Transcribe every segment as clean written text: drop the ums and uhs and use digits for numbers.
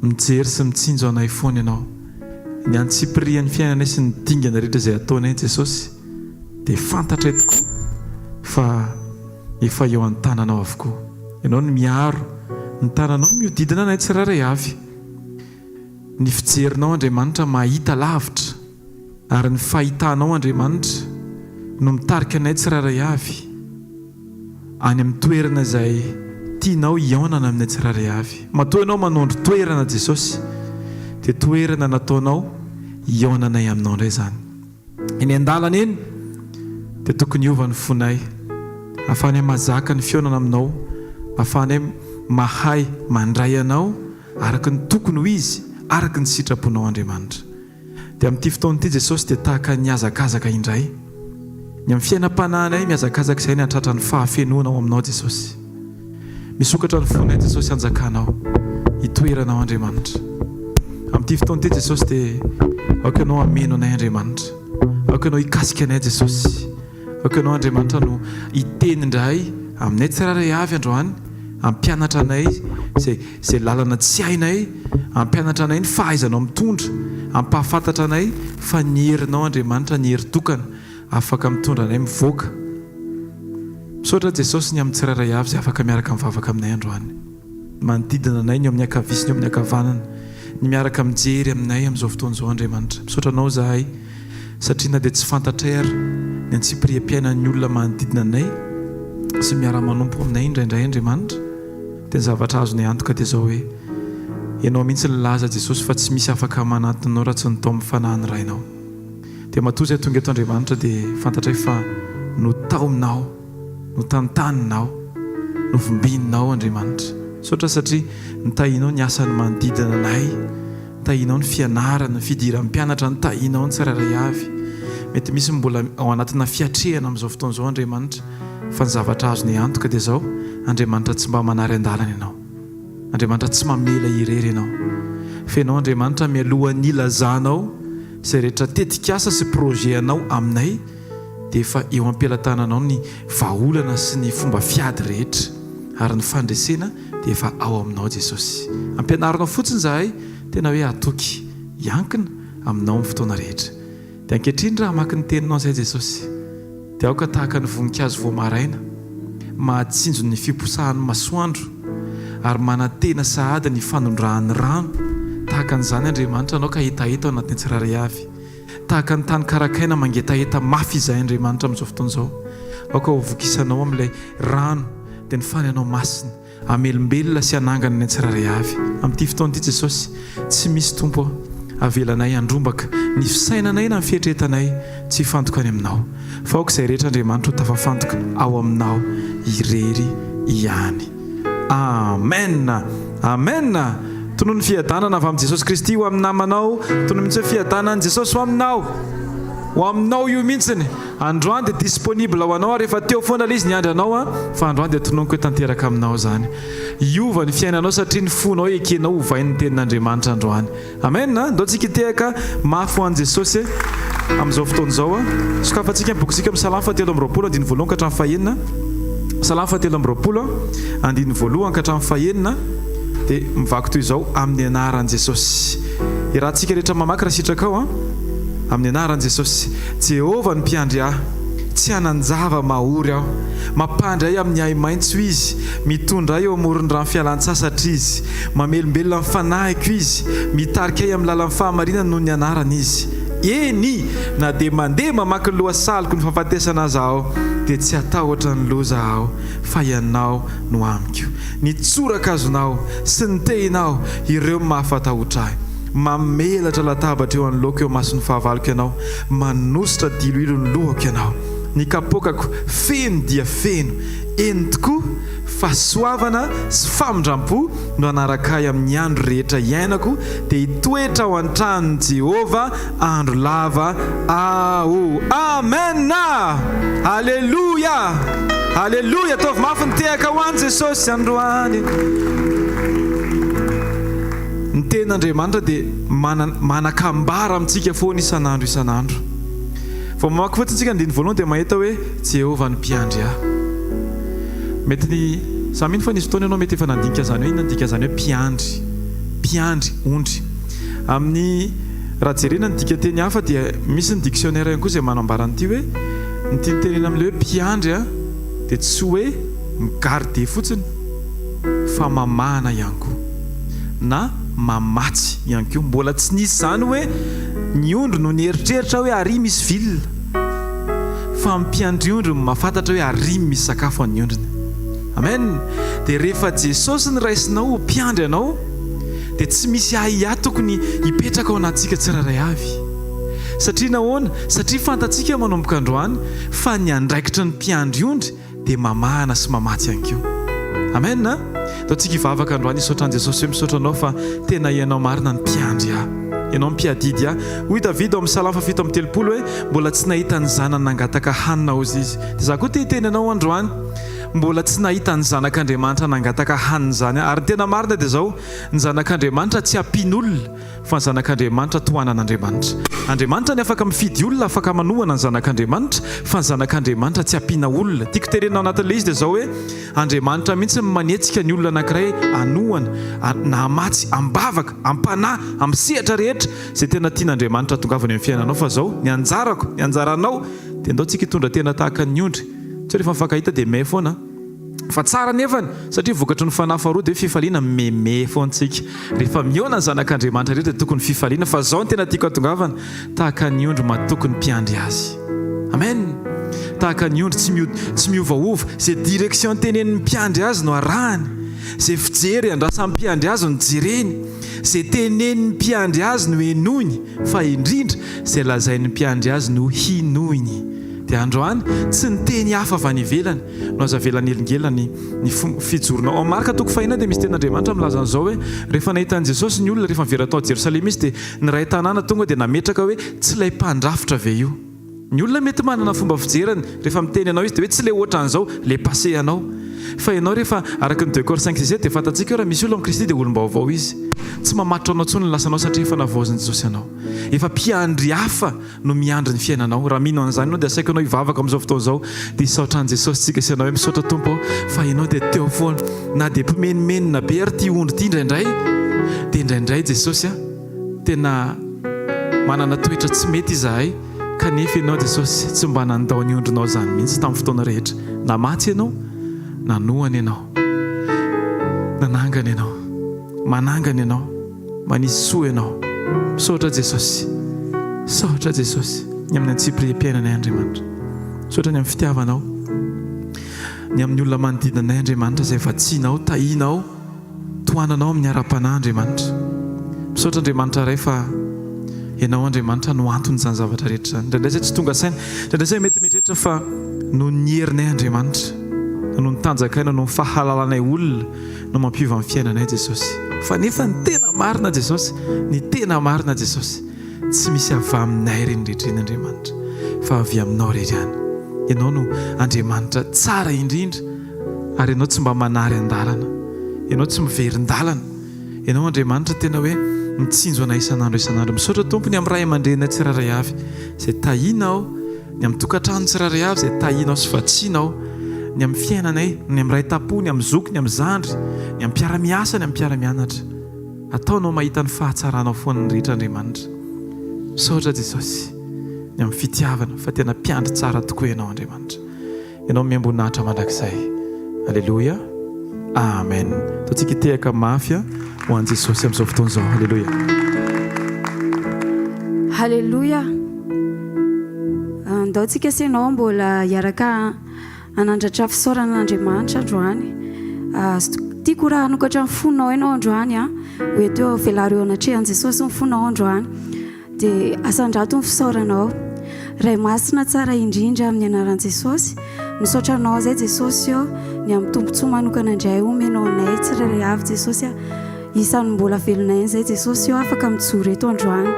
Mijery sy mitsinjo anay foana Ianao. Ny antsipirian'ny fiainanay sy ny dingana rehetra izay ataonay Jesosy dia fantatray tokoa fa efa eo an-tananao avokoa. Ianao no miaro, ny tananao no mihodidina anay tsirairay avy. Ny fijerinao Andriamanitra mahita lavitra ary ny fahitanao Andriamanitra no mitarika anay tsirairay avy any amin'ny toerana izay tianao hihaonana aminay tsirairay avy. Matoa ianao manondro toerana Jesosy dia toerana nataonao hihaonanay aminao indray izany. Eny an-dalana eny dia tokony hiova ny fonay, ahafahanay mahazaka ny fihaonana aminao, ahafahanay mahay mandray anao araka ny tokony ho izy, araka ny sitraponao Andriamanitra. Dia amin'ity fotoana ity Jesosy dia tahaka ny hihazakazaka indray. Ny amin'ny fiainam-panahinay mihazakazaka izay ny hahatratra ny fahafenoana ao aminao Jesosy. Misokatra ny fonay Jesosy hanjakanao, hitoeranao Andriamanitra. Amin'ity fotoana ity Jesosy dia aoka Ianao hameno anay Andriamanitra. Aoka Ianao hikasika anay Jesosy. Aoka Ianao Andriamanitra no hiteny indray aminay tsirairay avy androany, hampianatra anay izay izay lalana tsy hainay, hampianatra anay ny fahaizanao mitondra, hampahafantatra anay fa ny herinao Andriamanitra ny hery tokana afaka mitondra anay mivoaka. Misaotra Jesosy ny amin'ny tsirairay avy izay afaka miaraka mivavaka aminay androany. Manodidina anay ny eo amin'ny ankavia sy ny eo amin'ny ankavanana, ny miaraka mijery aminay amin'izao fotoana izao Andriamanitra. Misaotra Anao izahay satria na dia tsy fantatray ary ny antsipiriam-piainan'ny olona manodidina anay sy miara-manompo aminay indraindray Andriamanitra dia ny zavatra azonay antoka dia izao hoe Ianao mihitsy nilaza Jesosy fa tsy misy afaka manantona Anao raha tsy ny tao amin'ny fanahin'ny Rainao. Dia matoa izay tonga eto Andriamanitra dia fantatray fa notaominao, notantaninao, novimbininao Andriamanitra. Misaotra satria nitahianao ny asan'ny manodidina anay, nitahianao ny fianarana, ny fidiran'ny mpianatra, nitahianao ny tsirairay avy. Mety misy mbola ao anatina fiatrehana amin'izao fotoana izao Andriamanitra, fa ny zavatra azonay antoka dia izao, Andriamanitra tsy mba manary an-dalana Ianao. Andriamanitra tsy mamela irery ianao. Fa ianao Andriamanitra mialohan'ny hilazanao izay rehetra tetikasa sy projet anao aminay dia efa eo am-pelatananao ny vahaolana sy ny fomba fiady rehetra ary ny fandresena dia efa ao aminao Jesosy. Ampianarinao fotsiny izahay tena hoe hatoky, hiankina aminao amin'ny fotoana rehetra. Dia ankehitriny raha hamaky ny teninao izay Jesosy dia aoka tahaka ny voninkazo vao maraina, mahatsinjo ny fiposahan'ny masoandro ary manantena sahady ny fanondrahan'ny rano, tahaka an'izany Andriamanitra anao ka hetaheta ao anatin'ny tsirairay avy. Tahaka ny tany karakaina mangetaheta mafy izahay Andriamanitra amin'izao fotoana izao. Aoka ho vokisanao amin'ilay rano dia ny Fanahinao Masina. Hamelombelona sy hanangana ny tsirairay avy. Amin'ity fotoana ity Jesosy, tsy misy Tompo ô, avelanay handrombaka ny fisainanay na ny fieritreretanay tsy hifantoka any Aminao. Fa aoka izay rehetra Andriamanitra ho tafafantoka ao Aminao irery ihany. Amen! Amen! Tonony fiadanana avy amin'i Jesosy Kristy ho amin'ny namanao. Tonony mihitsy hoe fiadanan'i Jesosy ho aminao. Ho aminao io mihitsiny. Androany dia disponible ho anao ary efa teo foana ilay izy niandry anao an, fa androany dia tononiko hoe tanteraka aminao izany. Hiova ny fiainanao satria ny fonao ekenao hovain'ny tenin'Andriamanitra androany. Amen an! Ndao tsika hitehaka mafy ho an'i Jesosy amin'izao fotoana izao an. Sokafantsika ny bokintsika amin'ny Salamo fahatelo amby 20 andininy voalohany ka hatramin'ny fahenina. Salamo fahatelo amby 20 andininy voalohany ka hatramin'ny fahenina dia mivaky toy izao amin'ny anaran'i Jesosy. Iarahantsika rehetra mamaky raha sitrakao an. Amin'ny anaran'i Jesosy. Jehovah no mpiandry ahy. Tsy hanan-java-mahory aho. Mampandry ahy amin'ny ahi-maitso Izy. Mitondra ahy eo amoron'ny rano fialan-tsasatra Izy. Mamelombelona ny fanahiko Izy. Mitarika ahy amin'ny lalan'ny fahamarinana noho ny anarany Izy. Eny, na dia mandeha mamaky ny lohasaliko ny fahafatesana aza aho, dia tsy hatahotra ny loza aho, fa Ianao no amiko. Ny tsorakazonao sy ny tehinao, ireo no mahafatahotra ahy. Mamelatra latabatra eo anoloako eo imason'ny fahavaloko Ianao, manosotra diloilo ny lohako Ianao. Ny kapoakako feno dia feno. Eny tokoa, fahasoavana sy famindram-po no hanaraka ahy amin'ny andro rehetra iainako, dia hitoetra ao an-tranon'i Jehovah andro lava aho. Amena! Aleloia! Aleloia! Ataovy mafy ny tehaka ho an'i Jesosy androany. Ny tenin'Andriamanitra dia manan-kambara amintsika foana isan'andro isan'andro. Vao mamaky fotsiny isika ny andininy voalohany dia mahita hoe Jehovah no mpiandry ahy. Mety ny, za mino fa nisy fotoana ianao mety efa nandinika izany hoe inona ny dikan'izany hoe mpiandry. mpiandry ondry. Amin'ny, raha jerena ny dikanteny hafa dia misy ny dictionnaire ihany koa izay manambara an'ity hoe, ny tiany tenenina amin'ilay hoe mpiandry dia tsy hoe mi-garder fotsiny fa mamahana ihany koa na mamatsy ihany koa. Mbola tsy nisy izany hoe ny ondry no nieritreritra hoe ary misy ville fa ny mpiandry ondry no mahafantatra hoe ary misy sakafo an'ny ondriny. Amen! Dia rehefa Jesosy no raisinao ho mpiandry anao dia tsy misy ahiahy tokony hipetraka ao anatintsika tsirairay avy. Satria nahoana? Satria fantatsika manomboka androany fa ny andraikitry ny mpiandry ondry dia mamahana sy mamatsy ihany koa. Amen a! Ataontsika hivavaka androany hisaotra an'i Jesosy hoe misaotra anao fa tena Ianao marina ny mpiandry ahy. Ianao no mpiadidy ahy. Hoy Davida ao amin'ny Salamo faha-37 hoe mbola tsy nahita ny zanany nangataka hanina hozy izy. Dia izaho koa te hiteny anao androany, mbola tsy nahita ny zanak'Andriamanitra nangataka hanina izany aho. Ary ny tena marina dia izao, ny zanak'Andriamanitra tsy ampian'olona. Fa ny zanak'Andriamanitra tohanan'Andriamanitra. Andriamanitra ny afaka mifidy olona afaka manohana ny zanak'Andriamanitra, fa ny zanak'Andriamanitra tsy ampiana olona. Tiako tenenina ao anatin'ilay izy dia izao hoe, Andriamanitra mihitsy no manetsika ny olona anankiray hanohana, na hamatsy, am-bavaka, am-panahy, amin'ny sehatra rehetra, izay tena tian'Andriamanitra hatongavana eo amin'ny fiainanao. Fa izao, ny anjarako, ny anjaranao, dia ndao tsika hitondra tena tahaka ny ondry. Tsy hoe rehefa mifankahita dia mey foana an. Fa tsara anefany, satria vokatry ny fanahy faharoa dia hoe fifaliana, meme foana tsika. Rehefa mihaona ny zanak'Andriamanitra rehetra dia tokony fifaliana, fa zao no tena tiako hatongavana, tahaka ny ondry matoky ny mpiandry azy. Amen! Tahaka ny ondry tsy tsy miovaova, izay direction tenenin'ny mpiandry azy no arahany, izay fijery andrasan'ny mpiandry azy no jereny, izay tenenin'ny mpiandry azy no henoiny, fa indrindra izay lazain'ny mpiandry azy no hinoiny. Dia androany, tsy ny teny hafa avy any ivelany, no aza avela hanelingelina ny ny fijoronao. Ao Marka toko fahenina dia misy tenin'Andriamanitra milaza an'izao hoe, rehefa nahita an'i Jesosy ny olona rehefa niverina tao Jerosalema izy dia ny iray tanàna tonga dia nametraka hoe tsy ilay mpandrafitra ve io? Ny olona mety manana fomba fijeriny rehefa miteny anao izy dia hoe tsy ilay ohatran'izao, ilay passé anao. Fa ianao rehefa araka ny deux Cor cinq six sept dia fantatsika hoe raha misy olona amin'i Kristy dia olom-baovao izy. Tsy mamatotra anao intsony ny lasanao satria efa navaozin'i Jesosy anao. Efa mpiandry hafa no miandry ny fiainanao. Raha mino an'izany ianao dia asaiko ianao hivavaka amin'izao fotoana izao dia hisaotra an'i Jesosy tsika sy ianao hoe misaotra Tompo ô fa ianao dia teo foana na dia mpimenomenona be ary ity ondry ity indraindray dia indraindray Jesosy a tena manana toetra tsy mety izahay kanefa ianao Jesosy tsy mba nandao ny ondrinao izany mihitsy tamin'ny fotoana rehetra. Namatsy ianao, nanohana ianao, nanangana ianao, manangana ianao. Manisy soa ianao. Misaotra Jesosy. Misaotra Jesosy ny amin'ny antsipiriam-piainanay Andriamanitra. Misaotra ny amin'ny fitiavanao. Ny amin'ny olona manodidina anay Andriamanitra izay vatsianao, tahianao, tohananao amin'ny ara-panahy Andriamanitra. Misaotra Andriamanitra Ray fa Ianao Andriamanitra no anton'izany zavatra rehetra izany. Indraindray izay tsy tonga saina, indraindray izay mety mieritreritra fa noho ny herinay Andriamanitra, na noho ny tanjakay, na noho ny fahalalanay olona, no mampiova ny fiainanay Jesosy. Fa nefa ny tena marina Jesosy, ny tena marina Jesosy, tsy misy avy aminay ireny rehetra ireny Andriamanitra, fa avy aminao irery ihany. Ianao no Andriamanitra tsara indrindra ary Ianao tsy mba manary an-dalana. Ianao tsy miverin-dalana. Ianao Andriamanitra tena hoe mitsinjo anay isan'andro isan'andro. Misaotra Tompo ny amin'ny ray aman-dreninay tsirairay avy izay tahianao. Ny amin'ny tokantrano tsirairay avy izay tahianao sy vatsianao, ny amin'ny fiainanay, ny amin'ny ray tam-po, ny amin'ny zoky, ny amin'ny zandry, ny amin'ny mpiara-miasa, ny amin'ny mpiara-mianatra. Ataonao mahita ny fahatsaranao foana ny rehetra Andriamanitra. Misaotra Jesosy ny amin'ny fitiavana fa tena mpiandry tsara tokoa Ianao Andriamanitra. Ianao miambonahitra mandrakizay. Aleloia. Amen. Ataontsika hitehaka mafy ho an'i Jesosy amin'izao fotoana izao. Aleloia. Haleloia. Andao tsika sy ianao mbola hiaraka hanandratra fisaorana an'Andriamanitra androany. Tiako raha hanokatra ny fonao ianao androany an. Ho eto eo velaro eo anatrehan'i Jesosy ny fonao androany. Dia asandrato ny fisaoranao. Ray Masina tsara indrindra amin'ny anaran'i Jesosy, misaotra Anao izay Jesosy ô, ny amin'ny tombontsoa manokana indray omenao anay tsirairay avy Jesosy a, isan'ny mbola velona aina izay Jesosy ô afaka mijoro eto androany.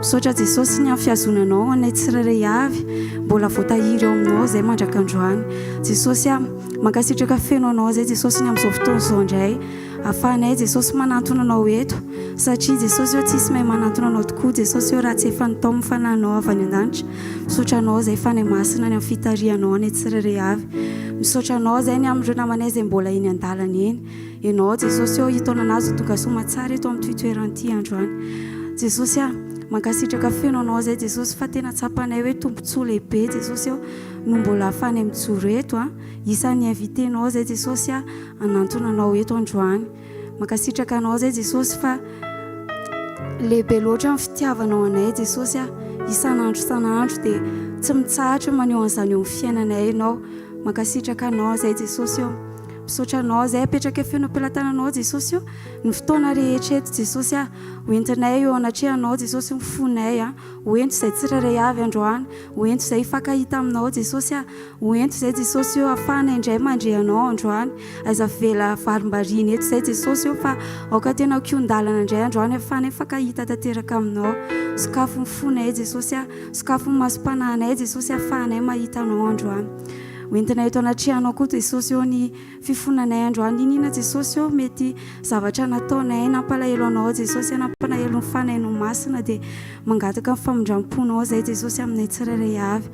Misaotra Jesosy ny amin'ny fihazonanao anay tsirairay avy mbola voatahiry ao aminao izay mandrak'androany. Jesosy a, mankasitraka feno Anao izay Jesosy ny amin'izao fotoana izao indray. Afahanay Jesosy manantona Anao eto satria Jesosy ô tsisy mahay manantona Anao tokoa Jesosy ô raha tsy efa nitaomin'ny Fanahinao avy any an-danitra. Misaotra Anao izay Fanahy Masina any amin'ny fitarihanao anay tsirairay avy. Misaotra Anao izay ny amin'ireo namanay izay mbola eny an-dalana eny. Ianao Jesosy ô hitaona anazy ho tonga soa aman-tsara eto amin'ity toerana ity androany. Jesosy a, mankasitraka feno Anao izay Jesosy fa tena tsapanay hoe tombontsoa lehibe Jesosy ô no mbola ahafahanay mijoro eto a. Isan'ny invité-nao izay Jesosy a, hanantona Anao eto androany. Mankasitraka Anao izay Jesosy fa lehibe loatra ny fitiavanao anay Jesosy a. Isan'andro isan'andro dia tsy mitsahatra maneho an'izany eo amin'ny fiainanay Ianao. Mankasitraka Anao izay Jesosy ô. Misaotra Anao izay apetraka feno am-pelatananao Jesosy ô. Ny fotoana rehetra eto Jesosy a. Ho entinay eo anatrehanao Jesosy ny fonay a. Ho ento izay tsirairay avy androany. Ho ento izay hifankahita aminao Jesosy a. Ho ento izay Jesosy ô afahana indray mandre Anao androany. Aiza avela varimbariana eto izay Jesosy ô fa aoka tena kihon-dalana indray androany afahana hifankahita tanteraka aminao. Sokafy ny fonay Jesosy a. Sokafy ny masom-panahinay Jesosy afahanay mahita Anao androany. Ho entinay eto anatrehanao koa Jesosy ô ny fifonanay androany. Iniana Jesosy ô mety zavatra nataonay nampalahelo Anao Jesosy nampalahelo ny Fanahinao Masina dia mangataka ny famindram-ponao izay Jesosy aminay tsirairay avy.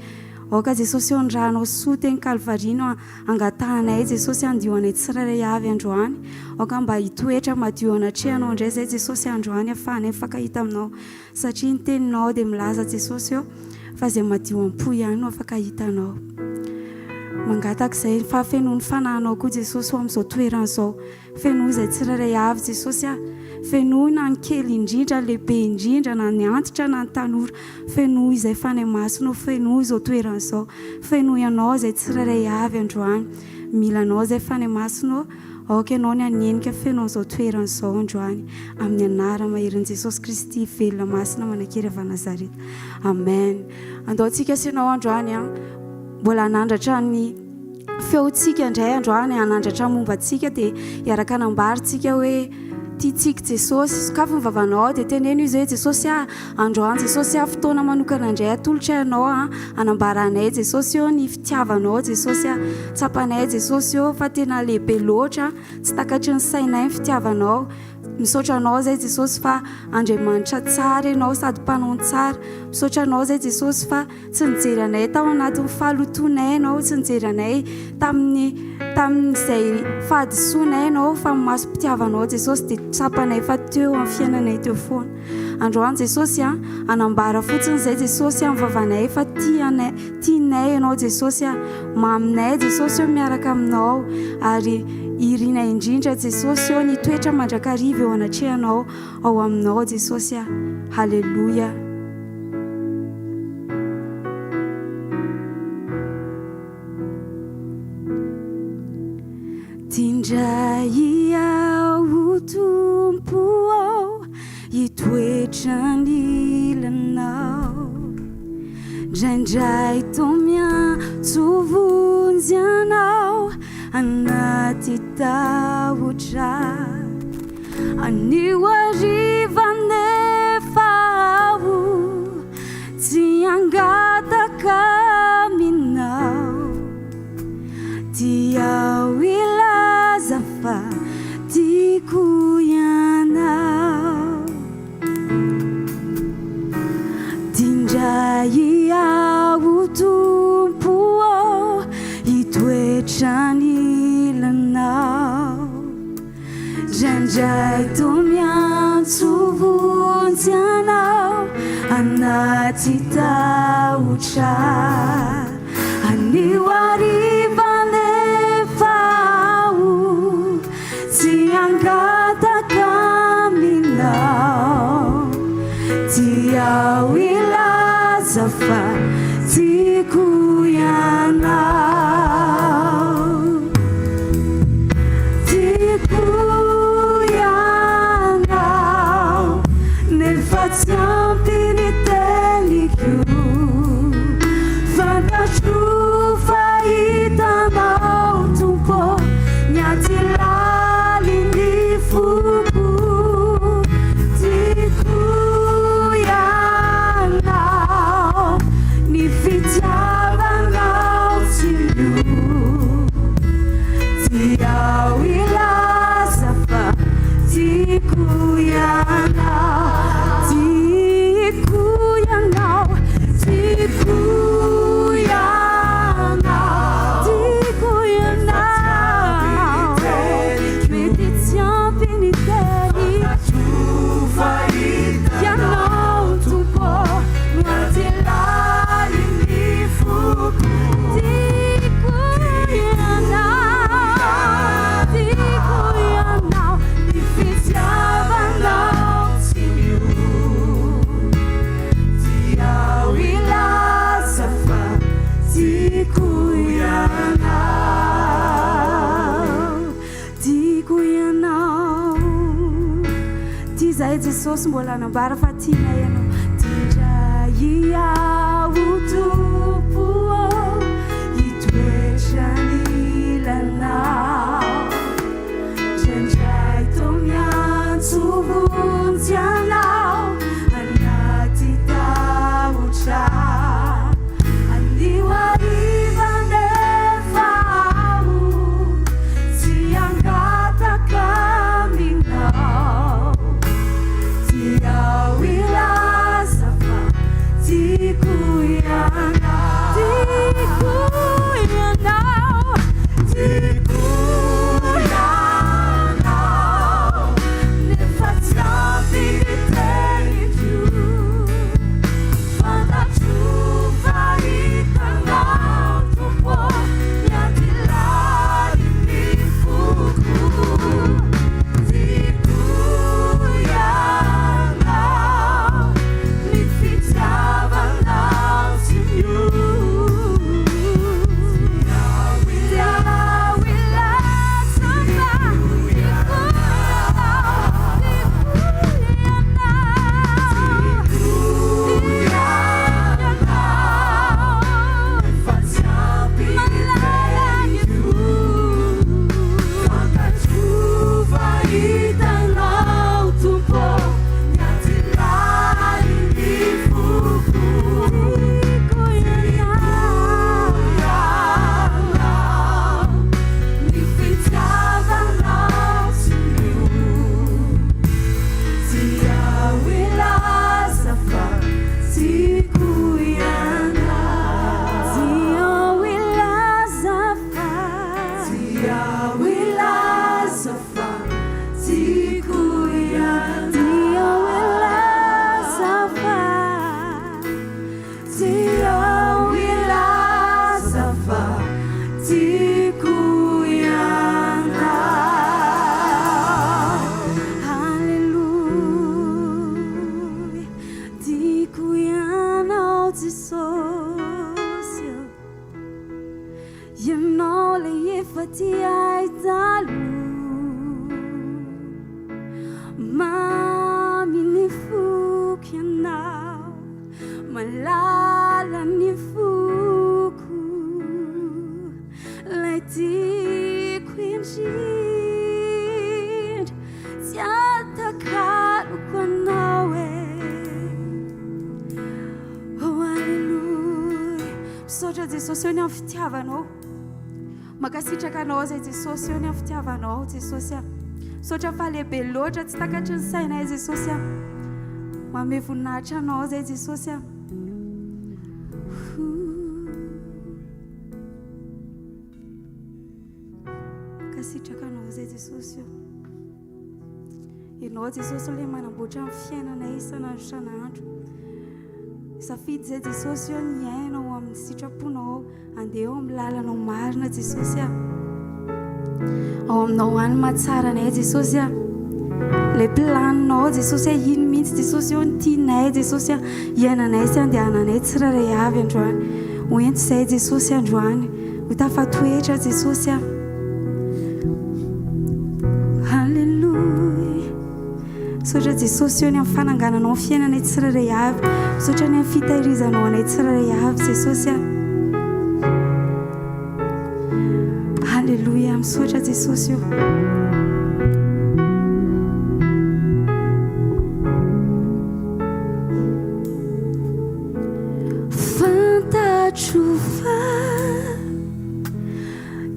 Aoka Jesosy ô ny rànao soa teny Kalvary no angatahanay Jesosy handio anay tsirairay avy androany. Aoka mba hitoetra madio anatrehanao indray izay Jesosy androany afahanay mifankahita aminao satria ny teninao dia milaza Jesosy ô fa izay madio am-po ihany no afaka hahita anao. Mangataka izay fahafenoan'ny fanahinao koa Jesosy ho amin'izao toerana izao. Fenoy izay tsirairay avy Jesosy a! Fenoy na ny kely indrindra, lehibe indrindra, na ny antitra na ny tanora. Fenoy izay Fanahy Masina ô, fenoy izao toerana izao. Fenoy Anao izay tsirairay avy androany. Mila Anao izay Fanahy Masina ô. Aoka Ianao ny hanenika feno an'izao toerana izao androany. Amin'ny anarana maherin'i Jesosy Kristy velona masina manan-kery avy any Nazareta. Amen. Andao tsika sy ianao androany an. Mbola hanandratra ny. feontsika indray androany hanandratra momba antsika dia hiaraka hanambara tsika hoe tiantsika Jesosy. Sokafy ny vavanao dia teneno izy hoe Jesosy ah, androany Jesosy ah, fotoana manokana indray atolotra ianao ah, hanambaranay Jesosy oh ny fitiavanao Jesosy ah. Tsapanay Jesosy oh fa tena lehibe loatra, tsy takatry ny sainay ny fitiavanao. Misaotra anao izay Jesosy fa Andriamanitra tsara ianao sady mpanao ny tsara. Misaotra anao izay Jesosy fa Tsy nijery anay tao anatin'ny fahalotoanay Ianao, tsy nijery anay tamin'ny tamin'izay fahadisoanay Ianao, fa ny masom-pitiavanao Jesosy dia tsapanay fa teo amin'ny fiainanay teo foana. Androany Jesosy a, hanambara fotsiny izay Jesosy amin'ny vavanay fa tianay, tianay Ianao Jesosy a, maminay Jesosy eo miaraka aminao, ary irinay indrindra Jesosy eo ny hitoetra mandrakariva eo anatrehanao. Ao aminao Jesosy ah. Haleloia. Tindray aho Tompo ô hitoetra anilanao. Ndraindray toa miantso vonjy anao anaty tahotra. Anio hariva anefa aho tsy hangataka aminao. Dia aho hilaza fa tiako ianao. Tindray aho Tompo ô hitoetra anilanao. Ndraindray toa miantso vonjy anao anaty tahotra. Anio hariva anefa aho tsy hangataka aminao. Dia aho hilaza fa tiako ianao. Tiako ianao nefa tsy ampy ny teniko. Fantatro fa hitanao Tompo ny aty lalin'ny foko. Tiako ianao, ny fitiavanao. Izahay Jesosy mbola hanambara fa tianay Ianao. Dindray aho Tompo ô, hitoetra anilanao. Indraindray toa miantso vonjy Anao anaty tahotra. Anio hariva anefa aho tsy hangataka aminao. Tiao hilaza fa tiako ianao. Tiako ianao, tiako ianao, nefa tsy ampy ny teniko. Fantatro fa hitanao Tompo ô, ny adilahin'ny foko. Tiako ianao, ny fitiavanao tsy miova. Tiao hilaza fa tiako ianao, Tiao hilaza fa tiako ianao. Tiao hilaza fa. Tiao hilaza fa tiako ianao. Tiao hilaza fa. Tiao hilaza fa tiako ianao. Haleloia, tiako ianao Jesosy ô. Ianao ilay efa tia ahy taloha. Mamy ny foko ianao. Malala ny foko Lay tiako indrindra Tsy atakaloko anao e Oh Alléluia Misaotra Jesosy eo ny amin'ny fitiavanao Mankasitraka anao zay Jesosy eo ny amin'ny fitiavanao Jesosy a Misaotra fa lehibe loatra tsy takatry ny sainay Jesosy a Manome voninahitra anao zay Jesosy a Mankasitraka anao zay Jesosy o Ianao Jesosy ilay manamboatra ny fiainanay isan'andro isan'andro. Safidy izay Jesosy eo ny hiaina ao amin'ny sitraponao, andeha eo amin'ny lalanao marina Jesosy a. Ao aminao any mahatsara anay Jesosy a. Ilay planinao Jesosy a, iny mihitsy Jesosy eo ny tianay Jesosy a, hiainanay sy andehananay tsirairay avy androany. Ho ento izay Jesosy androany, ho tafatoetra Jesosy a. Alléluia. Misaotra Jesosy eo ny amin'ny fanangananao ny fiainanay tsirairay avy. Misaotra ny amin'ny fitahirizanao anay tsirairay avy Jesosy a. Alléluia. Misaotra Jesosy o. Fantatro fa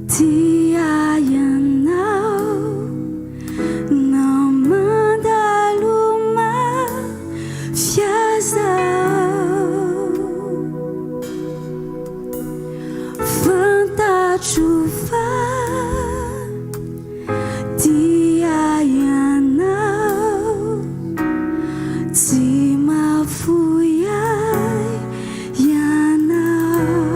Tia ianao na mandalo mafy aza aho. Fantatro fa tia ianao, tsy mahafoy ahy ianao.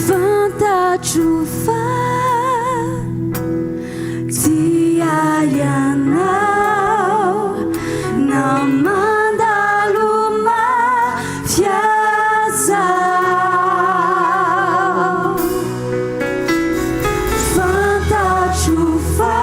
Fantatro fa tia ianao na mandalo mafy aza aho. Fantatro fa.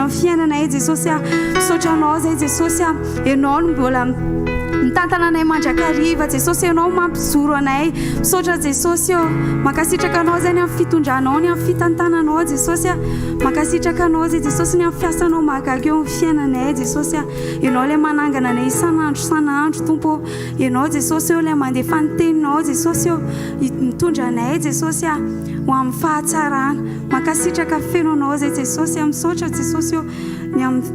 manangana ny fiainanay Jesosy a. Misaotra Anao izay Jesosy a. Ianao no mbola mitantana anay mandrakariva Jesosy, Ianao mampijoro anay. Misaotra Jesosy ô. Mankasitraka Anao izay ny amin'ny fitondranao, ny amin'ny fitantananao Jesosy a. Mankasitraka Anao izay Jesosy ny amin'ny fiasanao mahagaga eo amin'ny fiainanay Jesosy a. Ianao ilay manangana anay isan'andro isan'andro Tompo ô. Ianao Jesosy ô ilay mandefa ny teninao Jesosy ô. Mitondra anay Jesosy a ho amin'ny fahatsarana. Mankasitraka feno Anao izay Jesosy a. Misaotra Jesosy ô ny amin'ny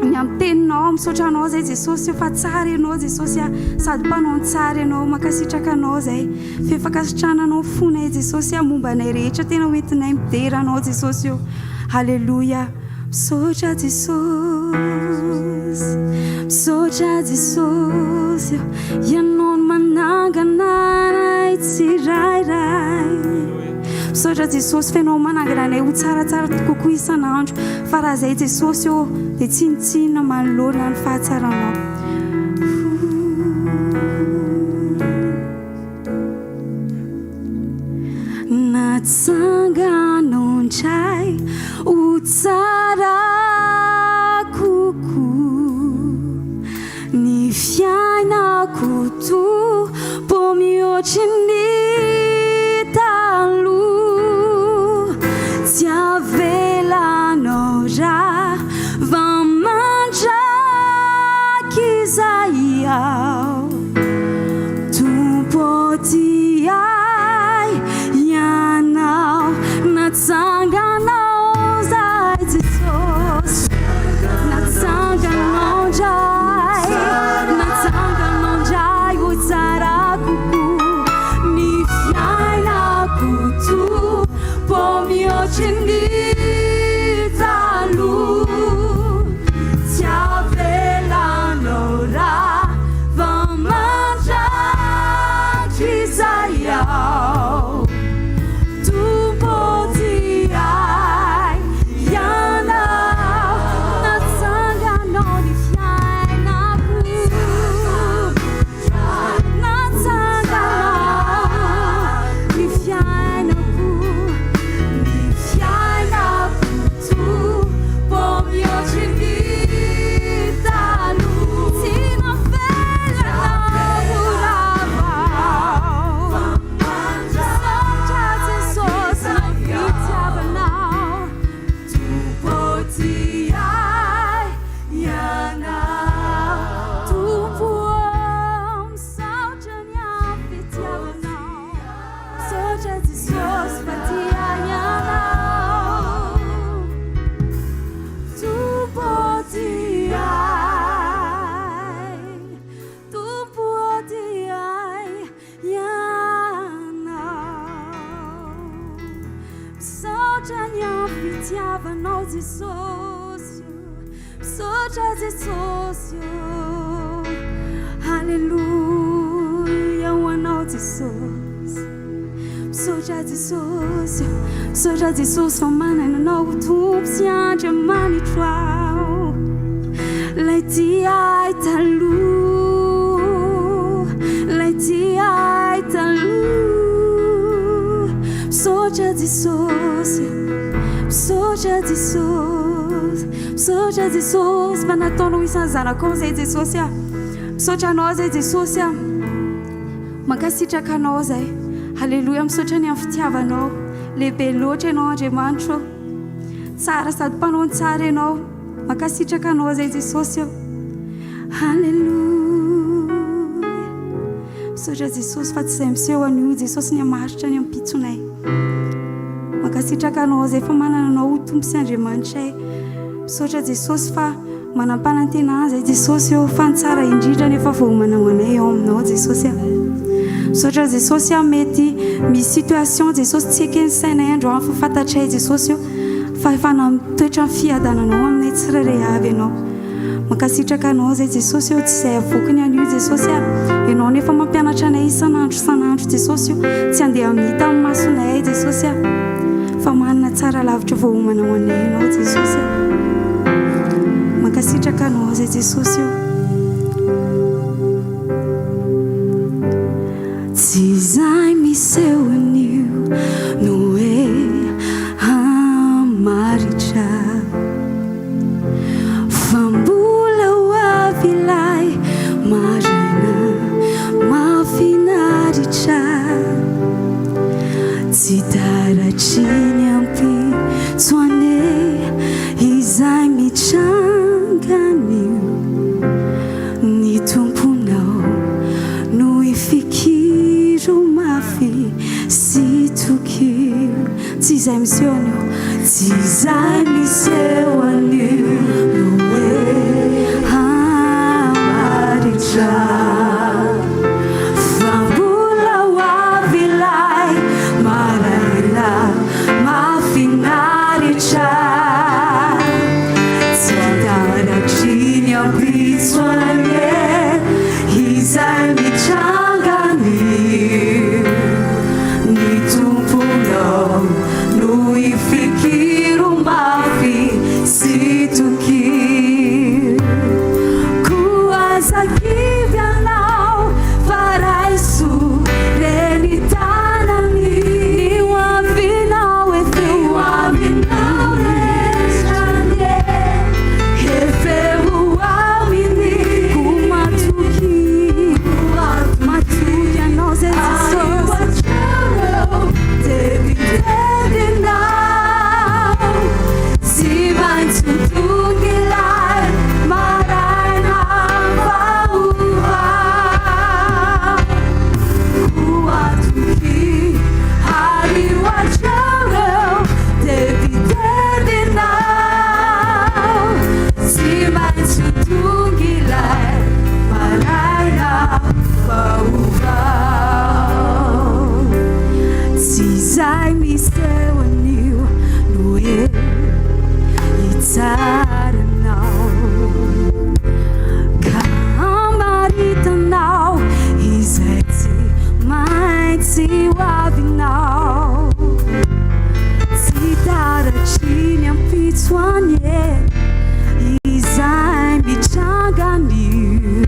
ny amin'ny teninao. Misaotra Anao izay Jesosy ô fa tsara Ianao Jesosy a. Sady mpanao ny tsara Ianao. Mankasitraka Anao izay. Feno fankasitrahana Anao fonay Jesosy a. Momba anay rehetra tena ho entinay midera Anao Jesosy ô. Haleloia. Misaotra Jesosy, misaotra Jesosy, Ianao no manangana anay tsirairay. Misaotra Jesosy fa Ianao manangana anay ho tsaratsara kokoa isan'andro. Fa raha izay Jesosy ô, dia tsinontsinona manoloana ny fahatsaranao. Natsangano indray ho tsara kokoa ny fiainako Tompo mihoatry ny taloha tsy avelanao rava mandrakizay aho. Tompo tia ahy Ianao, natsanganao zahay Jesosy, natsanganao ndray, natsanganao ndray ho tsara kokoa ny fiainako Tompo mihoatry ny taloha. Tsy avelanao rava mandrakizay aho Tompo tia ahy Ianao Natsanganao ny fiainako Natsanganao ny fiainako Ny fiainako Tompo mihoatry ny taloha. Tsy navelanao ho rava aho. Misaotra Jesosy ny fitiavanao. Tompo tia ahy Ianao. Tompo ô, misaotra ny amin'ny fitiavanao. Misaotra Jesosy fa tia ahy Ianao. Tompo tia ahy, Tompo tia ahy Ianao. Misaotra ny amin'ny fitiavanao Jesosy o. Misaotra Jesosy ô. Haleloia ho Anao Jesosy. Misaotra Jesosy ô. Misaotra Jesosy fa manana Anao ho Tompo sy Andriamanitro aho. Ilay tia ahy taloha, Ilay tia ahy taloha. Misaotra Jesosy ô. Misaotra Jesosy. Misaotra Jesosy fa nataonao isan'ny zanakao zay Jesosy a. Misaotra anao zay Jesosy a. Mankasitraka anao zay. Haleloia misaotra ny amin'ny fitiavanao. Lehibe loatra ianao Andriamanitro ô. Tsara sady mpanao ny tsara ianao. Mankasitraka anao zay Jesosy ô. Haleloia. Misaotra Jesosy fa tsy izay miseho anio Jesosy ny hamaritra ny ampitsonay. Mankasitraka Anao izay fa manana Anao ho Tompo sy Andriamanitray. Misaotra Jesosy fa manam-panantenana izay Jesosy ô fa ny tsara indrindra nefa voaomana ho anay ao aminao Jesosy a. Misaotra Jesosy a mety misy situation Jesosy tsy eken'ny sainay androany fa fantatray Jesosy ô fa efa namitoetra ny fiadananao aminay tsirairay avy Ianao. Mankasitraka Anao zay Jesosy ô, tsy izay avoky ny anio Jesosy a, Ianao no efa mampianatra anay isan'andro isan'andro Jesosy ô, tsy handeha amin'ny hita amin'ny masonay Jesosy a, fa manana tsara lavitra voaomana ho anay Ianao Jesosy a. Mankasitraka Anao zay Jesosy ô. Tsy izay miseho anio no hoe hamaritra. miseho anio. Tsy izay miseho anio no hoe hamaritra. Fa mbola ho avy ilay maraina mahafinaritra. Tsy taratry ny ampitso anie izay mitranga anio. Ny Tomponao no hifikiro mafy sy tokio. Koa aza kivy ianao fa raiso re ny tanany. Ny ho avinao efa eo aminao rehetra anie efa eo aminy. Koa matokia, matoky anao zay Jesosy. Tsy maintsy ho tonga ilay maraina vaovao. Koa tokia ary ho hatreo ireo tebitebinao. Tsy maintsy ho tonga ilay maraina vaovao. Tsy izay miseho anio no hoe hitsara anao ka hamaritanao izay tsy maintsy ho avinao. Tsy taratry ny ampitso anie izay mitranga anio.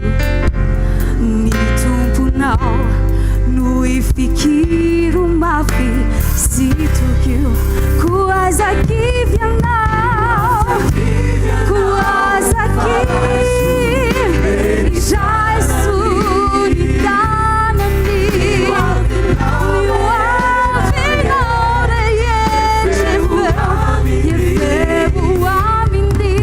Ny Tomponao no ifikiro mafy sy tokio. Koa aza kivy ianao, koa aza kivy, raiso ny tanany, ny ho avinao rehetra efa eo aminy.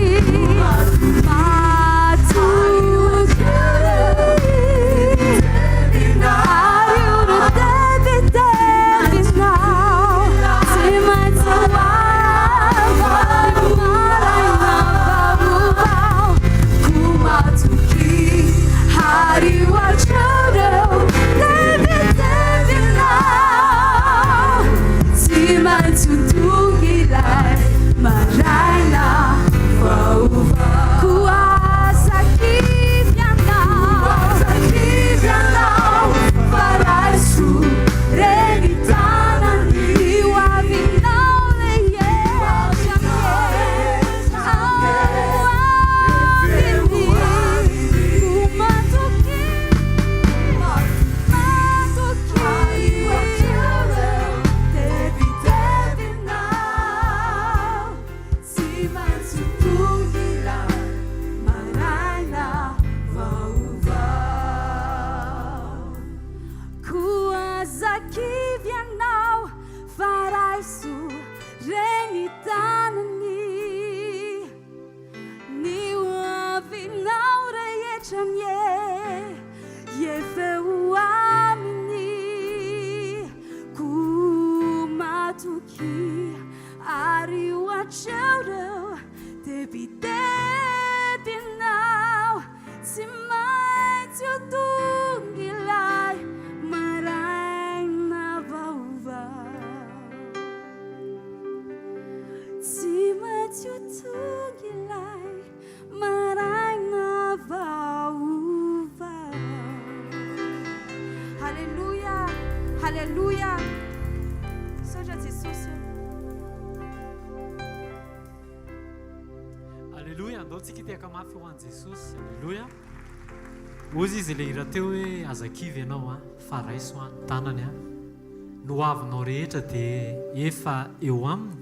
Koa aza kivy ianao, aza kivy ianao, fa raiso re ny tanany. Ho avinao rehetra anie, ho aviny. Koa matokia, matokia, tebitebinao. Tsy maintsy ho tonga ilay maraina vaovao. Koa aza kivy ianao fa raiso re ny tanany. Ny ho avinao rehetra anie efa eo aminy. Koa matokia. Ary ho hatreo ireo tebitebinao Tsy maintsy ho tonga ilay maraina vaovao Tsy maintsy ho tonga ilay maraina vaovao Haleloia Haleloia Misaotra Jesosy o. Aleloia, andao tsika hitehaka mafy ho an'i Jesosy. Aleloia. Hozy izy ilay hira teo hoe aza kivy ianao an, fa raiso an ny tanany an. Ny ho avinao rehetra dia efa eo aminy.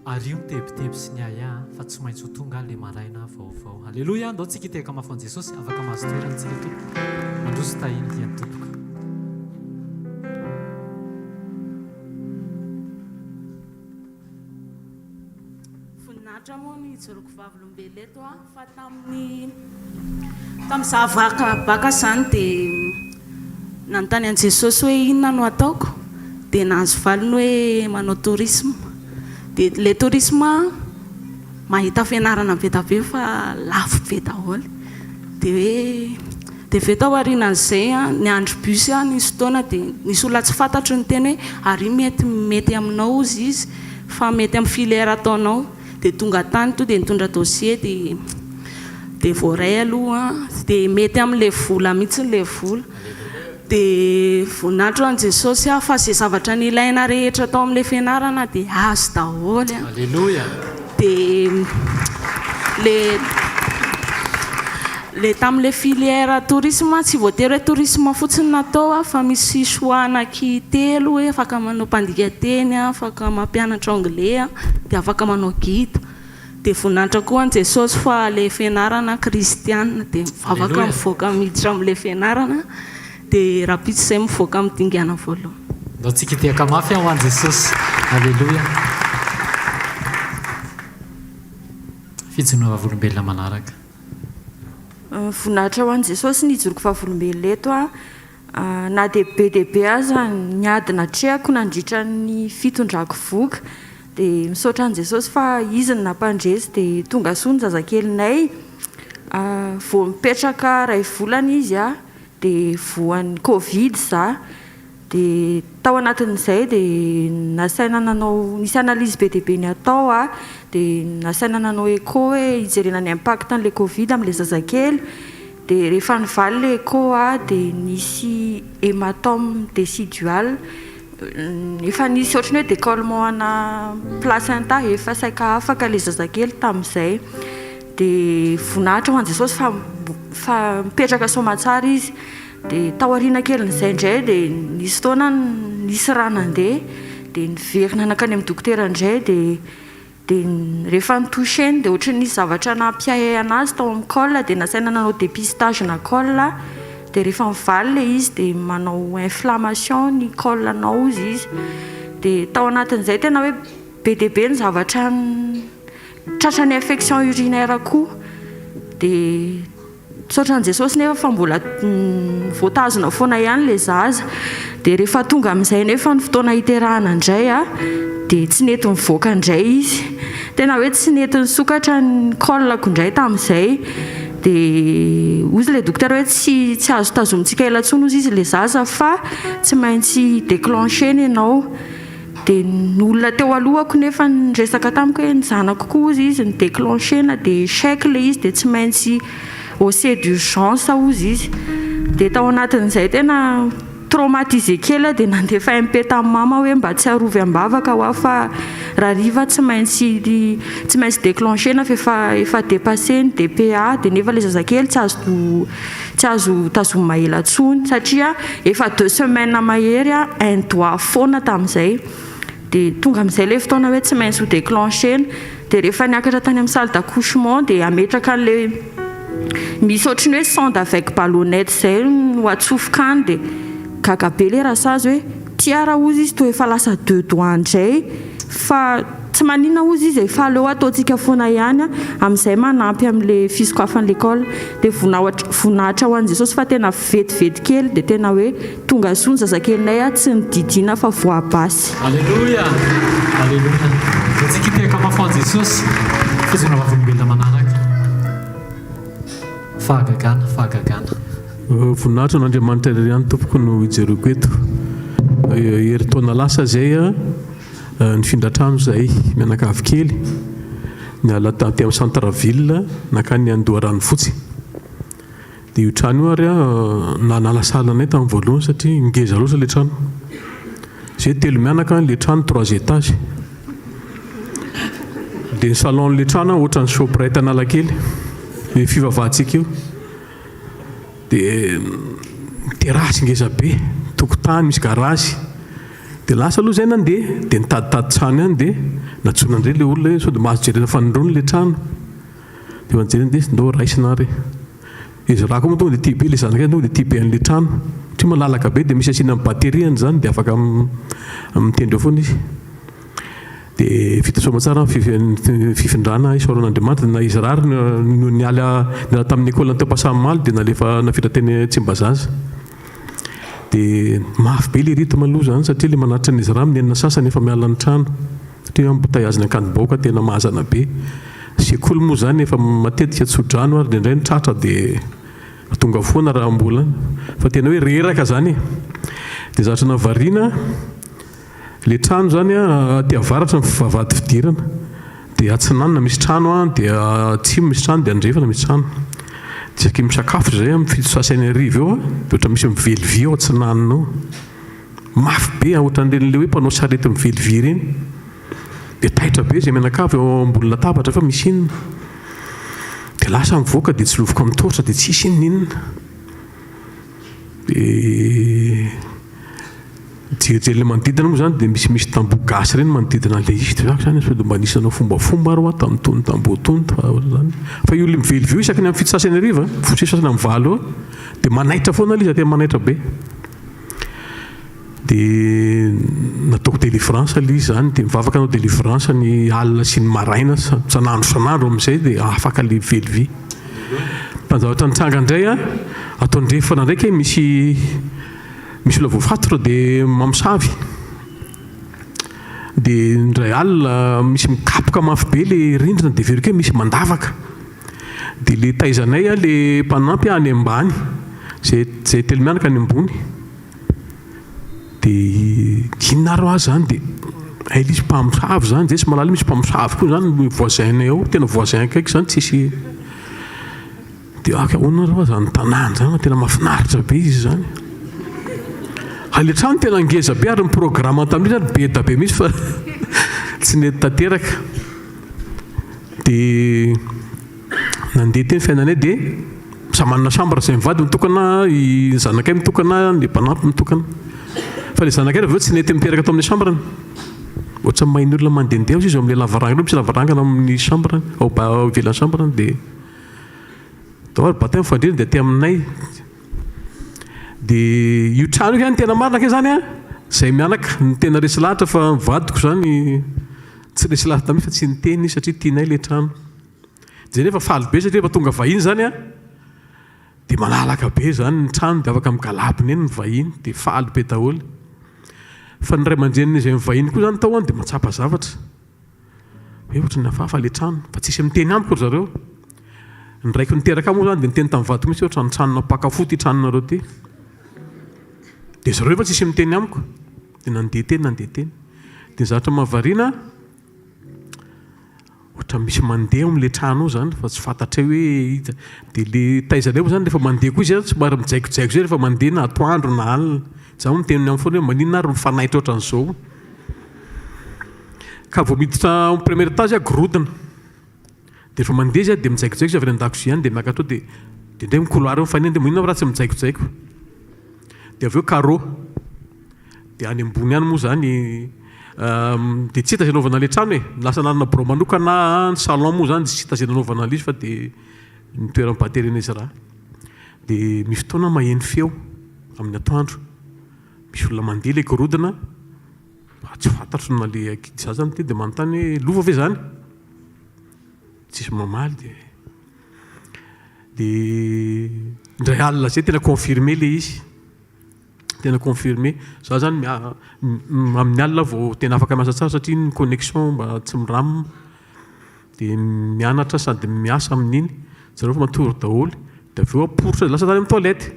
Ario ny tebiteby sy ny ahiahy an, fa tsy maintsy ho tonga ilay maraina vaovao. Aleloia, andao tsika hitehaka mafy ho an'i Jesosy. Afaka mahazo toerana tsika tompoko. Mandroso tahiana hiany tompoko. Voninahitra moa no hijoroako vavolombelona eto an, fa tamin'ny tamin'izaho vaka baka izany dia nanontany an'i Jesosy hoe inona no ataoko? Dia nahazo valiny hoe manao tourisme. Dia ilay tourisme mahita fianarana be dia be fa lafo be daholo. Dia hoe dia avy eo tao aorianan'izay an, niandry bus aho nisy fotoana dia nisy olona tsy fantatro niteny hoe ary mety mety aminao hozy izy fa mety amin'ny filière ataonao. Dia tonga tany to dia nitondra dossier dia dia voaray aloha dia mety amin'ilay vola mihitsy ilay vola. Dia voninahitra ho an'i Jesosy aho fa izay zavatra nilaina rehetra tao amin'ilay fianarana dia azo daholo an. Aleloia. Dia le le tamin'ilay filière tourisme tsy voatery hoe tourisme fotsiny no natao fa misy choix anaky telo hoe afaka manao mpandika teny, afaka mampianatra anglais dia afaka manao guide. Dia voninahitra koa an'i Jesosy fa ilay fianarana kristiana dia mivavaka mivoaka miditra amin'ilay fianarana dia rahampitso izay mivoaka amin'ny dingana voalohany. Ndao tsika hitehaka mafy ho an'i Jesosy. Aleloia. Fijoroana vavolombelona manaraka. Voninahitra ho an'i Jesosy ny hijoroko vavolombelona eto aho. Na dia be dia be aza ny ady natrehako nandritra ny fitondrako vohoka dia misaotra an'i Jesosy fa Izy no nampandresy dia tonga soa ny zazakelinay. Vao nipetraka iray volana izy dia voan'ny covid za. Dia tao anatin'izay dia nasaina nanao, nisy analyse be dia be natao dia nasaina nanao echo hoe hijerena ny impact an'ilay covid amin'ilay zazakely. Dia rehefa nivaly ilay echo dia nisy hématome décidual, efa nisy ohatran'ny hoe décollement ana placenta efa saika afaka ilay zazakely tamin'izay. Dia voninahitra ho an'i Jesosy fa fa mipetraka soamatsara izy. Dia tao aoriana kelin'izay indray dia nisy fotoana nisy rà nandeha dia niverina nankany amin'ny dokotera indray dia Dia rehefa ni-toucher-ny dia ohatran'ny nisy zavatra nampiahiahy an'azy tao amin'ny col dia nasaina nanao dépistage-na col dia rehefa mivaly ilay izy dia manao inflammation ny col-nao hozy izy. Dia tao anatin'izay tena hoe be dia be ny zavatra tratran'ny infection urinaire koa. Dia Misaotra an'i Jesosy nefa fa mbola voatazona foana ihany ilay zaza. Dia rehefa tonga amin'izay nefa ny fotoana hiterahana indray dia tsy nety nivoaka indray izy. Tena hoe tsy nety nisokatra ny col-ko indray tamin'izay. Dia hozy ilay dokotera hoe tsy tsy azo tazomintsika ela intsony hozy izy ilay zaza fa tsy maintsy déclencher-na ianao. Dia ny olona teo alohako nefa niresaka tamiko hoe ny zanako koa hozy izy ni déclencher-na dia échec ilay izy dia tsy maintsy au C d'urgence hozy izy. Dia tao anatin'izay tena traumatisé kely aho dia nandefa MP tamin'i mama hoe mba tsarovy am-bavaka ho aho fa rahariva tsy maintsy tsy maintsy déclencher-na fa efa efa dépassé ny DPA dia nefa ilay zazakely tsy azo Tsy azo tazomina ela intsony satria efa deux semaines mahery un doigt foana tamin'izay. Dia tonga amin'izay ilay fotoana hoe tsy maintsy ho déclencher-na. Dia rehefa niakatra tany amin'ny salle d'accouchement dia hametraka an'ilay misy ohatran'ny hoe sonde avec ballonnette izay no atsofoka any dia gaga be ilay rasazy hoe ty ara hozy izy toa efa lasa deux doigts indray fa Tsy maninona hozy izy e, fa aleo ataontsika foana ihany amin'izay manampy amin'le fisokafan'ny l'école. Dia voninahitra ho an'i Jesosy fa tena vetivety kely dia tena hoe tonga soa ny zazakelinay a, tsy nodidiana fa voabasy. Aleloia! Aleloia! Antsika hitehaka mafy ho an'i Jesosy, fijoroana vavolombelona manaraka. Fahagagana, fahagagana. Voninahitra ho an'Andriamanitra irery ihany tompoko no ijereko eto. Herintaona lasa izay a. Nifindra trano izahay mianakavy kely, niala taty amin'ny centre ville nankany Andoharanofotsy. Dia io trano io ary nanalasala anay tamin'ny voalohany satria ngeza loatra ilay trano. Izahay telo mianaka, ilay trano trois étages. Dia ny salon-n'ilay trano ohatran'ny Shoprite Analakely, io fivavahantsika io. Dia terrasse ngeza be, tokotany misy garage. Dia lasa aloha izay nandeha, dia nitaditady trano ihany dia nantsoina indray ilay olona hoe sao dia mahazo jerena fanindroany ilay trano. Dia efa nijerena dia ndao raisina ary. Izy raha koa moa tonga dia tia be ilay zanakay tonga dia tia be an'ilay trano. Satria malalaka be dia misy asiana batterie any izany dia afaka mitendry eo foana izy. Dia vita soamantsara ny fifindrana isaorana Andriamanitra dia na izy rary no niala niala tamin'ny école teo Ampasanimalo dia nalefa nafindra teny Tsimbazaza. Dia mafy be ilay rythme aloha izany satria ilay manatitra an'izy ireo amin'ny enina sasany efa miala ny trano. Satria embouteillage ny Ankadibaoka tena mazana be. Sekoly moa izany efa matetika tso-drano ary indraindray ny tratra dia tonga foana raha mbola any. Fa tena hoe reraka izany e. Dia zatra nahavariana ilay trano izany aty avaratra ny vavahady fidirana. Dia atsinanana misy trano an, dia atsimo misy trano, dia andrefana misy trano. Dia isaky ny misakafo izay amin'ny fito sasany hariva eo an, dia ohatra misy mively vy ao atsinanana ao. Mafy be an, ohatran'ireny ilay hoe mpanao sarety mively vy ireny. Dia taitra be izay mianakavy eo ambony latabatra fa misy inona. Dia lasa mivoaka dia tsiloviko amin'ny torche dia tsisy inona inona. Dia nijerijery ilay manodidina moa izany dia misimisy tamboho gasy ireny manodidina an'ilay izy. Dia zako izany sao dia mba nisy nanao fombafomba ary hoa tamin'itony tamboho itony fa ohatran'izany. Fa io ilay mivelivy io isaky ny amin'ny fito sasany hariva, fito sasany amin'ny valo eo dia manaitra foana ilay izy, tena manaitra be. Dia nataoko délivrance ilay izy izany, dia mivavaka hanao délivrance ny alina sy ny maraina isan'andro isan'andro amin'izay dia afaka ilay vely vy. Fa ny zavatra nitranga indray an, ato andrefana indray kay misy misy olona voafatotra dia mamosavy. Dia indray alina misy mikapoka mafy be ilay rindrina dia heveriko hoe misy mandavaka. Dia ilay taizanay an, ilay mpanampy any ambany, izay izay telo mianaka any ambony. Dia inona ary hoa zany dia hay ilay izy mpamosavy zany, zay tsy mahalala misy mpamosavy koa zany ny voisin-nay ao, tena voisin akaiky zany tsisy, dia aka ahoana ary hoa zany tanàna zany fa tena mahafinaritra be izy zany. Ary ilay trano tena ngeza be ary ny programme tamin'io zany be da be mihitsy fa tsy nety tanteraka. Dia nandeha teo ny fiainanay dia samy manana chambre izay mivady mitokana, ny zanakay mitokana, ny mpanampy mitokana. Fa ilay zanakay avy eo tsy nety niteraka tao amin'ny chambre-ny. Ohatran'ny maheno olona mandehandeha hozy izy ao amin'ilay lavarangana, misy lavarangana ao amin'ny chambre-ny, ao ba- ivelan'ny chambre-ny dia tao ary bata ny fandriana dia aty aminay. Dia io trano io ihany tena marina kay izany an, izay mianaka no tena resy lahatra fa ny vadiko izany Tsy resy lahatra mihitsy fa tsy niteny izy satria tianay ilay trano. Dia nefa faly be satria rehefa tonga vahiny izany an, dia malalaka be izany ny trano dia afaka migalabona eny ny vahiny dia faly be daholo. Fa ny ray aman-dreniny izay mivahiny koa izany tao an dia mahatsapa zavatra. Hoe ohatran'ny hafahafa ilay trano fa tsisy miteny amiko ry zareo. Ny raiko niteraka ahy moa izany dia niteny tamin'ny vadiko mihitsy hoe ohatran'ny tranona mpaka fo ity tranonareo ity. Dia zareo efa tsisy miteny amiko. Dia nandeha teny nandeha teny. Dia ny zavatra mahavariana, ohatran'ny misy mandeha ao amin'ilay trano ao izany fa tsy fantatray hoe iza. Dia ilay taizanay moa izany rehefa mandeha koa izy an, somary mijaikojaiko izay rehefa mandeha na atoandro na alina. Izaho moa miteny aminy foana hoe maninona ary mifanaitra ohatran'izao. Ka vao miditra ao amin'ny premier étage aho gorodona. Dia rehefa mandeha izy dia mijaikojaiko izy avy any an-dakozia any dia miakatra ao dia dia indray amin'ny couloir eo mifanena dia maninona aho raha tsy mijaikojaiko. Dia avy eo carreau. Dia any ambony any moa izany dia tsy hita izay nanaovana ilay trano e. Lasa nanana birao manokana aho, ny salon moa izany tsy hita izay nanaovana an'ilay izy fa dia ny toeran'ny batterie an'izy raha. Dia misy fotoana aho maheno feo amin'ny atoandro. Misy olona mandeha ilay gorodona, fa tsy fantatro na ilay ankizy zaza no teny dia manontany hoe lova ve izany? Tsisy mamaly dia dia indray alina izay tena confirmé ilay izy. Tena confirmé. Za zany amin'ny alina vao tena afaka miasa tsara satria ny connexion mba tsy miram. Dia mianatra sady miasa amin'iny. Zareo efa matory daholo. Dia avy eo aporitra lasa zany amin'ny toilette.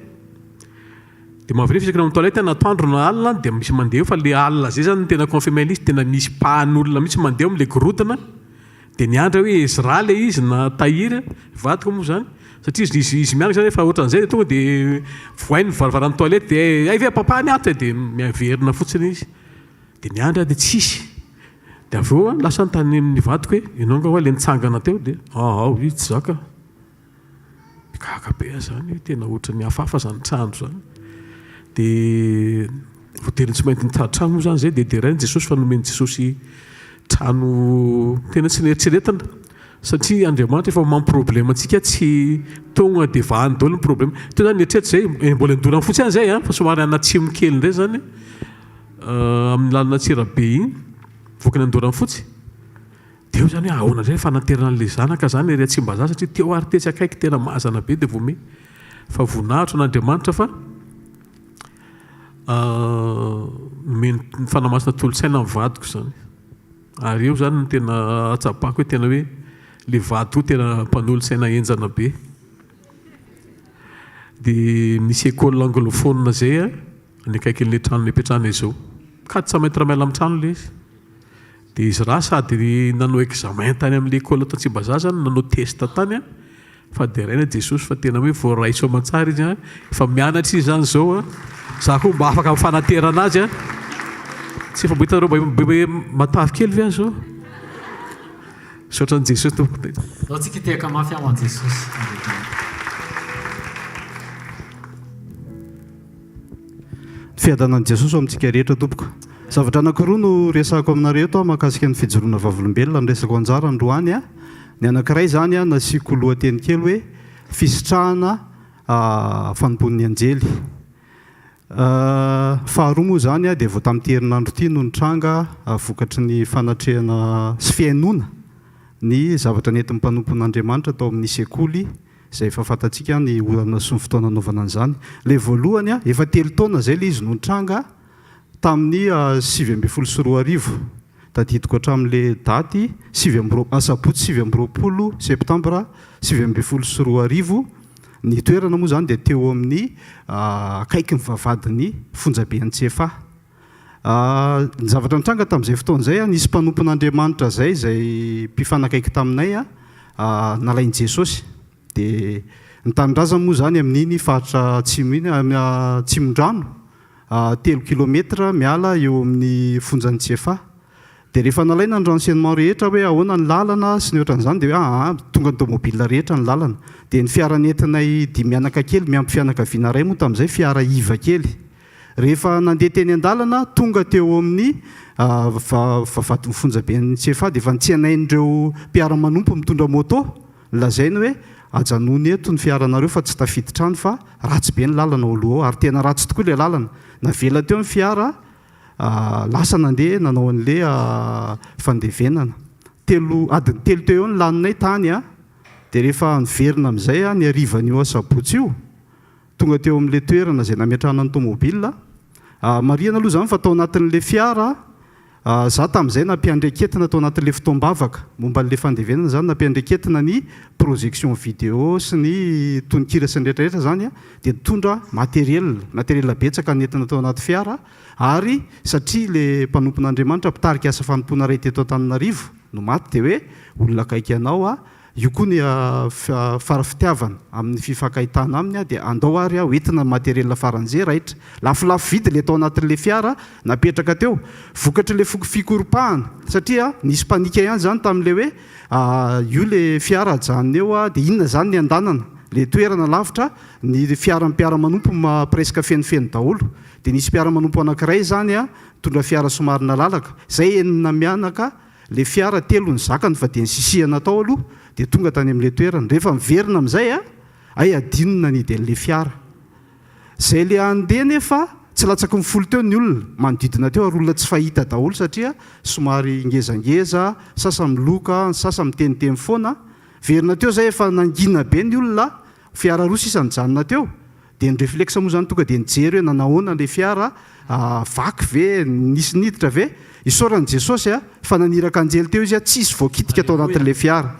Dia mahavariana fa isaky ny ao amin'ny toilette na atoandro na alina dia misy mandeha eo fa le alina zay zany no tena confirmé ilay izy, tena misy pas-n'olona mihitsy mandeha ao amin'ilay gorodona. Dia niandry aho hoe Ezra ilay izy na Tahiry, vadiko moa izany, satria izy izy izy mianaka izany efa ohatran'izay dia tonga dia vohainy ny varavaran'ny toilette dia hay ve papa ny ato e dia miverina fotsiny izy. Dia niandry aho dia tsisy. Dia avy eo aho lasa nanontany ny vadiko hoe ianao angaha hoa ilay nitsangana teo dia aa hoy izy tsy za ka. Gaga be aho izany hoe tena ohatran'ny hafahafa izany trano izany. Dia voatery tsy maintsy nitady trano moa izany izay dia deraina Jesosy fa nomen'i Jesosy trano tena tsy neritreretina satria Andriamanitra efa mampiproblème antsika tsy tonga dia vahany daholo ny problème. Teo izany nieritreritra izay, mbola indorany fotsy ihany izay an, fa somary anatsimo kely indray izany amin'ny lalana Antsirabe iny, mivoaka ny Andoranfotsy. Dia eo izany hoe ahoana indray ny fanaterana an'ilay zanaka izany ery Tsimbazaza satria teo ary tetsy akaiky tena mazana be dia voame fa voninahitra an'Andriamanitra fa Nomen'ny Fanahy Masina tolo-tsaina ny vadiko izany. Ary eo izany no tena ahatsapako hoe tena hoe ilay vady koa tena mpanolo-tsaina henjana be. Dia nisy école anglophone izay an, any akaikin'ilay trano nipetrahanay izao. 400 mètres miala amin'ny trano ilay izy. Dia izy raha sady nanao examen tany amin'ilay école tao Tsimbazaza no nanao test tany an, fa deraina Jesosy fa tena hoe voaray soamantsara izy an, efa mianatra izy izany izao an, za koa mba afaka mifanaterana azy an, tsy efa mba hitanareo mba hoe matavy kely ve aho izao? Misaotra an'i Jesosy tompoko. Ndao tsika hitehaka mafy aho an'i Jesosy. Aleloia. Ny fiadanan'i Jesosy ho amintsika rehetra tompoko. Zavatra anankiroa no resahako aminareo eto mahakasika ny fijoroana vavolombelona no resako anjara androany a. Ny anankiray izany a nasiako lohateny kely hoe fisitrahana fanompoan'ny anjely. Faharoa moa izany dia vao tamin'ity herinandro ity no nitranga vokatry ny fanatrehana sy fihainoana ny zavatra nentin'ny mpanompon'Andriamanitra tao amin'ny sekoly izay efa fantatsika ny orana sy ny fotoana nanaovana an'izany. Ilay voalohany, efa telo taona izay ilay izy no nitranga, tamin'ny 2019. Tadidiko hatramin'ilay daty, asabotsy 29 septambra 2019. Ny toerana moa izany dia teo amin'ny akaikin'ny vavahadin'ny fonjaben'i Tsiafahy. Ny zavatra nitranga tamin'izay fotoana izay, nisy mpanompon'Andriamanitra izay, izay mpifanakaiky taminay, nalain'i Jesosy. Dia ny tanindrazany moa izany amin'iny faritra atsimo iny, Atsimondrano, telo kilometra miala eo amin'ny fonjan'i Tsiafahy. Dia rehefa nalaina ny renseignement rehetra hoe ahoana ny lalana sy ny ohatran'izany dia hoe aa tonga ny tomobile rehetra ny lalana. Dia ny fiara nentinay dimy mianaka kely miampy fianakaviana iray moa tamin'izay fiara iva kely. Rehefa nandeha teny an-dalana, tonga teo amin'ny vavahadin'ny fonjaben'ny Tsefa dia efa nitsenain'ireo mpiara-manompo mitondra moto, nolazainy hoe ajanony eto ny fiaranareo fa tsy tafiditra any fa ratsy be ny lalana ao aloha ao ary tena ratsy tokoa ilay lalana. Navela teo ny fiara, lasa nandeha nanao an'ilay fandevenana. Telo, adiny telo teo eo ny laninay tany dia rehefa niverina amin'izay ny harivan'io asabotsy io, Tonga teo amin'ilay toerana izay nametrahana ny tomobile. Marihana aloha izany fa tao anatin'ilay fiara, izaho tamin'izay nampiandreketina tao anatin'ilay fotoam-bavaka momba an'ilay fandevenana izany, nampiandreketina ny projection vidéo sy ny tononkira sy ny rehetra rehetra izany dia nitondra matériel, matériel betsaka nentina tao anaty fiara ary satria ilay mpanompon'Andriamanitra mpitarika asa fanompoana iray teto Antananarivo no maty dia hoe olona akaiky anao aho Io koa ny fara fitiavana amin'ny fifankahitana aminy dia andao ary aho entina ny matériel faran'ze raitra. Lafolafo vidy le tao anatin'le fiara napetraka teo. Vokatr'le fikoropahana satria nisy panique ihany zany tamin'le hoe io le fiara ajanona eo dia inona zany ny andanana, le toerana lavitra ny fiaran'ny mpiara-manompo presque fenofeno daholo. Dia nisy mpiara-manompo anankiray zany nitondra fiara somary nalalaka. Zay enina mianaka Le fiara telo ny zakany fa dia nisisihana tao aloha dia tonga tany amin'ilay toerana. Rehefa miverina amin'izay a, hay adino ny nanidy an'ilay fiara. Izay le handeha nefa tsy latsaky ny folo teo ny olona manodidina teo ary olona tsy fahita daholo satria somary ngezangeza, sasany miloka, ny sasany miteniteny foana. Verina teo izay efa nangina be ny olona, fiara roa sisa nijanona teo. Dia ny reflexe moa izany tonga dia nijery hoe nanahoana ilay fiara, vaky ve, nisy niditra ve? Isaorana Jesosy a, fa naniraka anjely teo izy a, tsisy voakitika tao anatin'ilay fiara.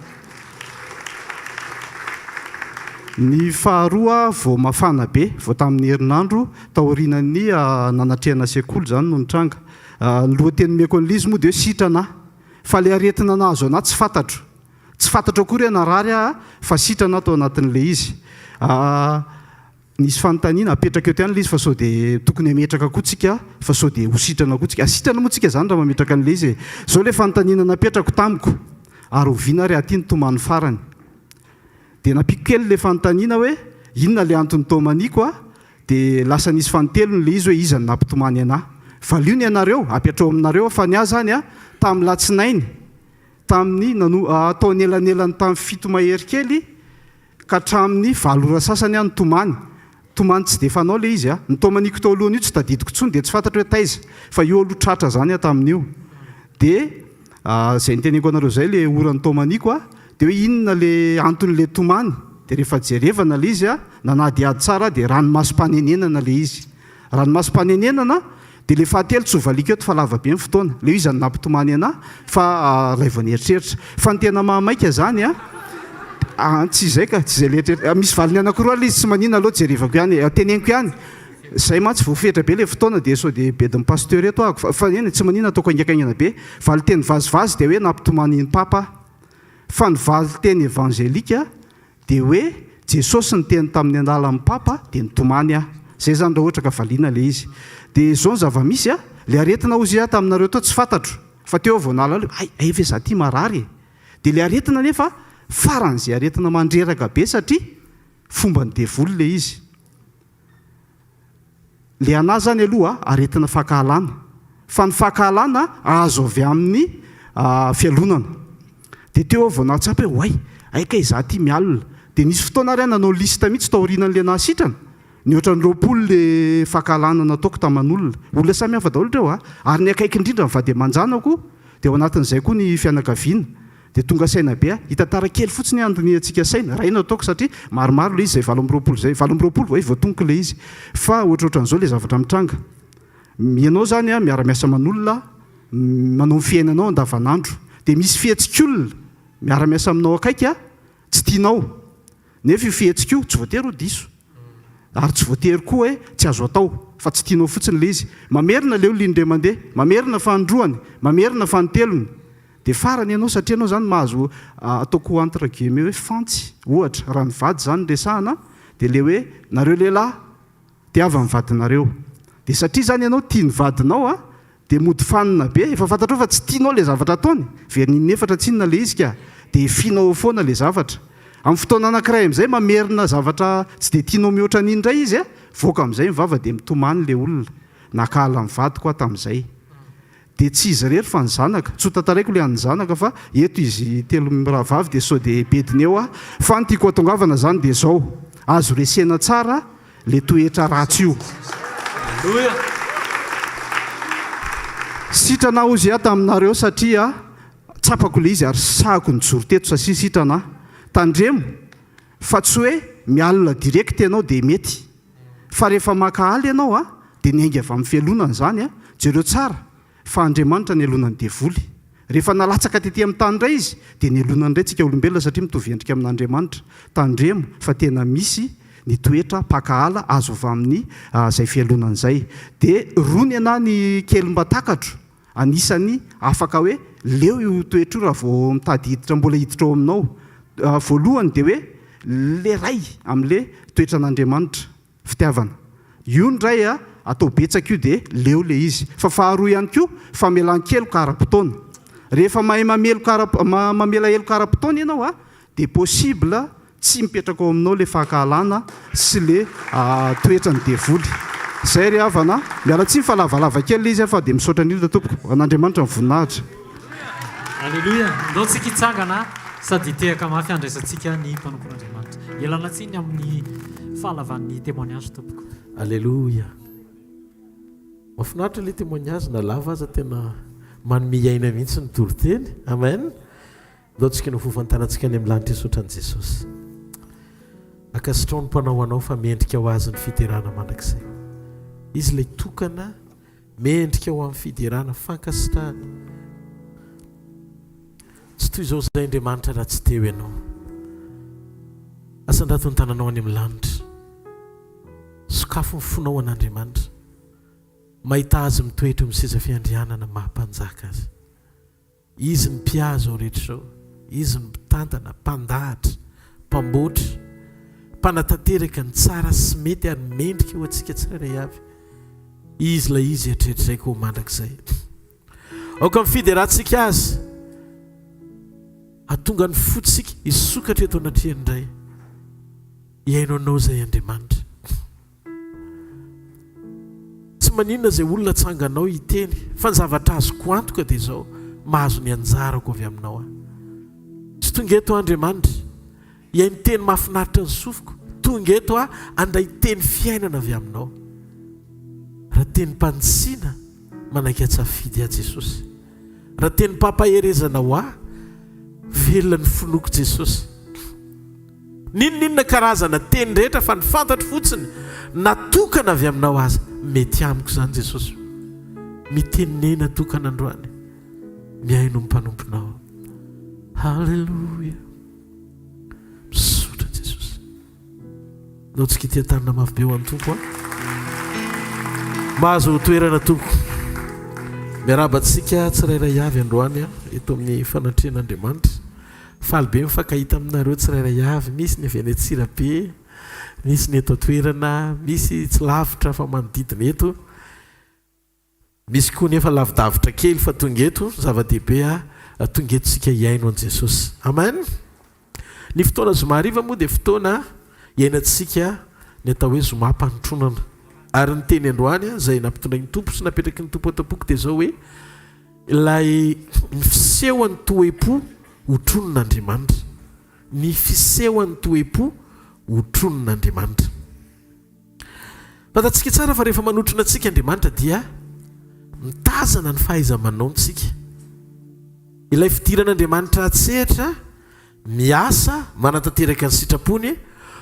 Ny faharoa vao mafana be, vao tamin'ny herinandro taorianan'ny nanatrehana sekoly izany no nitranga. Ny lohateny nomeko an'ilay izy moa dia hoe sitrana aho. Fa ilay aretina nahazo an'ahy tsy fantatro. Tsy fantatro akory hoe narary aho fa sitrana aho tao anatin'ilay izy. Nisy fanontaniana, apetraka eto ihany ilay izy fa sao dia tokony hametraka koa tsika fa sao dia ho sitrana koa tsika. Sitrana moa tsika izany raha mametraka an'ilay izy e. Izao ilay fanontaniana napetrako tamiko, ary oviana ary aty ny tomany farany? Dia nampiako kely ilay fanontaniana hoe inona ilay antony tomaniako a? Dia lasa nisy fanintelony ilay izy hoe iza no nampitomany an'ahy? Valio ny anareo, apetrao aminareo aho fa ny ahy izany a, tamin'ny latsinainy, Tamin'ny nano, tao anelanelan'ny tamin'ny fito mahery kely ka hatramin'ny valo ora sasany aho nitomany. Tomany tsy dia fanao ilay izy a. Ny tomaniko tao alohan'io tsy tadidiko intsony dia tsy fantatro hoe taiza. Fa io aloha tratra izany aho tamin'io. Dia izay niteneniko anareo izay ilay ora nitomaniko a. Dia hoe inona ilay anton'ilay tomany. Dia rehefa jerevana ilay izy a, nanadihady tsara aho dia ranomasom-panenenana ilay izy. Ranomasom-panenenana, dia ilay fahatelo tsy ho valiako eto fa lava be ny fotoana. Ilay iza no nampitomany anà fa ilay vao nieritreritra. Fa ny tena mahamaika izany an, an, tsy izay ka, tsy izay ilay eritreritra. Misy valiny anankiroa ilay izy, tsy maninona aloha jerevako ihany e, teneniko ihany. Izay mantsy voafetra be ilay fotoana dia sao dia bedin'ny pasteur eto aho. Fa eny e, tsy maninona ataoko haingakaingana be. Valinteny vazivazy dia hoe nampitomany ny papa aho. Fa ny valinteny evangelika Dia hoe Jesosy niteny tamin'ny alalan'ny Papa dia nitomany aho. Zay zany raha ohatra ka valiana ilay izy. Dia izao ny zava-misy a, ilay aretina hozy aho taminareo teo tsy fantatro fa teo aho vao nahalala hoe hay, hay ve za ty marary e. Dia ilay aretina anefa faran'izay aretina mandreraka be satria fomban'ny devoly ilay izy. Le anah zany aloha aretina fankahalana fa ny fankahalana azo avy amin'ny fialonana. De teo aho vao nahatsapa hoe oay, hay kay za ty mialona. De nisy fotoana ary aho nanao liste mihitsy taorianan'le nahasitrana, nihoatra ny 20 le fankahalana nataoko taman'olona. Olona samy hafa daholo ireo a! Ary ny akaiky indrindra ny vady aman-janako, de ao anatin'izay koa ny fianakaviana. Dia tonga saina be aho. Hitantara kely fotsiny aho handinihantsika saina. Iray no ataoko satria maromaro ilay izy, izay 28 izay. 28 vao hoe voatonoko ilay izy. Fa ohatrohatran'izao ilay zavatra mitranga. Ianao izany an, miara-miasa aman'olona, manao ny fiainanao andavanandro. Dia misy fihetsik'olona miara-miasa aminao akaiky an, tsy tianao. Nefa io fihetsika io tsy voatery ho diso. Ary tsy voatery koa hoe tsy azo atao, fa tsy tianao fotsiny ilay izy. Mamerina ilay olona indray mandeha, mamerina fanindroany, mamerina fanintelony. Dia farany ianao, satria ianao izany mahazo ataoko entre guillemets hoe fantsy, ohatra, raha ny vady izany no resahana, dia ilay hoe nareo lehilahy, tiava ny vadinareo. Dia satria izany ianao tia ny vadinao an, dia mody fanina be, efa fantatrao fa tsy tianao ilay zavatra ataony, very in'efatra tsinona ilay izy ka, dia efinao ao foana ilay zavatra. Amin'ny fotoana anankiray amin'izay mamerina zavatra tsy dia tianao mihoatra an'iny indray izy an, voaka amin'izay ny vava dia mitomany ilay olona. Nankahala ny vadiko aho tamin'izay. Dia tsy izy irery fa ny zanaka. Tsy ho tantaraiko ilay an'ny zanaka fa eto izy telo mirahavavy dia sao dia bediny eo aho. Fa ny tiako hatongavana izany dia izao, azo resena tsara ilay toetra ratsy io. Aleloia! Sitrana aho hozy aho taminareo satria tsapako ilay izy ary sahako nijoro teto satria sitrana aho. Tandremo fa tsy hoe mialona direct ianao dia mety. Fa rehefa mankahala ianao a, dia niainga avy amin'ny fialonana izany a, jereo tsara fa Andriamanitra nialona ny devoly. Rehefa nalatsaka tety amin'ny tany indray izy, dia nialonany indray tsika olombelona satria mitovy endrika amin'Andriamanitra. Tandremo fa tena misy ny toetra mpankahala azo avy amin'ny izay fialonana izay. Dia roa ny anah ny kely mba takatro, anisan'ny afaka hoe leo io toetra io raha vao mitady hiditra mbola hiditra ao aminao. Voalohany dia hoe le ray amin'le toetran'Andriamanitra, fitiavana. Io indray atao betsaka io dia leo le izy. Fa faharoa ihany koa famelan-keloka ara-potoana. Rehefa mahay mameloka ara mamela heloka ara-potoana ianao dia possible Tsy mipetraka ao aminao le fankahalana sy le toetran'ny devoly. Zay ry havana a! Miala tsiny fa lavalava kely le izy a fa dia misaotra indrindra tompoko. Ho an'Andriamanitra ny voninahitra. Aleloia! Ndao tsika hitsangana sady hitehaka mafy handraisantsika ny mpanompon'Andriamanitra. Ialana tsiny amin'ny fahalavan'ny témoignage tompoko. Aleloia! Mahafinaritra ilay témoignage na lava aza tena manome aina mihitsy ny toriteny. Amen! Ndao tsika no fofantanantsika any amin'ny lanitra hisaotra an'i Jesosy. Ankasitrao ny mpanao anao fa mendrika ho azy ny fiderana mandrakizay. Izy ilay tokana mendrika ho amin'ny fiderana fankasitrahana. Tsy toy izao izay Andriamanitra raha tsy teo ianao. Asandrato ny tananao any amin'ny lanitra. Sokafo ny fonao an'Andriamanitra. Mahita azy mitoetra eo amin'ny seza fiandrianana maha mpanjaka azy. Izy no mpiahy izao rehetra izao. Izy no mpitantana, mpandahatra, mpamboatra, mpanatanteraka ny tsara sy mety ary mendrika ho antsika tsirairay avy. Izy ilay Izy hatrehatrizay ka ho mandrakizay. Aoka ny fiderantsika Azy hahatonga ny fontsika hisokatra eto anatrehany indray. Hihaino anao izay Andriamanitra. Tsy maninona izay olona atsanganao hiteny fa ny zavatra azoko antoka dia izao, mahazo ny anjarako avy aminao aho. Tsy tonga eto aho Andriamanitra hihaino teny mahafinaritra ny sofiko, tonga eto aho handray teny fiainana avy aminao. Raha tenim-panitsiana, manaiky hatsafidy aho Jesosy. Raha tenim-pampaherezana ho ahy, velona ny finoako Jesosy. N'inon'inona karazana teny rehetra fa ny fantatro fotsiny natokana avy aminao aza. Mety amiko izany Jesosy o. Mitenena tokana androany. Mihaino ny mpanomponao. Haleloia. Misaotra Jesosy. Nao tsy kitia tanana mafy be ho an'ny Tompo a. Mahazo toerana tompoko. Miarahaba antsika tsirairay avy androany a, eto amin'ny fanatrehan'Andriamanitra. Faly be mifankahita aminareo tsirairay avy. Misy ny avy any Antsirabe, misy ny eto an-toerana, misy tsy lavitra fa manodidina eto. Misy koa nefa lavidavitra kely fa tonga eto, zava-dehibe a, tonga eto isika hihaino an'i Jesosy. Amen! Ny fotoana zoma hariva moa dia fotoana iainantsika ny atao hoe zoma mpanontronana. Ary ny teny androany izay nampitondrain'ny Tompo sy napetraky ny Tompo ato am-poko dia izao hoe, ilay ny fisehoan'ny toe-po hotronin'Andriamanitra. Ny fisehoan'ny toe-po hotronin'Andriamanitra. Fantatsika tsara fa rehefa manotrona antsika Andriamanitra dia mitazana ny fahaiza-manaontsika. Ilay fidiran'Andriamanitra an-tsehatra, miasa, manatanteraka ny sitrapony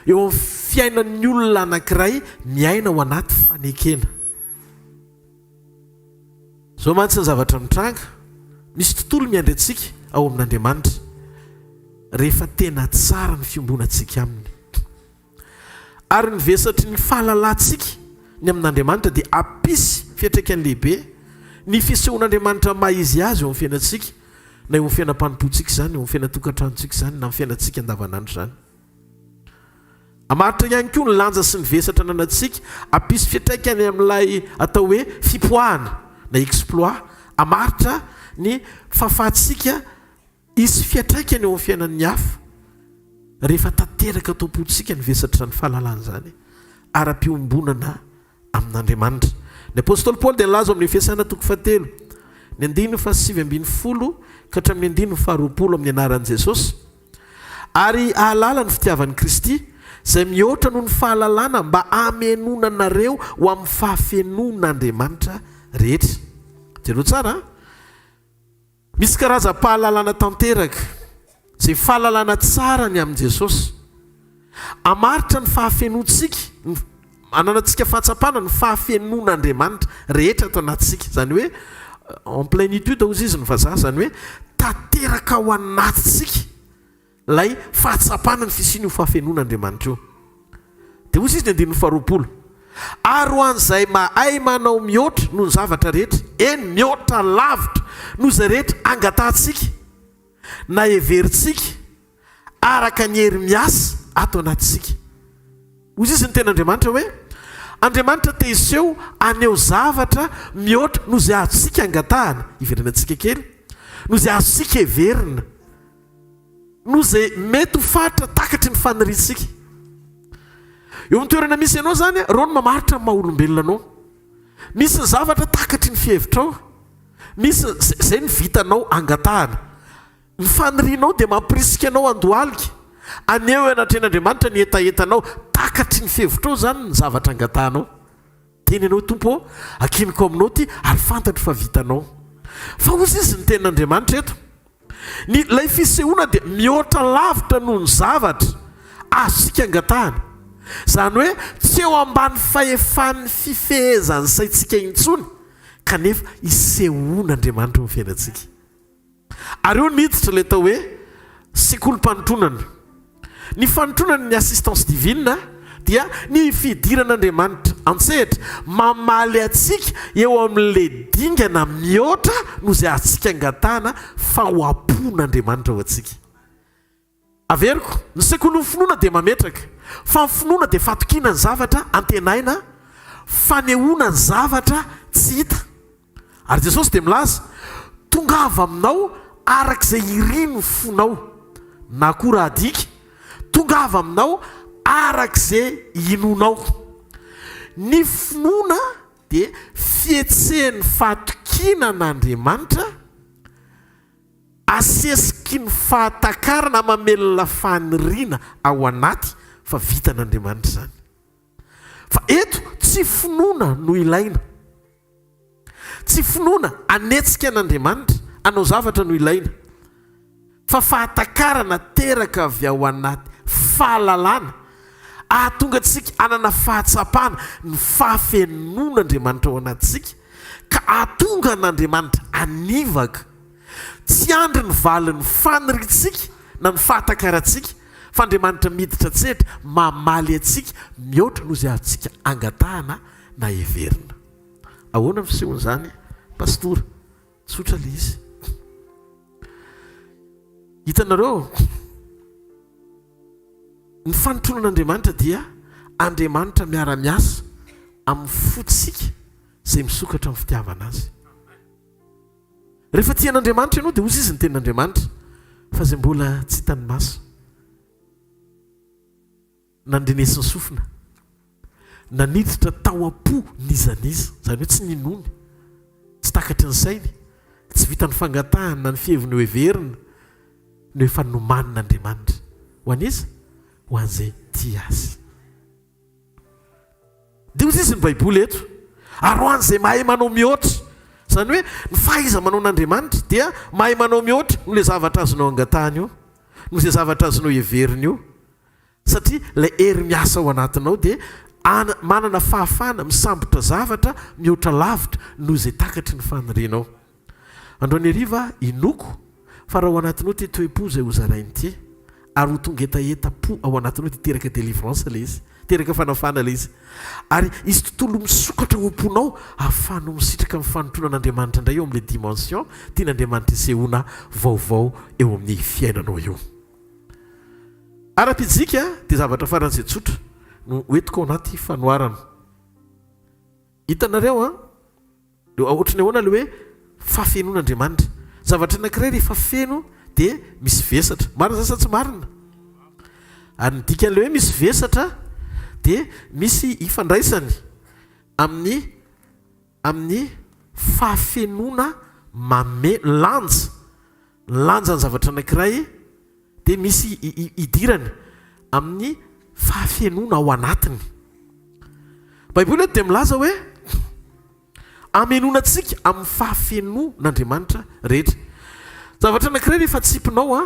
eo amin'ny fiainan'ny olona anankiray miaina ao anaty fanekena. Izao mantsy ny zavatra mitranga, misy tontolo miandry antsika ao amin'Andriamanitra rehefa tena tsara ny fiombonantsika Aminy. Ary ny vesatry ny fahalalantsika ny amin'Andriamanitra dia hampisy fiantraikany lehibe ny fisehoan'Andriamanitra maha izy azy eo amin'ny fiainantsika, na eo amin'ny fiainam-panompoantsika izany, eo amin'ny fiainan-tokantranontsika izany, na amin'ny fiainantsika andavanandro izany. Hamaritra ihany koa ny lanja sy ny vesatra ananantsika, hampisy fiantraikany amin'ilay atao hoe fipoahana na exploit, hamaritra ny fahafahantsika Hisy fiantraikany eo amin'ny fiainan'ny hafa rehefa tanteraka ato am-pontsika ny vesatr'izany fahalalana izany ara-piombonana amin'Andriamanitra. Ny apostoly Paoly dia nilaza ao amin'ny Efesiana toko fahatelo, ny andininy fahasivy ambin'ny folo ka hatramin'ny andininy faharoapolo amin'ny anaran'i Jesosy, Ary hahalala ny fitiavan'i Kristy, izay mihoatra noho ny fahalalana mba hamenoana anareo ho amin'ny fahafenoan'Andriamanitra rehetra. Jereo tsara an! Misy karazam-pahalalana tanteraka, izay fahalalana tsara ny amin'i Jesosy. Hamaritra ny fahafenoantsika, ny ananantsika fahatsapana ny fahafenoan'Andriamanitra rehetra ato anatintsika. Izany hoe en plénitude hozy izy ny vazaha, izany hoe tanteraka ao anatintsika. Ilay fahatsapana ny fisian'io fahafenoan'Andriamanitra io. Dia hoy izy ny andininy faharoapolo, Ary ho an'izay mahay manao mihoatra noho ny zavatra rehetra, eny, mihoatra lavitra noho izay rehetra angatahantsika na heverintsika, araka ny hery miasa ato anatintsika. Hoy izy ny tenin'Andriamanitra hoe, Andriamanitra te hiseho haneho zavatra mihoatra noho izay azontsika angatahana, hiverenantsika kely, noho izay azontsika heverina. Noho izay mety ho faritra takatry ny faniriantsika. Eo amin'ny toerana misy anao izany, ireo no mamaritra ny maha olombelona anao. Misy ny zavatra takatry ny fihevitrao, misy izay no vitanao angatahana. Ny fanirianao dia mampirisika anao handohalika, haneho eo anatrehan'Andriamanitra ny hetahetanao. Takatry ny fihevitrao izany ny zavatra angatahanao. Teny ianao Tompo ô, ankiniko aminao ity ary fantatro fa vitanao. Fa hozy izy ny tenin'Andriamanitra eto. Ny ilay fisehoana dia mihoatra lavitra noho ny zavatra azontsika angatahana. Izany hoe tsy eo ambany fahefan'ny fifehezan'ny saintsika intsony kanefa isehoan'Andriamanitra eo amin'ny fiainantsika. Ary eo niditra ilay atao hoe sekolim-panotronana. Ny fanotronana ny assistance divine dia ny fidiran'Andriamanitra an-tsehatra mamaly antsika eo amin'ilay dingana mihoatra noho izay azontsika angatahana fa ho am-pon'Andriamanitra ho antsika. Averiko, ny sekolin'ny finoana dia mametraka fa ny finoana dia fatokiana ny zavatra antenaina, fanehoana ny zavatra tsy hita. Ary Jesosy dia milaza, Tongava aminao araka izay irin'ny fonao. Na koa raha adika, Tongava aminao araka izay inoanao. Ny finoana dia fihetsehan'ny fahatokiana an'Andriamanitra, Asesiky ny fahatakarana mamelona faniriana ao anaty fa vitan'Andriamanitra izany. Fa eto tsy finoana no ilaina. Tsy finoana hanetsika an'Andriamanitra hanao zavatra no ilaina. Fa fahatakarana teraka avy ao anaty fahalalana. Hahatonga antsika hanana fahatsapana ny fahafenoan'Andriamanitra ao anatintsika, ka hahatonga an'Andriamanitra hanivaka. Tsy andry ny valin'ny faniriantsika na ny fahatakarantsika, fa Andriamanitra miditra an-tsehatra mamaly antsika mihoatra noho izay azontsika angatahana na heverina. Ahoana ny fisehon'izany Pastora? Tsotra ilay izy. Hitanareo, ny fanotronan'Andriamanitra dia Andriamanitra miara-miasa amin'ny fontsika izay misokatra amin'ny fitiavana Azy. Rehefa tia an'Andriamanitra ianao dia hozy izy ny tenin'Andriamanitra fa izay mbola tsy hitan'ny maso nandrenesin'ny sofina na niditra tao am-po n'iza n'iza, izany hoe tsy ninoany, tsy takatry ny sainy, tsy vitan'ny fangatahany na ny fiheviny ho heverina no efa nomanin'Andriamanitra. Ho an'iza? Ho an'izay tia Azy. Dia hoy izy ny Baiboly eto, Ary ho an'izay mahay manao mihoatra. Izany hoe ny fahaiza-manaon'Andriamanitra dia mahay manao mihoatra noho ilay zavatra azonao angatahana io, noho izay zavatra azonao heverina io. Satria ilay hery miasa ao anatinao dia manana fahafahana misambotra zavatra mihoatra lavitra noho izay takatry ny fanirianao. Androany hariva inoako fa raha ao anatinao ity toe-po izay hozaraina ity ary ho tonga hetaheta-po ao anatinao dia hiteraka délivrance ilay izy, hiteraka fanafahana ilay izy. Ary hisy tontolo misokatra ao am-ponao ahafahanao misitraka ny fanompoana an'Andriamanitra indray eo amin'ilay dimension tian'Andriamanitra hisehoana vaovao eo amin'ny fiainanao io. Ara-pizika dia zavatra faran'izay tsotra no hoentiko ao anaty fanoharana. Hitanareo an? Ohatry ny ahoana ilay hoe fahafenoan'Andriamanitra? Zavatra anankiray rehefa feno dia misy vesatra. Marina izany sa tsy marina? Ary ny dikan'ilay hoe misy vesatra dia misy ifandraisany amin'ny amin'ny fahafenoana mame lanja. Ny lanjan'ny zavatra anankiray dia misy idirany amin'ny fahafenoana ao anatiny. Baiboly eto dia milaza hoe amenoana antsika amin'ny fahafenoan'Andriamanitra rehetra. Zavatra anankiray rehefa tsipinao an,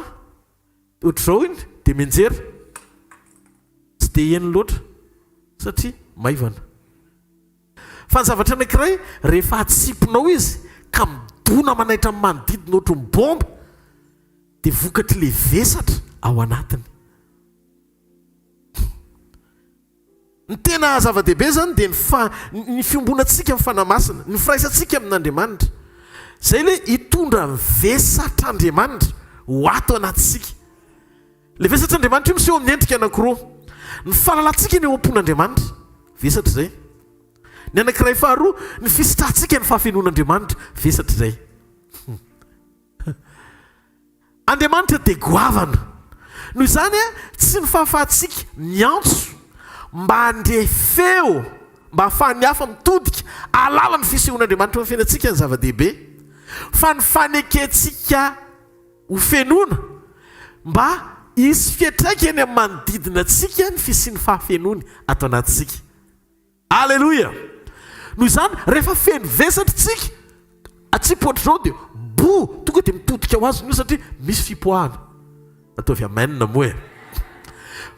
ohatr'izao iny dia mianjera. Tsy dia heno loatra satria maivana. Fa ny zavatra anankiray, rehefa atsipinao izy ka midona manaitra ny manodidina ohatry ny bomba, dia vokatr'ilay vesatra ao anatiny. Ny tena zava-dehibe izany dia ny fa, ny fiombonantsika amin'ny Fanahy Masina, ny firaisantsika amin'Andriamanitra. Izay ilay hitondra ny vesatr'Andriamanitra ho ato anatintsika. Ilay vesatr'Andriamanitra io miseho amin'ny endrika anankiroa. Ny fahalalantsika ny eo am-pon'Andriamanitra, vesatra izay. Ny anankiray faharoa, ny fisitrahantsika ny fahafenoan'Andriamanitra, vesatra izay. Andriamanitra dia goavana. Noho izany, tsy ny fahafahantsika miantso mba handre feo, mba hahafahan'ny hafa mitodika hahalala ny fisehoan'Andriamanitra eo amin'ny fiainantsika ny zava-dehibe, fa ny fanekentsika Ho fenoina, mba hisy fiantraikany amin'ny manodidina antsika ny fisian'ny fahafenoany ato anatintsika. Aleloia! Noho izany, rehefa feno vesatra isika, atsipy ohatr'izao dia bo, tonga dia mitodika ho azy ny olona satria misy fipoahana. Ataovy amen moa e!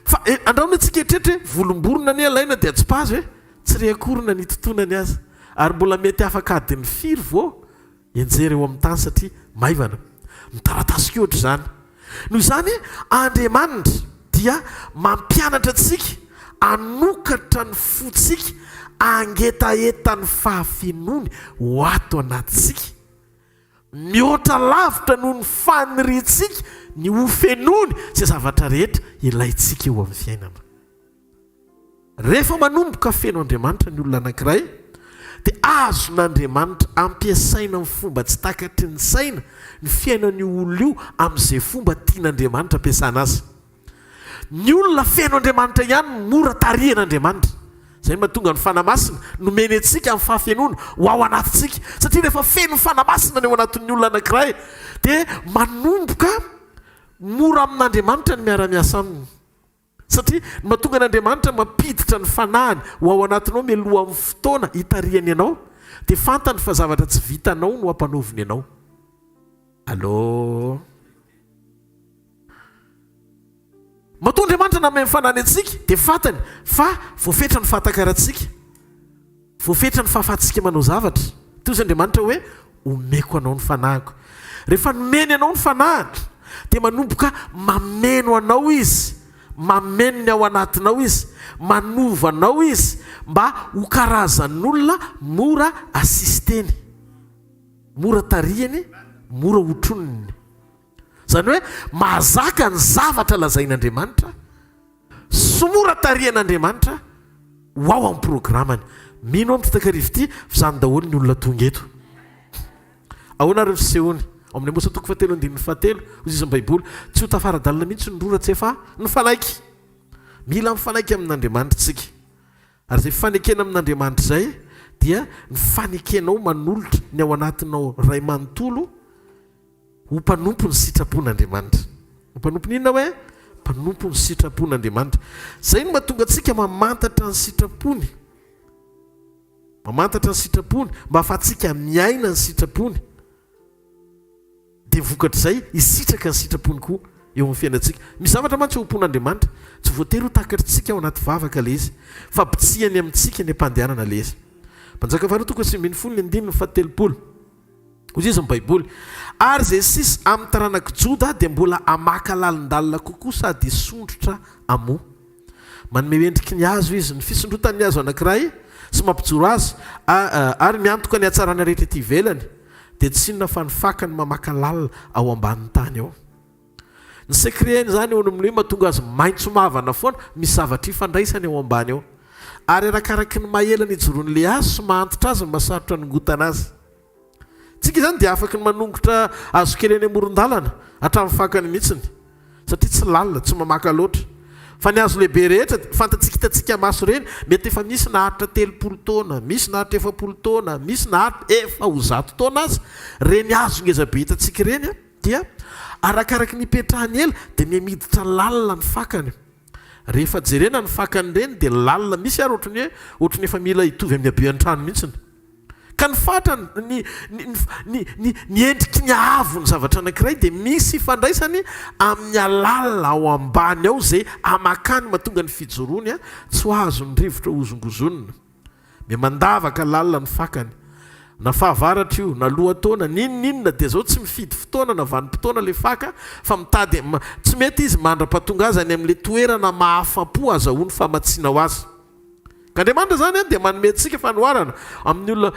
Fa e, andramo isika hieritreritra hoe volom-borona anie alaina dia atsipazo e! Tsy re akory na nitotonany aza. Ary mbola mety afaka adiny firy vao Hianjera eo amin'ny tany satria maivana. Ny taratasy koa ohatr'izany. Noho izany, Andriamanitra dia mampianatra antsika hanokatra ny fontsika hangetaheta ny fahafenoany ho ato anatintsika. Mihoatra lavitra noho ny faniriantsika ny hofenoany izay zavatra rehetra ilaintsika eo amin'ny fiainana. Rehefa manomboka feno Andriamanitra ny olona anankiray, dia azon'Andriamanitra ampiasaina amin'ny fomba tsy takatry ny saina ny fiainan'io olona io amin'izay fomba tian'Andriamanitra ampiasana azy. Ny olona feno Andriamanitra ihany no mora tarihan'Andriamanitra. Izay no mahatonga ny Fanahy Masina nomeny antsika amin'ny fahafenoana ho ao anatintsika. Satria rehefa feno ny Fanahy Masina ny ao anatin'ny olona anankiray, dia manomboka mora amin'Andriamanitra ny miara-miasa aminy. Satria ny mahatonga an'Andriamanitra mampiditra ny Fanahiny ho ao anatinao mialohan'ny fotoana hitarihany anao dia fantany fa zavatra tsy vitanao no ampanaoviny anao. Allô? Matoa Andriamanitra nanome ny fanahiny antsika dia fantany fa voafetra ny fahatakarantsika, voafetra ny fahafahantsika manao zavatra. Toy izay Andriamanitra hoe omeko anao ny fanahiko. Rehefa nomeny anao ny fanahiny dia manomboka mameno anao Izy, mameno ny ao anatinao Izy, manova anao Izy mba ho karazan'olona mora assisteny, mora tarihiny, mora hotroniny. Izany hoe mahazaka ny zavatra lazain'Andriamanitra sy mora tarihan'Andriamanitra ho ao amin'ny programany. Mino aho amin'ity takariva ity fa izany daholo ny olona tonga eto. Ahoana ary ny fisehony? Ao amin'ny Amosa toko fahatelo andininy fahatelo, hoy izy ny Baiboly, tsy ho tafara-dalana mihitsy ny rora tsy efa nifanaiky. Mila mifanaiky amin'Andriamanitra isika. Ary izay fanekena amin'Andriamanitra izay dia ny fanekenao manolotra ny ao anatinao ray manontolo Ho mpanompo ny sitrapon'Andriamanitra. Ho mpanompon'ny inona hoe? Mpanompo ny sitrapon'Andriamanitra. Izay no mahatonga antsika mamantatra ny sitrapony. Mamantatra ny sitrapony mba hahafahantsika miaina ny sitrapony. Dia vokatr'izay hisitraka ny sitrapony koa eo amin'ny fiainantsika. Misy zavatra mantsy eo am-pon'Andriamanitra, tsy voatery ho takatritsika ao anaty vavaka ilay izy, fa bitsihany amintsika ny am-pandehanana ilay izy. Mpanjaka faharoa toko 19 ny andininy fahatelopolo. Hoy izy ny Baiboly, Ary izay sisa amin'ny taranak'i Joda dia mbola hamaka lalindalina kokoa sady hisondrotra hamoa. Manome endriky ny hazo izy, ny fisondrotan'ny hazo anankiray sy mampijoro azy, ary miantoka ny hatsarana rehetra ety ivelany, dia tsy inona fa ny fakany mamaka lalina ao ambanin'ny tany ao. Ny secret-ny izany eo amin'ny hoe mahatonga azy maitso mavana foana, misy zavatra ifandraisany ao ambany ao. Ary arakaraky ny maha ela nijoroan'ilay hazo sy maha antitra azy no maha sarotra anongotana azy. Tsika izany dia afaky ny manongotra hazokely eny amoron-dalana, hatramin'ny fakany mihitsiny, satria tsy lalina, tsy mamaka loatra. Fa ny hazo lehibe rehetra, fantatsika hitantsika maso ireny, mety efa misy naharitra 30 taona, misy naharitra 40 taona, misy naharitra efa ho 100 taona aza, ireny hazo ngezabe hitantsika ireny dia arakaraky ny ipetrahany ela dia miha miditra lalina ny fakany. Rehefa jerena ny fakan'ireny dia lalina, misy ary ohatran'ny hoe ohatran'ny efa mila hitovy amin'ny habean-trano mihitsiny. Ka ny fatrany, ny, ny, ny, ny, ny endriky ny haavon'ny zavatra anankiray dia misy ifandraisany amin'ny halalina ao ambany ao izay hamakany mahatonga ny fijoroany tsy ho azon'ny rivotra hozongozonina. Miha-mandavaka lalina ny fakany. Na fahavaratra io, na lohataona, n'inon'inona dia zao tsy mifidy fotoana na vanim-potoana ilay faka fa mitady, tsy mety izy mandra-pahatonga azy any amin'ilay toerana mahafa-po azahoany famatsiana ho azy. Ka Andriamanitra izany dia manome antsika fanoharana amin'ny olona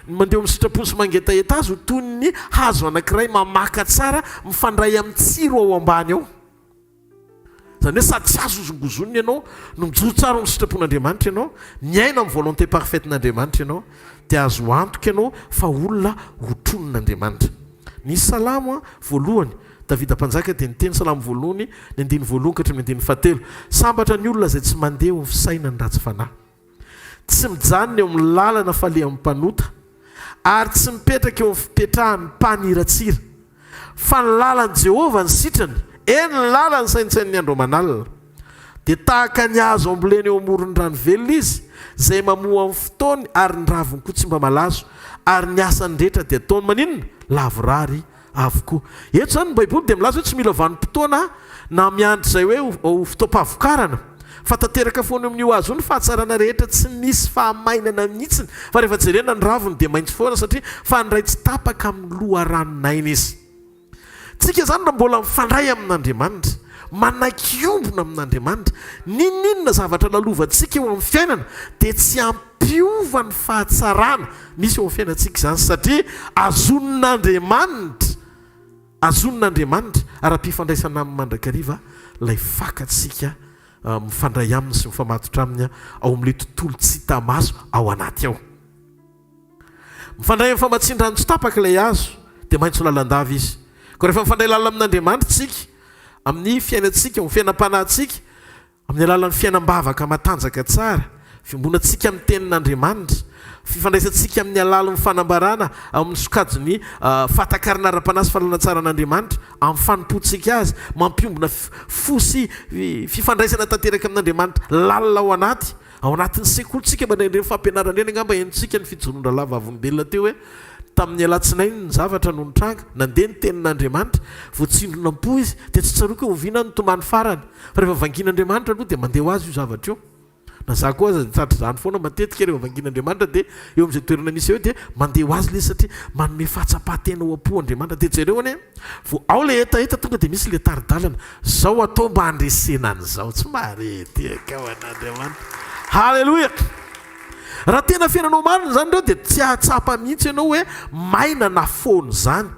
mandeha amin'ny sitrapony sy mangetaheta azy ho toy ny hazo anankiray mamaka tsara mifandray amin'ny tsiro ao ambany ao. Izany hoe sady tsy azo hozongozonina ianao no mijoro tsara ao amin'ny sitrapon'Andriamanitra ianao, miaina amin'ny volonté parfaite-n'Andriamanitra ianao, dia azo antoka ianao fa olona hotronin'Andriamanitra. Ny Salamo voalohany Davida mpanjaka dia niteny Salamo voalohany, ny andininy voalohany ka hatramin'ny andininy fahatelo, Sambatra ny olona izay tsy mandeha eo amin'ny fisainan'ny ratsy fanahy, tsy mijanona eo amin'ny lalana falehan'ny mpanota, ary tsy mipetraka eo amin'ny fipetrahan'ny mpaniratsira. Fa ny lalan'i Jehovah ny sitrany, eny, ny lalany saintsaininy andro aman'alina. Dia tahaka ny hazo ambolena eo amoron'ny rano velona izy, izay mamoa amin'ny fotoany ary ny raviny koa tsy mba malazo, ary ny asany rehetra dia ataony maninona? Lavorary avokoa. Eto izany ny Baiboly dia milaza hoe tsy mila vanim-potoana na miandry izay hoe ho fotoam-pahavokarana, fa tanteraka foana eo amin'io hazo io ny fahatsarana rehetra tsy misy fahamainana mihitsiny, fa rehefa jerena ny raviny dia maitso foana satria fandray tsy tapaka amin'ny loharanon'aina izy. Tsika izany raha mbola mifandray amin'Andriamanitra, manaiky hiombona amin'Andriamanitra, n'inon'inona zavatra lalovantsika eo amin'ny fiainana dia tsy hampiova ny fahatsarana misy eo amin'ny fiainantsika izany satria azonin'Andriamanitra, azonin'Andriamanitra ara-pifandraisana aminy mandrakariva ilay fakantsika mifandray aminy sy mifamatotra aminy ao amin'ilay tontolo tsy hita maso ao anaty ao. Mifandray amin'ny famatsian-drano tsy tapaka ilay hazo, dia maitso lalandava izy. Koa rehefa mifandray lalina amin'Andriamanitra isika, amin'ny fiainantsika, amin'ny fiainam-panahintsika, amin'ny alalan'ny fiainam-bavaka matanjaka tsara, fiombonantsika amin'ny Tenin'Andriamanitra, fifandraisantsika amin'ny alalan'ny fanambarana ao amin'ny sokajin'ny fahatakarana ara-panahy sy fahalalana tsara an'Andriamanitra, amin'ny fanompoantsika Azy, mampiombona fo sy fifandraisana tanteraka amin'Andriamanitra lalina ao anaty. Ao anatin'ny sekolintsika mandray ireny fampianarana ireny angamba henontsika ny fijoroan-drahalahy vavolombelona teo hoe. Tamin'ny alatsinainy ny zavatra no nitranga, nandeha ny tenin'Andriamanitra, voatsindrona am-po izy, dia tsy tsaroako hoe oviana aho nitomany farany, fa rehefa vangian'Andriamanitra aloha dia mandeha ho azy io zavatra io. Na za koa aza dia tratr'izany foana matetika rehefa vangian'Andriamanitra dia eo amin'izay toerana misy eo dia mandeha ho azy ilay izy satria manome fahatsapan-tena ao am-po Andriamanitra. Dia jereo anie, vao ao ilay hetaheta tonga dia misy ilay tari-dalana, zao atao mba handresena an'izao. Tsy mahare tehaka ho an'Andriamanitra. Haleloia! Raha tena fiainanao marina izany ireo dia tsy hahatsapa mihitsy ianao hoe maina na foana izany.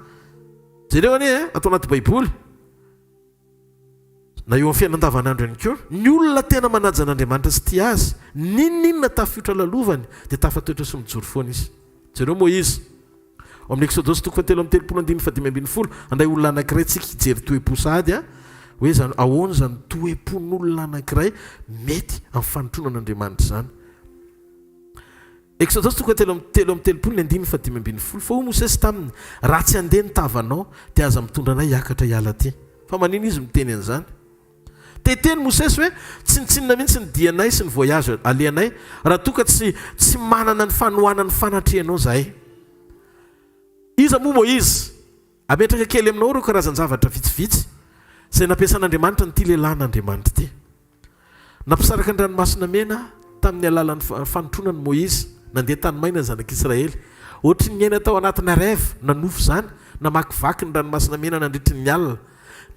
Jereo anie e, ato anaty baiboly, na eo amin'ny fiainana andavanandro ihany koa, ny olona tena manaja an'Andriamanitra sy tia Azy, n'inon'inona tafiotra lalovany dia tafatoetra sy mijoro foana izy. Jereo Moizy. Ao amin'ny Eksodosy toko fahatelo amby 30 andininy fahadimy ambin'ny folo, handray olona anankiray tsika hijery toe-po sahady a, hoe izany ahoana izany toe-pon'olona anankiray mety amin'ny fanompoana an'Andriamanitra izany. Eksodosy toko fahatelo amby 33 ny andininy fahadimy ambin'ny folo, Fa hoy Mosesy taminy, Raha tsy handeha ny tavanao, dia aza mitondra anay hiakatra hiala aty. Fa manina izy miteny an'izany? Te-hiteny Mosesy hoe, Tsinontsinona mihitsy ny dianay sy ny voyage alehanay raha toa ka tsy tsy manana ny fanohanan'ny fanatrehanao izahay. Iza moa Moizy? Ametraka kely aminao ireo karazan-javatra vitsivitsy izay nampiasan'Andriamanitra an'ity lehilahin'Andriamanitra ity. Nampisaraka ny Ranomasina Mena tamin'ny alalan'ny fanotronany Moizy, nandeha tany maina ny zanak'Israely. Ohatry ny niaina tao anatina rêve na nofy izany, namakivaky ny Ranomasina Mena nandritry ny alina.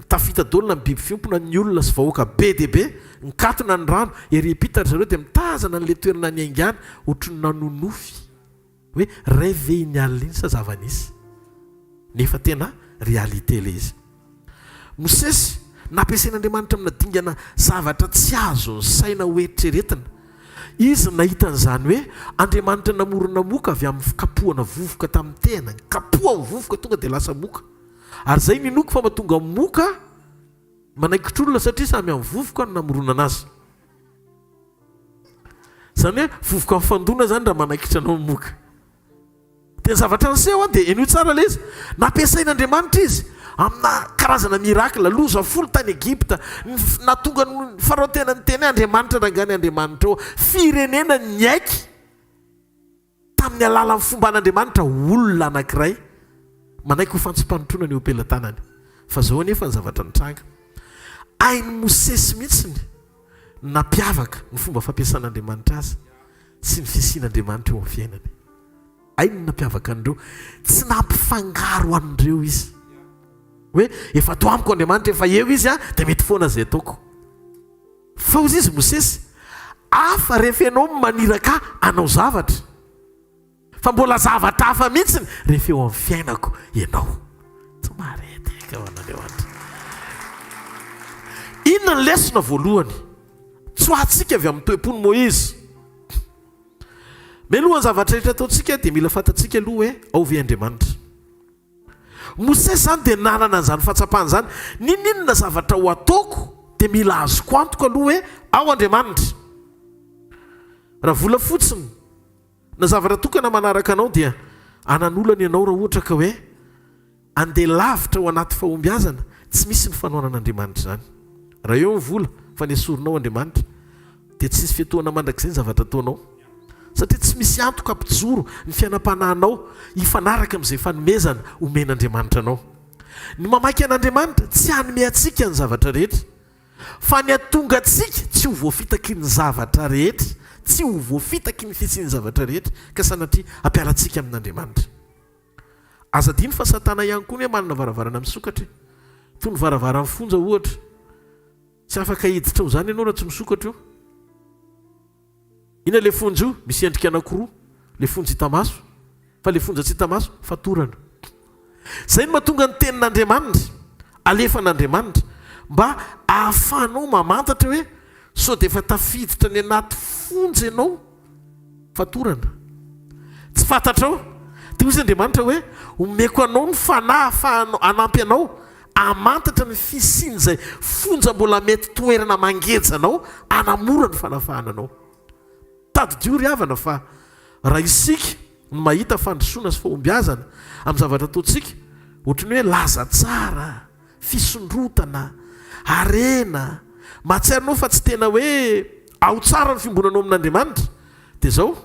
Tafita daholo na ny biby fiompy na ny olona sy vahoaka be dia be, nikatona ny rano, ery am-pita ry zareo dia mitazana an'ilay toerana niaingàna, ohatry ny nanonofy hoe rêve ve iny alina iny sa zava-nisy? Nefa tena réalité ilay izy. Mosesy, nampiasain'Andriamanitra amina dingana zavatra tsy azon'ny saina ho eritreretina. Izy nahita an'izany hoe Andriamanitra namorona moka avy amin'ny fikapohana vovoka tamin'ny tehina, nikapohany vovoka tonga dia lasa moka. Ary izay no inoako fa mahatonga moka manaikitra olona satria samy amin'ny vovoka no namoronana azy. Izany hoe vovoka mifandona izany raha manaikitra anao ny moka. Dia ny zavatra niseho dia henoy tsara ilay izy. Nampiasain'Andriamanitra izy amina karazana miracle, loza folo tany Egypta, nahatonga ny Farao tena niteny hoe Andriamanitra rangahy ny Andriamanitrao. Firenena niaiky tamin'ny alalan'ny fomban'Andriamanitra olona anankiray manaiky ho fantsom-panontronana eo am-pelatanany. Fa izao anefa ny zavatra nitranga. Hain'i Mosesy mihitsy ny nampiavaka ny fomba fampiasan'Andriamanitra azy sy ny fisian'Andriamanitra eo amin'ny fiainany. Hainy ny nampiavaka an'ireo. Tsy nampifangaro an'ireo izy. Hoe efa ato amiko Andriamanitra, efa eo izy, dia mety foana izay ataoko. Fa hozy izy Mosesy, Hafa rehefa ianao no maniraka ahy hanao zavatra, fa mbola zavatra hafa mihitsy rehefa eo amin'ny fiainako ianao. Tsy maharendrika ho an'Andriamanitra. Inona ny lesona voalohany tsoahantsika avy amin'ny toe-pon'i Moizy? Mialohan'ny zavatra rehetra ataontsika dia mila fantatsika aloha hoe ao ve Andriamanitra. Mosesy izany dia nanana an'izany fahatsapana izany, n'inon'inona zavatra ho ataoko dia mila azoko antoka aloha hoe ao Andriamanitra. Raha vola fotsiny na zavatra tokana manaraka anao dia hanan'olana ianao raha ohatra ka hoe andeha lavitra ao anaty fahombiazana, tsy misy ny fanohanan'Andriamanitra izany. Raha eo ny vola fa nesorinao Andriamanitra dia tsy hisy fiatohana mandrakizay ny zavatra ataonao. Satria tsy misy antoka hampijoro ny fiainam-panahinao hifanaraka amin'izay fanomezana omen'Andriamanitra anao. Ny mamaky an'Andriamanitra tsy hanome antsika ny zavatra rehetra, fa ny hahatonga antsika tsy ho voafitaky ny zavatra rehetra, tsy ho voafitaky ny fisian'ny zavatra rehetra, ka sanatria hampiala antsika amin'Andriamanitra. Aza adino fa Satana ihany koa anie manana varavarana misokatra e! Toy ny varavaran'ny fonja ohatra. Tsy afaka hiditra ao izany ianao raha tsy misokatra io. Inona ilay fonja io? Misy endrika anankiroa, ilay fonja hita maso, fa ilay fonja tsy hita maso, fatorana. Izay no mahatonga ny tenin'Andriamanitra, alefan'Andriamanitra, mba ahafahanao mamantatra hoe sao dia efa tafiditra any anaty fonja ianao, fatorana. Tsy fantatrao. Dia hoy Andriamanitra hoe, omeko anao ny fanahy ahafahanao hanampy anao Hamantatra ny fisian'izay fonja mbola mety toerana mangeja anao hanamora ny fanafahana anao. Tadidio ry havana fa raha isika no mahita fandrosoana sy fahombiazana amin'ny zavatra ataontsika, ohatry ny hoe laza tsara, fisondrotana, harena, mahatsiaro anao fa tsy tena hoe ao tsara ny fiombonanao amin'Andriamanitra, dia izao,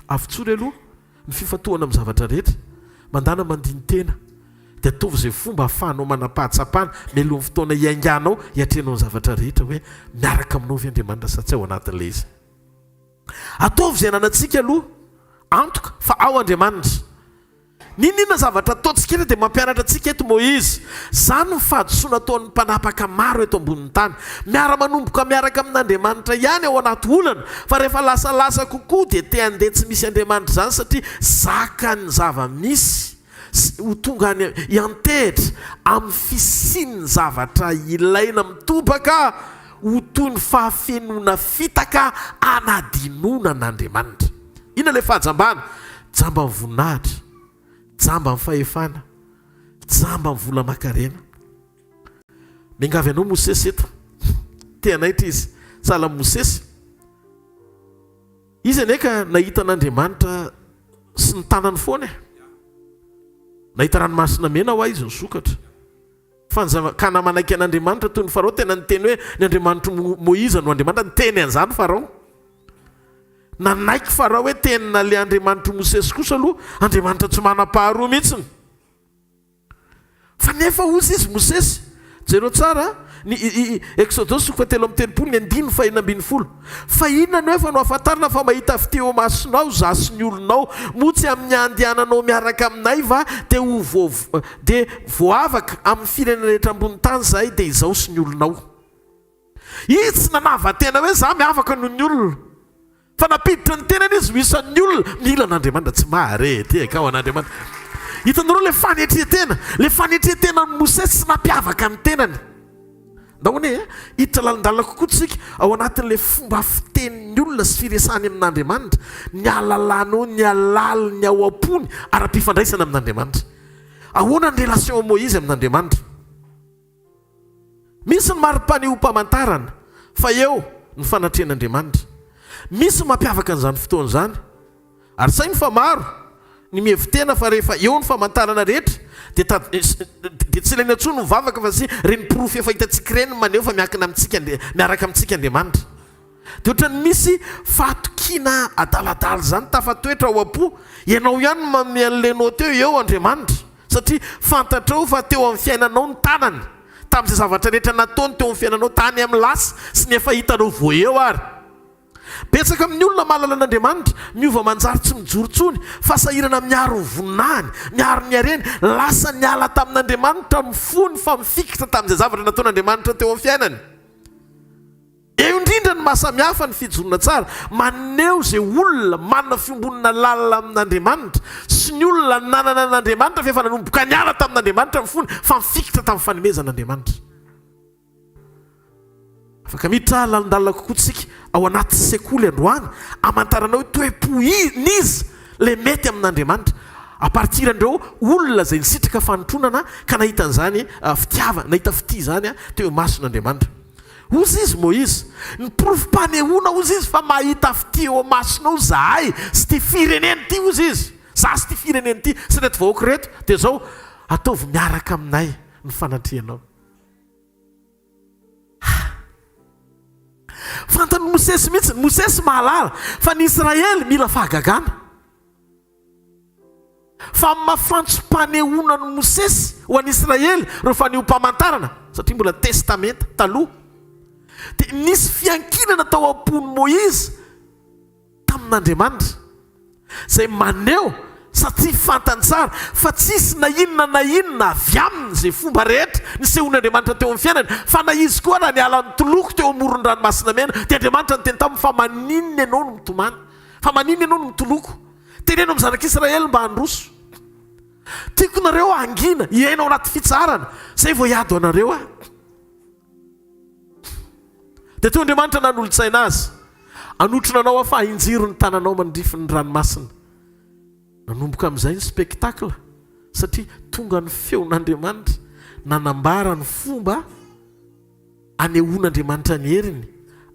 avotsory aloha ny fifantohana amin'ny zavatra rehetra. Mandàna mandini-tena, dia ataovy izay fomba ahafahanao manam-pahatsapana mialohan'ny fotoana hiainganao hiatrehanao ny zavatra rehetra hoe miaraka aminao ve Andriamanitra sa tsy ao anatin'ilay izy. Ataovy izay ananantsika aloha antoka fa ao Andriamanitra. N'inon'inona zavatra ataontsika eto dia mampianatra antsika eto Moizy. Izany ny fahadisoana ataon'ny mpanapaka maro eto ambonin'ny tany. Miara-manomboka miaraka amin'Andriamanitra ihany ao anaty olana, fa rehefa lasalasa kokoa dia te handeha tsy misy Andriamanitra izany satria zakan'ny zava-misy sy ho tonga any hiantehitra amin'ny fisian'ny zavatra ilaina mitobaka ho toy ny fahafenoana fitaka anadinoana an'Andriamanitra. Inona ilay fahajambana? Jamba ny voninahitra, jamba ny fahefana, jamba ny vola aman-karena. Miangavy anao Mosesy eto. Te hanaitra izy. Sahala amin'i Mosesy. Izy anie ka nahita an'Andriamanitra sy ny tanany foana e. Nahita ranomasina mena hoa izy nisokatra. Fa ny zava, ka na manaiky an'Andriamanitra toy ny Farao, tena niteny hoe ny Andriamanitr'i Moiza no Andriamanitra, niteny an'izany Farao. Nanaiky Farao hoe tena ilay Andriamanitr'i Mosesy kosa aloha, Andriamanitra tsy manam-paharoa mihitsiny. Fa nefa hozy izy Mosesy, jereo tsara ny Eksodosy toko fahatelo amby telopolo ny andininy fahenina ambin'ny folo, Fa inona no efa no ahafantarana fa mahita fitia eo imasonao izaho sy ny olonao? Moa tsy amin'ny handehananao miaraka aminay va dia ho voa dia voavaka amin'ny firenena rehetra ambony tany izahay dia izaho sy ny olonao? Izy tsy nanava-tena hoe izaho miavaka noho ny olona. Fa nampiditra ny tenany izy ho isan'ny olona mila an'Andriamanitra. Tsy mahare tehaka ho an'Andriamanitra. Hitanareo ilay fanetren-tena? Ilay fanetren-tenan'i Mosesy tsy nampiavaka ny tenany. Ndao anie e, hiditra lalindalina kokoa tsika ao anatin'ilay fomba fitenin'ny olona sy firesahany amin'Andriamanitra, ny halalanao, ny halalin'ny ao am-pony ara-pifandraisana amin'Andriamanitra. Ahoana ny relation-n'i Moizy amin'Andriamanitra? Misy ny mari-panehoam-pamantarana fa eo ny fanatrehan'Andriamanitra. Misy ny mampiavaka an'izany fotoana izany. Ary saino fa maro ny mihevi-tena fa rehefa eo ny famantarana rehetra dia dia tsy ilaina intsony ny mivavaka fa sy ireny porofo efa hitantsika ireny no maneho fa miankina amintsika miaraka amintsika Andriamanitra. Dia ohatran'ny misy fahatokiana adaladala izany tafatoetra ao am-po. Ianao ihany no manome an'ilay note eo, eo Andriamanitra. Satria fantatrao fa teo amin'ny fiainanao ny tanany, tamin'izay zavatra rehetra nataony teo amin'ny fiainanao tany amin'ny lasa sy ny efa hitanao vao eo ary. Betsaka amin'ny olona mahalala an'Andriamanitra, miova manjary tsy mijoro intsony, fa sahirana miaro ny voninahiny, miaro ny hareny, lasa niala tamin'Andriamanitra ny fony fa mifikitra tamin'izay zavatra nataon'Andriamanitra teo amin'ny fiainany. Eo indrindra ny maha samy hafa ny fijoroana tsara, maneho izay olona manana fiombonana lalina amin'Andriamanitra sy ny olona nanana an'Andriamanitra fa efa nanomboka niala tamin'Andriamanitra ny fony fa nifikitra tamin'ny fanomezan'Andriamanitra. Afaka miditra lalindalina kokoa tsika ao anaty sekoly androany hamantarana hoe toe-po n'iza ilay mety amin'Andriamanitra à partir an'ireo olona izay nisitraka fanotronana ka nahita an'izany fitiavana, nahita fitia izany teo imason'Andriamanitra. Hozy izy Moizy, ny porofom-panehoana hozy izy fa mahita fitia eo amasonao izahay sy ity firenena ity hozy izy, izaho sy ity firenena ity sy ireto vahoaka ireto, dia izao, ataovy miaraka aminay ny fanatrehanao. Ha! Fantan'i Mosesy mihitsy, Mosesy mahalala fa ny Israely mila fahagagana. Fa amin'ny maha fantsom-panehoana an'i Mosesy ho an'i Israely ireo fanehoam-pamantarana, satria mbola Testamenta Taloha, dia nisy fiankinana tao am-pon'i Moizy tamin'Andriamanitra, izay maneho satria fantany tsara fa tsy hisy na inona na inona avy aminy izay fomba rehetra nisehoan'Andriamanitra teo amin'ny fiainany, fa na izy koa raha niala nitoloko teo amoron'ny Ranomasina Mena, dia Andriamanitra niteny taminy fa maninona ianao no mitomany? Fa maninona ianao no mitoloko? Teneno amin'ny zanak'Israely mba handroso. Tiako nareo hangina, hiaina ao anaty fitsaharana, izay vao hiady ho anareo aho. Dia toy Andriamanitra nanolo-tsaina azy, Hanotrona anao aho fa hainjiro ny tananao mandrify ny ranomasina. Nanomboka amin'izay ny spectacle, satria tonga ny feon'Andriamanitra nanambara ny fomba anehoan'Andriamanitra ny heriny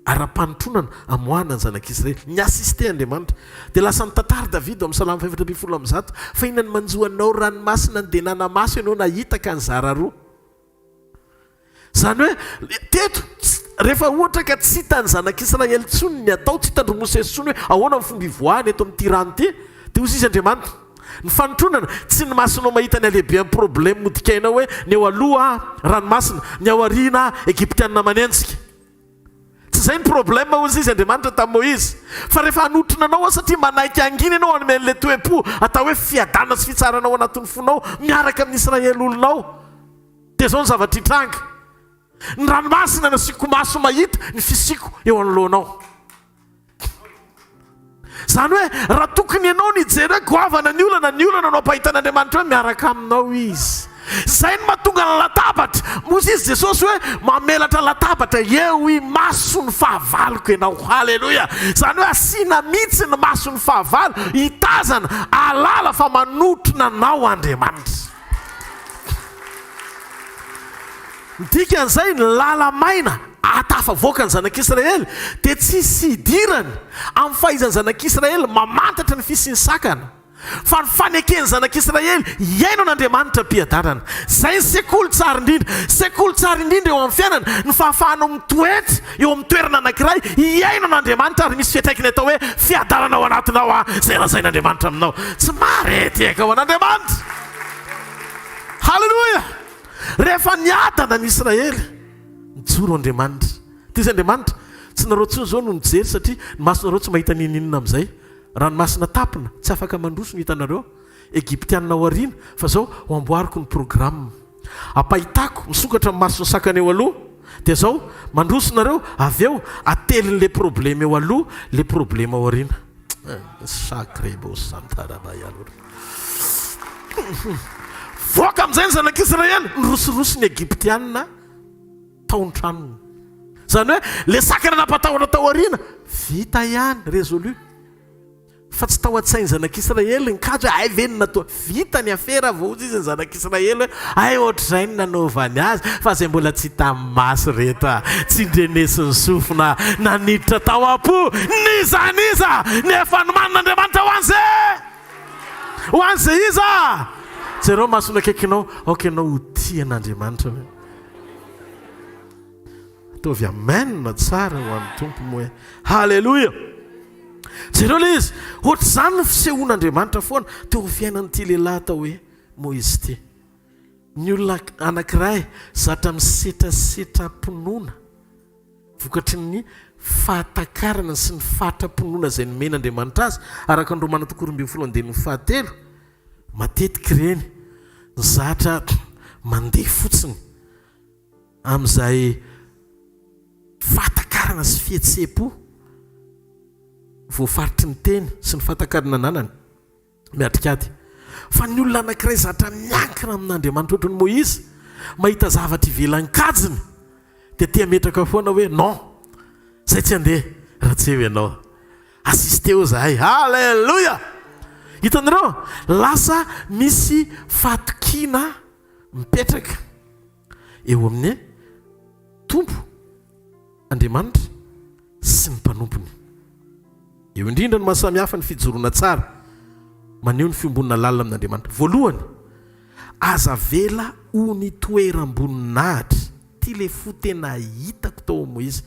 ara-panotronana amoahana ny zanak'Israely. Ni-assister Andriamanitra. Dia lasa nitantara Davida ao amin'ny Salamo faha-114 fa inona ny manjo anao ranomasina ny dia nanamaso ianao nahita ka nizara roa. Izany hoe teto rehefa ohatra ka tsy hitan'ny zanak'Israely intsony ny atao, tsy hitan-dry Mosesy intsony hoe ahoana ny fomba hivoahany eto amin'ity rano ity, dia hoy izy Andriamanitra. Ny fanotronana, tsy ny masonao mahita ny halehibehan'ny problème hodikainao hoe ny eo aloha ranomasina, ny ao aoriana Egyptiana manenjika. Tsy izay ny problème hozy izy Andriamanitra tamin'i Moizy. Fa rehefa hanotrona anao aho satria manaiky hangina ianao hanome an'ilay toe-po atao hoe fiadanana sy fitsarana ao anatin'ny fonao miaraka amin'ny Israely olonao dia izao ny zavatra hitranga. Ny ranomasina nasiako maso mahita ny fisiako eo anoloanao. Izany hoe raha tokony ianao no hijery hoe goavana ny olana, ny olana no ampahitan'Andriamanitra hoe miaraka aminao Izy. Izay no mahatonga ny latabatra. Moa izy Jesosy hoe mamelatra latabatra eo imason'ny fahavaloko ianao. Haleloia! Izany hoe asiana mihitsy ny mason'ny fahavalo hitazana, hahalala fa manotrona anao Andriamanitra. Ny dikan'izay, ny lala-maina ahatafavoaka ny zanak'Israely dia tsy hisy hidirany amin'ny fahaizan'ny zanak'Israely mamantatra ny fisian'ny sakana, fa ny faneken'ny zanak'Israely hihaino an'Andriamanitra am-piadanana. Izay ny sekoly tsara indrindra. Sekoly tsara indrindra eo amin'ny fiainana ny fahafahanao mitoetra eo amin'ny toerana anankiray hihaino an'Andriamanitra ary misy fiantraikany atao hoe fiadanana ao anatinao izay lazain'Andriamanitra aminao. Tsy maharetiaka ho an'Andriamanitra. Haleloia! Rehefa niadana ny Israely, nijoro Andriamanitra. Tia izy Andriamanitra, tsy nareo intsony izao no mijery satria ny masonareo tsy mahita n'inon'inona amin'izay. Ranomasina tapina, tsy afaka mandroso ny hitanareo. Egyptiana ao aoriana, fa izao ho amboariko ny programme. Ampahitako, misokatra ny mason'ny sakana eo aloha, dia izao, mandroso nareo, avy eo atelin'ilay problème eo aloha, ilay problème ao aoriana. Sacré beau santarabaialora. Voaka amin'izay ny zanak'Israely, nirosoroso ny Egyptiana tao an-tranony. Izany hoe ilay sakana nampatahotra tao aoriana, vita ihany, résolu. Fa tsy tao an-tsain'ny zanak'Israely ny kajy hoe hay ve ny natao, vita ny afera vao hozy izy ny zanak'Israely hoe hay ohatr'izay ny nanaovany azy, fa izay mbola tsy hitan'ny maso reto a, tsy ndrenesin'ny sofina na niditra tao am-po, n'iza n'iza ny efa nomanin'Andriamanitra ho an'izay. Ho an'izay iza? Jereo masony akaikinao, aoka ianao ho tia an'Andriamanitra hoe. Ataovy amen tsara ho an'ny Tompo moa e. Haleloia! Jereo ilay izy, ohatr'izany ny fisehoan'Andriamanitra foana teo amin'ny fiainan'ity lehilahy atao hoe Moizy ity. Ny olona anankiray zatra misetrasetra-pinoana. Vokatry ny fahatakarana sy ny fatram-pinoana izay nomen'Andriamanitra azy, araka ny Romana toko 12 andininy fahatelo, matetika ireny zatra mandeha fotsiny amin'izay fahatakarana sy fihetseham-po voafaritry ny teny sy ny fahatakarana ananany. Miatrika ady. Fa ny olona anankiray zatra miankina amin'Andriamanitra ohatran'i Moizy, mahita zavatra ivelan'ny kajiny, dia te hametraka foana hoe non, zay tsy handeha raha tsy eo ianao. Assisteo zahay. Alléluia! Hitanareo? Lasa misy fahatokiana mipetraka eo amin'ny Tompo Andriamanitra sy ny mpanompony. Eo indrindra no mahasamihafa ny fijoroana tsara maneho ny fiombonana lalina amin'Andriamanitra. Voalohany, aza avela ho ny toeram-boninahitra. Ity ilay fo tena hitako tao amin'i Moizy.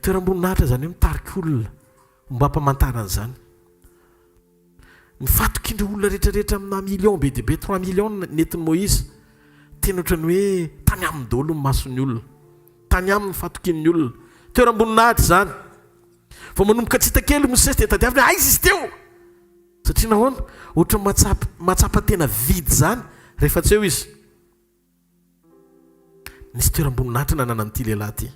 Toeram-boninahitra izany hoe mitarika olona, ombam-pamantarana izany. Ny fatokian'ireo olona rehetra rehetra amina millions be dia be, trois millions nentin'i Moïse, tena ohatran'ny hoe tany aminy daholo ny mason'ny olona. Tany aminy ny fatokian'ny olona. Toeram-boninahitra izany. Vao manomboka tsy hita kely Mosesy dia tadiaviny hoe aiza izy teo? Satria nahoana? Ohatran'ny mahatsapa mahatsapa tena vide izany rehefa tsy eo izy. Nisy toeram-boninahitra nananan'ity lehilahy ity.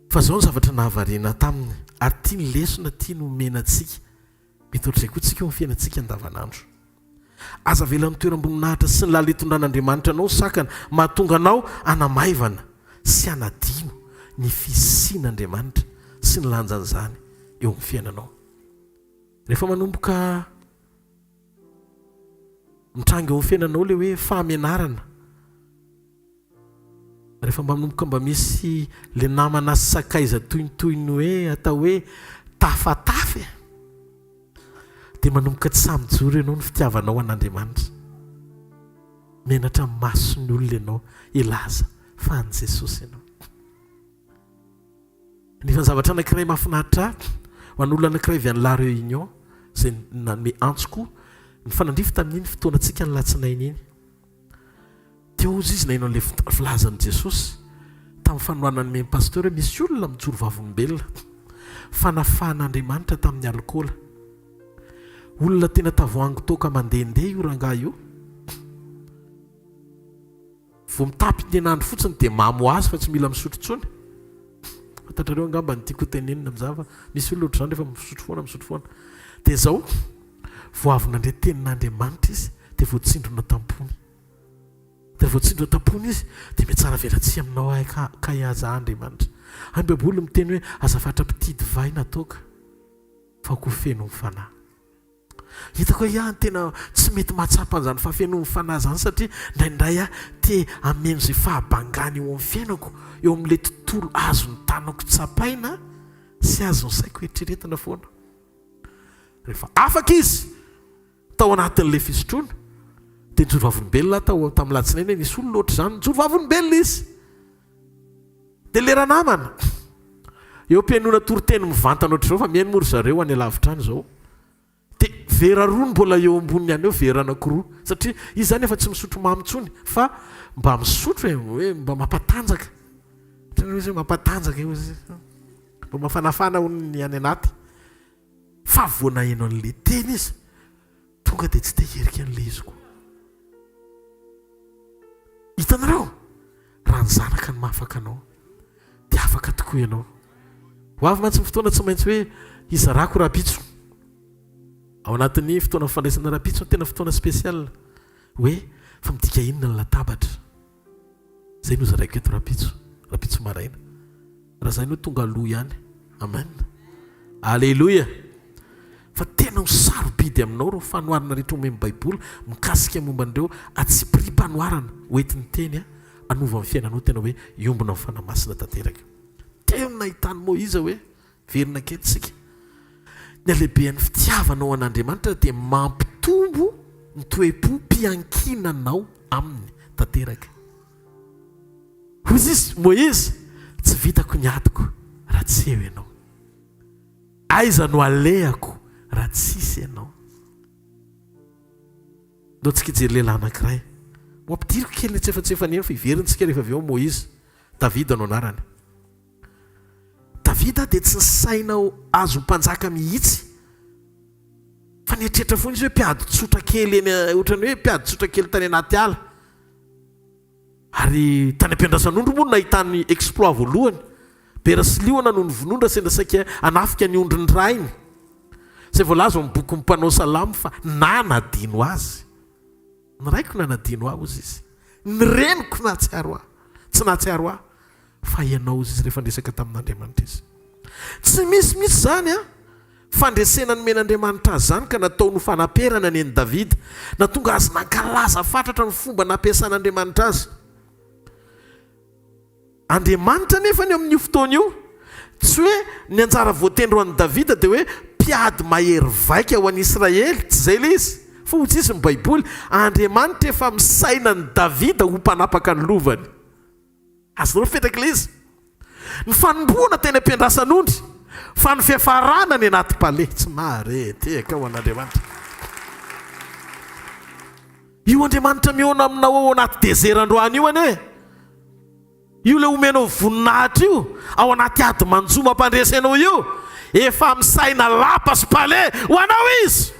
Fa izao ny zavatra nahavariana taminy, ary ity ny lesona tiany homena antsika, mety ohatr'izay koa tsika eo amin'ny fiainantsika andavanandro. Aza avela ny toeram-boninahitra sy ny lala-itondran'Andriamanitra anao ho sakana mahatonga anao hanamaivana sy hanadino ny fisian'Andriamanitra sy ny lanjan'izany eo amin'ny fiainanao. Rehefa manomboka Mitranga eo amin'ny fiainanao ilay hoe fahamenarana. Rehefa manomboka mba misy ilay namana sy sakaiza toy ny toy ny hoe atao hoe tafatafa e, dia manomboka tsy sahy mijoro ianao ny fitiavanao an'Andriamanitra. Menatra amin'ny mason'ny olona ianao hilaza fa an'i Jesosy ianao. Nefa ny zavatra anankiray mahafinaritra ahy, ho an'olona anankiray avy any La Réunion izay nanome antso koa. Nifanandrify tamin'iny fotoanantsika ny latsinainy iny. Teo hozy izy naheno an'ilay filazan'i Jesosy tamin'ny fanoharana nomen'i Pasteur hoe misy olona mijoro vavolombelona fa nafahan'Andriamanitra tamin'ny alikaola. Olona tena tavoahangy toaka mandehandeha io rangahy io. Vao mitapy ny henandro fotsiny dia mamo ho azy fa tsy mila misotro intsony. Fantatrareo angamba ny tiako hotenenina amin'izany fa misy olona ohatr'izany rehefa misotro foana misotro foana. Dia izao, vao avy nandre tenin'Andriamanitra izy dia voatsindrona tam-pony. Dia rehefa voatsindrona tam-pony izy dia mihatsara velatsihy aminao ahy ka kay aza Andriamanitra. Any Baiboly miteny hoe aza fatra-pitia divay na toaka fa koa feno ny fanahy. Hitako hoe aho tena tsy mety mahatsapa an'izany fahafenoan'ny fanahy izany satria indraindray aho te hameno izay fahabangana eo amin'ny fiainako, eo amin'ilay tontolo azon'ny tanako tsapaina sy azon'ny saiko eritreretina foana. Rehefa afaka izy tao anatin'ilay fisotroana dia nijoro vavolombelona aho tao tamin'ny latsinainy hoe nisy olona ohatr'izany, nijoro vavolombelona izy. Dia le ranamana, eo am-pihainoana toriteny mivantana ohatr'izao fa mihaino moa ry zareo any alavitra any izao, dia vera roa no mbola eo amboniny any eo, vera anankiroa, satria izy izany efa tsy misotro mamy intsony fa mba misotro e, hoe mba mampatanjaka, ohatran'ny hoe mampatanjaka io izy, mba mafanafana hono ny any anaty, fa vao naheno an'ilay teny izy, Tonga dia tsy te hierika an'ilay izy koa. Hitanareo? Raha ny zanaka no mahafaka anao, dia afaka tokoa ianao. Ho avy mantsy ny fotoana tsy maintsy hoe hizarako rahampitso. Ao anatin'ny fotoana fifandraisana rahampitso no tena fotoana spécial hoe fa midika inona ny latabatra. Zay no zaraiko eto rahampitso, rahampitso maraina. Raha zay no tonga aloha ihany. Amen. Aleloia. Fa tena ho sarobidy aminao ireo fanoharana rehetra omen'ny Baiboly mikasika momba an'ireo antsipiriam-panoharana ho entin'ny teny hanova ny fiainanao tena hoe hiombona amin'ny Fanahy Masina tanteraka. Teo no nahitan'i Moiza hoe Verina kely tsika. Ny halehibehan'ny fitiavanao an'Andriamanitra dia mampitombo ny toe-po mpiankinanao aminy tanteraka. Hoy izy, Moizy, tsy vitako ny adiko raha tsy eo ianao. Aiza no alehako raha tsisy ianao? Ndao tsika hijery lehilahy anankiray. Ho ampidiriko kely ny antsefatsefany eny fa hiverina tsika rehefa avy eo Moizy. Davida no anarany. Davida dia tsy nisaina ho azy ho mpanjaka mihitsy, fa nieritreritra foana izy hoe mpiady tsotra kely eny, ohatran'ny hoe mpiady tsotra kely tany anaty ala. Ary tany am-piandrasan'ondry moa no nahitany exploit voalohany. Bera sy liona no novonoiny raha sendra saika hanafika ny ondrin'ny rainy. Izay voalaza ao amin'ny bokin'ny mpanao salamo fa nanadino azy. Ny raiko nanadino ahy, hozy izy. Ny reniko nahatsiaro ahy. Tsy nahatsiaro ahy, fa ianao, hozy izy rehefa niresaka tamin'Andriamanitra izy. Tsy misy mihitsy izany an! Fandresena nomen'Andriamanitra azy izany ka nataony ho fanaperana ny an'i Davida. Nahatonga azy nankalaza fatratra ny fomba nampiasan'Andriamanitra azy. Andriamanitra anefa ny amin'io fotoana io, tsy hoe ny anjara voatendry ho an'i Davida dia hoe mpiady mahery vaika ho an'i Israely, tsy izay ilay izy, fa hoy tsisy ny Baiboly, Andriamanitra efa misaina an'i Davida ho mpanapaka ny lovany. Azonareo mipetraka ilay izy? Ny fanombohana teny am-piandrasan'ondry, fa ny fiafarana any anaty palais. Tsy mahare tehaka ho an'Andriamanitra. Io Andriamanitra mihaona aminao ao anaty désert androany io anie, io ilay omenao voninahitra io, ao anaty ady manjo mampandresy anao io, efa misaina lapa sy palais ho anao izy.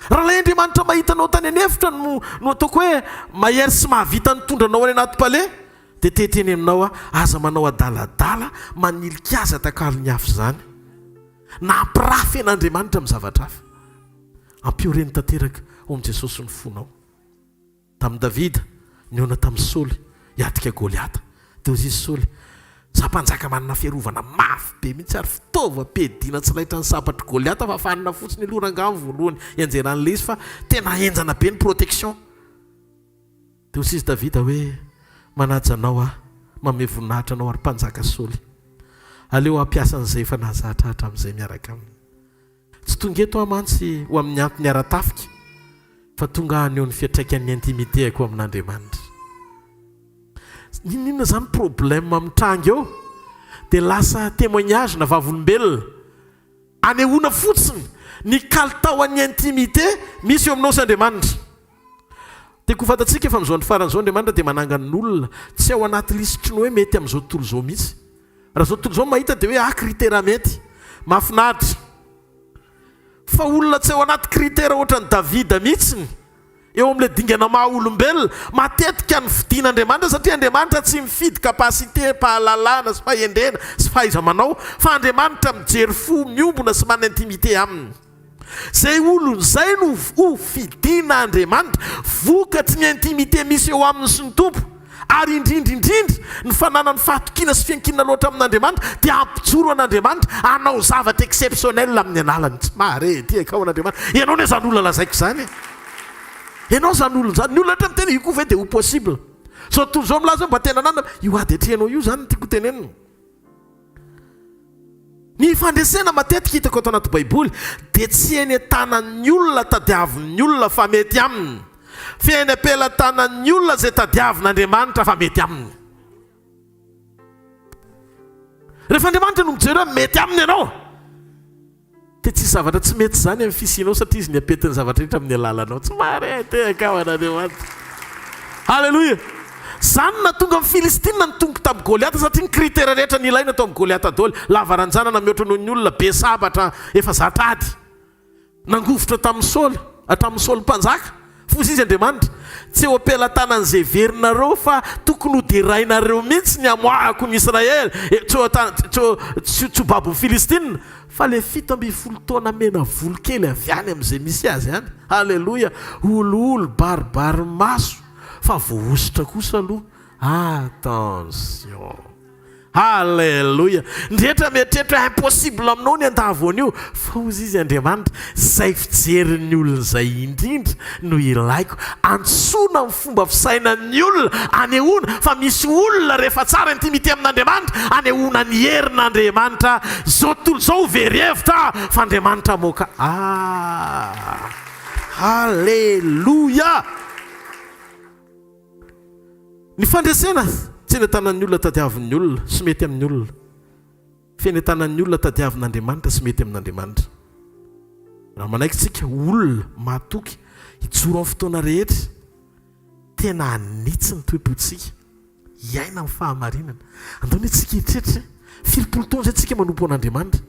Raha ilay Andriamanitra mahita anao tany an'efitra no no ataoko hoe mahery sy mahavita nitondra anao any anaty palais, dia te hiteny aminao aho, aza manao adaladala manilika azy atakalon'ny hafa izany. Na hampirafy an'Andriamanitra amin'ny zavatra hafa. Ampioreno tanteraka ao amin'i Jesosy ny fonao. Tamin'i Davida, nihaona tamin'i Saoly hiatrika Goliata. Dia hoy izy, Saoly, Izaho mpanjaka manana fiarovana mafy be mihitsy ary fitaovam-piadiana tsy laitran'ny sabatr'i Goliata fa fanina fotsiny aloha rangahy ny voalohany hianjeran'ilay izy fa tena henjana be ny protection. Dia hoy izy Davida hoe, Manaja anao aho, manome voninahitra anao ary mpanjaka Saoly. Aleo hampiasa an'izay efa nahazatra hatramin'izay miaraka aminy. Tsy tonga eto aho mantsy ho amin'ny antony ara-tafika, fa tonga aho haneho ny fiantraikan'ny intimité-ko amin'Andriamanitra. N'inon'inona izany problème mitranga eo, dia lasa témoignage na vavolombelona anehoana fotsiny. Ny kalitaon'ny intimité misy eo aminao sy Andriamanitra. Tiako ho fantatsika fa amin'izao andro farany izao Andriamanitra dia manangan'olona tsy ao anaty lisitry ny hoe mety amin'izao tontolo izao mihitsy. Raha izao tontolo izao no mahita dia hoe ah critère mety. Mahafinaritra. Fa olona tsy ao anaty critère ohatran'i Davida mihitsiny eo amin'ilay dingana maha olombelona, matetika no fidin'Andriamanitra satria Andriamanitra tsy mifidy capacité, pahalalana sy fahendrena sy fahaiza-manao fa Andriamanitra mijery fo miombona sy manana intimité aminy. Izay olona izay no ho fidin'Andriamanitra vokatry ny intimité misy eo aminy sy ny Tompo. Ary indrindra indrindra, ny fananany fahatokiana sy fiankinana loatra amin'Andriamanitra dia hampijoro an'Andriamanitra hanao zavatra exceptionnel amin'ny analany. Tsy mahare ety akao an'Andriamanitra. Ianao anie izany olona lazaiko izany e! Ianao izany olona izany. Ny olona rehetra miteny hoe io koa ve dia ho possible. Izao tontolo izao milaza hoe mba tena ananana. Io ady atrehinao io izany no tiako hotenenina. Ny fandresena matetika hitako ato anaty baiboly dia tsy eny an-tanan'ny olona tadiavin'ny olona fa mety aminy, fa eny am-pelatanan'ny olona izay tadiavin'Andriamanitra fa mety aminy. Rehefa Andriamanitra no mijery hoe mety aminy ianao, Dia tsisy zavatra tsy mety izany amin'ny fisianao satria Izy niapetin'ny zavatra rehetra amin'ny alalanao. Tsy mahare tehaka aho an'Andriamanitra. Haleloia! Izany no nahatonga ny Filistina nitombo tamin'i Goliata satria ny critère rehetra nilaina tao amin'i Goliata daholo. Lava ranjanana mihoatra noho ny olona, be sabatra, efa zatra ady. Nangovitra tamin'i Saoly, hatramin'i Saoly mpanjaka. Foza izy Andriamanitra. Tsy eo am-pelatanan'izay heverinareo fa tokony ho derainareo mihitsy ny hamoahako ny Israely, tsy eo tsy eo tsy ho babon'ny Filistina, fa le 17 taona mena volo kely avy any amin'izay misy azy any. Haleloia! Olioly baribary maso fa voahosotra kosa aloha. Attention! Haleloia! Ny rehetra mieritreritra hoe impossible aminao ny handavo an'io, fa hozy izy Andriamanitra, izay fijerin'ny olona izay indrindra no ilaiko, antsoina amin'ny fomba fisainan'ny olona, anehoana fa misy olona rehefa tsara intimité amin'Andriamanitra, anehoana ny herin'Andriamanitra, izao tontolo izao ho very hevitra fa Andriamanitra hamoaka ah! Haleloia! Ny fandresena tsy eny an-tanan'ny olona tadiavin'ny olona sy mety amin'ny olona, fa eny an-tanan'ny olona tadiavin'Andriamanitra sy mety amin'Andriamanitra. Raha manaiky isika ho olona mahatoky hijoro amin'ny fotoana rehetra, tena hanitsy ny toe-pontsika, hiaina amin'ny fahamarinana. Andao anie tsika hieritreritra e! Filipolo taona izay tsika manompo an'Andriamanitra,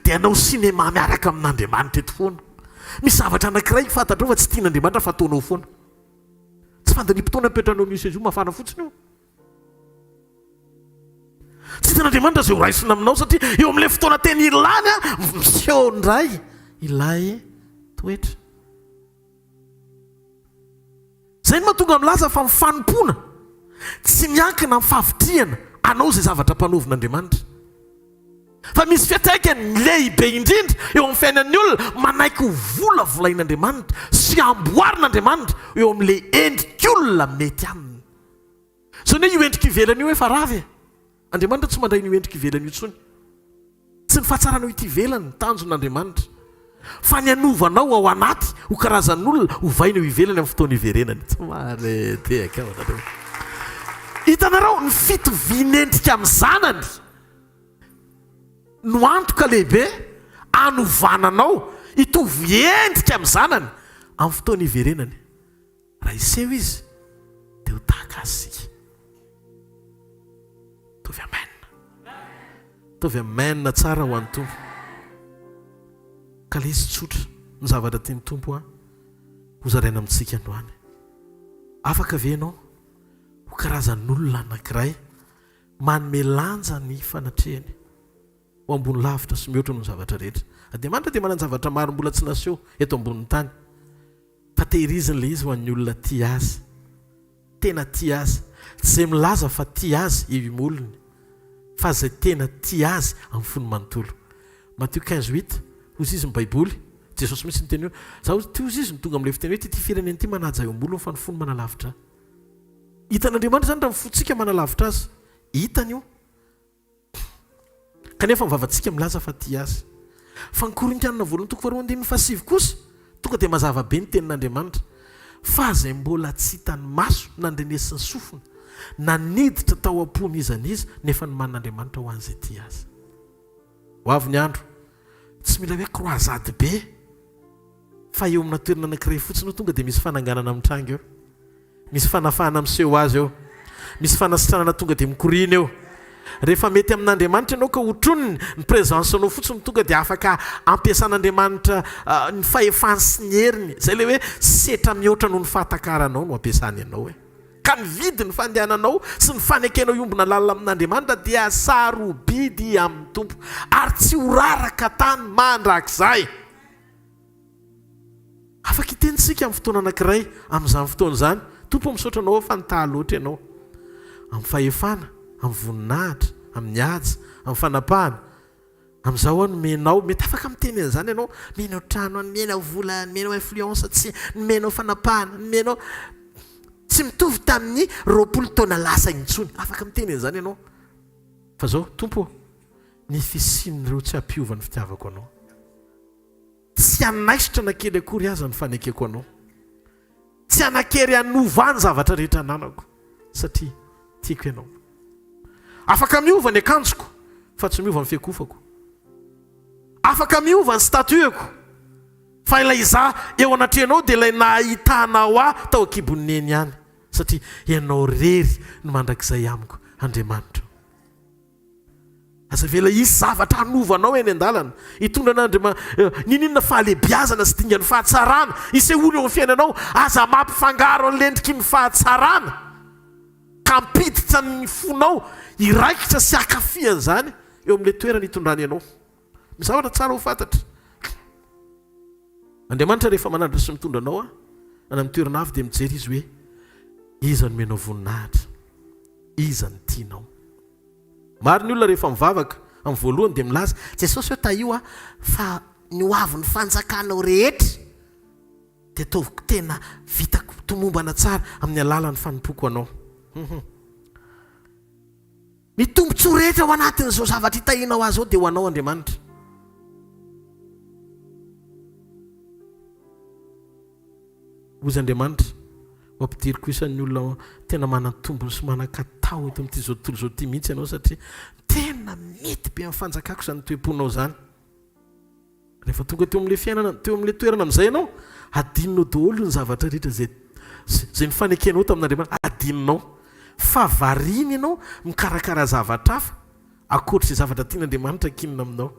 dia hanao cinéma miaraka amin'Andriamanitra eto foana. Misy zavatra anankiray fantatrao fa tsy tian'Andriamanitra fa ataonao foana. Tsy fandaniam-potoana apetrahanao amin'io seza io, mafana fotsiny io. Tsy hitan'Andriamanitra izay ho raisina aminao satria eo amin'ilay fotoana tena ilany miseho indray ilay toetra. Izay no mahatonga milaza fa ny fanompoana tsy miankina amin'ny fahavitrihana hanao izay zavatra ampanaovin'Andriamanitra. Fa misy fiantraikany lehibe indrindra eo amin'ny fiainan'ny olona manaiky ho volavolain'Andriamanitra sy amboarin'Andriamanitra eo amin'ilay endrik'olona mety aminy. Izany hoe io endrika ivelany io efa rava e! Andriamanitra tsy mandray an'io endrika ivelany io intsony. Tsy ny fahatsaranao ety ivelany no tanjon'Andriamanitra, fa ny hanovanao ao anaty ho karazan'olona hovaina eo ivelany amin'ny fotoana iverenany. Tsy mahare tehaka aho nareo. Hitanareo ny fitovian'endrika amin'ny zanany. no antoka lehibe hanovana anao hitovy endrika amin'ny Zanany amin'ny fotoana hiverenany. Raha hiseho Izy, dia ho tahaka Azy isika. Ataovy amen. Ataovy amen tsara ho an'ny Tompo. Ka ilay izy tsotra, ny zavatra tian'ny Tompo an, hozaraina amintsika androany. Afaka ve ianao ho karazan'olona anankiray Manome lanja ny fanatrehany ho ambony lavitra sy mihoatra noho ny zavatra rehetra. Andriamanitra dia manan-javatra maro mbola tsy naseho eto ambonin'ny tany, fa tehiriziny ilay izy ho an'ny olona tia Azy, tena tia Azy. Tsy izay milaza fa tia Azy eo imolony, fa izay tena tia Azy amin'ny fony manontolo. Matio quinze huit, Hozy izy ny Baiboly, Jesosy mihitsy niteny hoe, Izaho, hozy izy no tonga amin'ilay fiteny hoe, Ity firenena ity manaja eo am-bolony fa ny fony manalavitra Ahy. Hitan'Andriamanitra izany raha ny fontsika manalavitra Azy. Hitany io. Kanefa ny vavantsika milaza fa tia Azy. Fa ny Korintianina voalohany toko faharoa andininy fahasivy kosa, tonga dia mazava be ny tenin'Andriamanitra, Fa izay mbola tsy hitan'ny maso, na ndrenesin'ny sofina, na niditra tao am-pon'iza n'iza, nefa nomanin'Andriamanitra ho an'izay tia Azy. Ho avy ny andro. Tsy mila hoe croisade be. Fa eo amina toerana anankiray fotsiny eo tonga dia misy fananganana mitranga eo. Misy fanafahana miseho azy eo. Misy fanasitranana tonga dia mikoriana eo. Rehefa mety amin'Andriamanitra ianao ka hotroniny, ny présence-nao fotsiny tonga dia afaka ampiasan'Andriamanitra ny fahefany sy ny heriny. Izay ilay hoe setra mihoatra noho ny fahatakaranao no ampiasany anao e. Ka ny vidin'ny fandehananao sy ny fanekenao hiombona lalina amin'Andriamanitra dia sarobidy amin'ny Tompo ary tsy ho raraka tany mandrakizay. Afaka hiteny isika amin'ny fotoana anankiray amin'izany fotoana izany, Tompo ô misaotra Anao aho fa nitaha loatra Ianao. Amin'ny fahefana, amin'ny voninahitra, amin'ny haja, amin'ny fanapahana. Amin'izao aho nomenao, mety afaka miteny an'izany ianao, nomenao trano aho, nomenao vola aho, nomenao influence, tsy, nomenao fanapahana, nomenao, tsy mitovy tamin'ny 20 taona lasa intsony. Afaka miteny an'izany ianao. Fa izao, Tompo ô, ny fisian'ireo tsy hampiova ny fitiavako Anao. Tsy hanaisotra na kely akory aza ny fanekeko anao. Tsy hanan-kery hanova ny zavatra rehetra ananako, satria tiako ianao. Afaka miova ny akanjoko, fa tsy miova ny fiakofako. Afaka miova ny statut-ko, fa ilay izaho eo anatrehanao dia ilay nahitanao ahy tao an-kibon'i Neny ihany, satria ianao irery no mandrakizay amiko, Andriamanitro. Aza avela hisy zavatra hanova anao eny an-dalana. Hitondra an'Andriama, n'inon'inona fahalehibiazana sy dingan'ny fahatsarana hisehoany eo amin'ny fiainanao. Aza mampifangaro an'ilay endriky ny fahatsarana ka hampiditra ny fonao hiraikitra sy hankafy an'izany eo amin'ilay toerana hitondrany anao. Misy zavatra tsara ho fantatra. Andriamanitra rehefa manandratra sy mitondra anao any amin'ny toerana avo dia mijery Izy hoe iza no omenao voninahitra, iza no tianao. Maro ny olona rehefa mivavaka amin'ny voalohany dia milaza, Jesosy ô tahio aho fa ny ho avin'ny fanjakanao rehetra dia ataoviko tena vitako tomombana tsara amin'ny alalan'ny fanompoako anao. Hum. Ny tombontsoa rehetra ao anatin'izao zavatra itahianao ahy izao dia ho anao Andriamanitra. Hozy Andriamanitra, ho ampidiriko isan'ny olona tena manan-tombony sy manan-katao eto amin'ity izao tontolo izao ity mihitsy ianao satria tena mety be amin'ny fanjakako izany toe-ponao izany. Rehefa tonga teo amin'ilay fiainana, teo amin'ilay toerana amin'izay ianao, adinonao daholo ny zavatra rehetra izay izay nifanekenao tamin'Andriamanitra, adinonao. Fa variana ianao mikarakara zavatra hafa ankoatra izay zavatra tian'Andriamanitra ankinina aminao.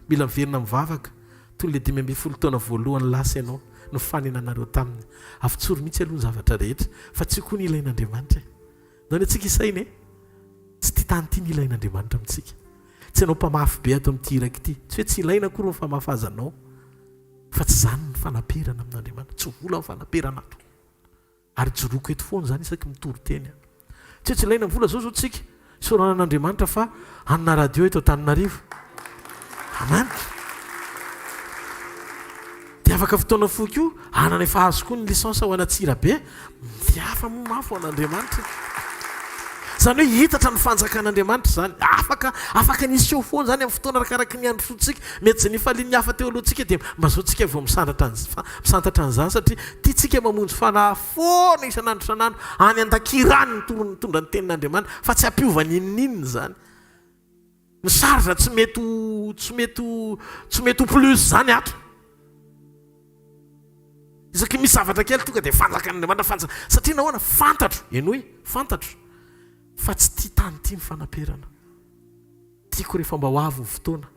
Mila miverina mivavaka toy ilay 15 taona voalohany lasa ianao nifanenanareo taminy. Avotsory mihitsy aloha ny zavatra rehetra fa tsy io koa ny ilain'Andriamanitra e. Ndao ny antsika hisaina e! Tsy ity tany ity ny ilain'Andriamanitra amintsika. Tsy ianao mpamafy be ato amin'ity iraka ity. Tsy hoe tsy ilaina akory ny famafazanao, fa tsy izany ny fanaperana amin'Andriamanitra. Tsy vola ny fanaperana ato. Ary ijoroako eto foana izany isaky mitory teny aho. Tsy hoe tsy ilaina ny vola izao izao tsika. Isaorana an'Andriamanitra fa hanana radio eto Antananarivo. Amen. Dia afaka fotoana fohy koa, hanana efa azo koa ny licence ho an'Antsirabe. Dia hafa moa mafy ho an'Andriamanitra e. Izany hoe hitatra ny fanjakan'Andriamanitra izany. Afaka, afaka ny hiseho foana izany amin'ny fotoana arakaraky ny androsoantsika. Mety izay nifalian'ny hafa teo alohantsika dia mba zao tsika vao misandratra misantatra an'izany satria tiantsika mamonjy fanahy foana isan'andro isan'andro any an-dakira any ny mitondra ny tenin'Andriamanitra fa tsy hampiova n'inon'inona izany. Ny charge tsy mety ho tsy mety ho tsy mety ho plus izany ato. Isaky misy zavatra kely tonga dia fanjakan'Andriamanitra fanjaka satria nahoana fantatro henoy fantatro fa tsy tia tany ity ny fanaperana. Tiako rehefa mba ho avy ny fotoana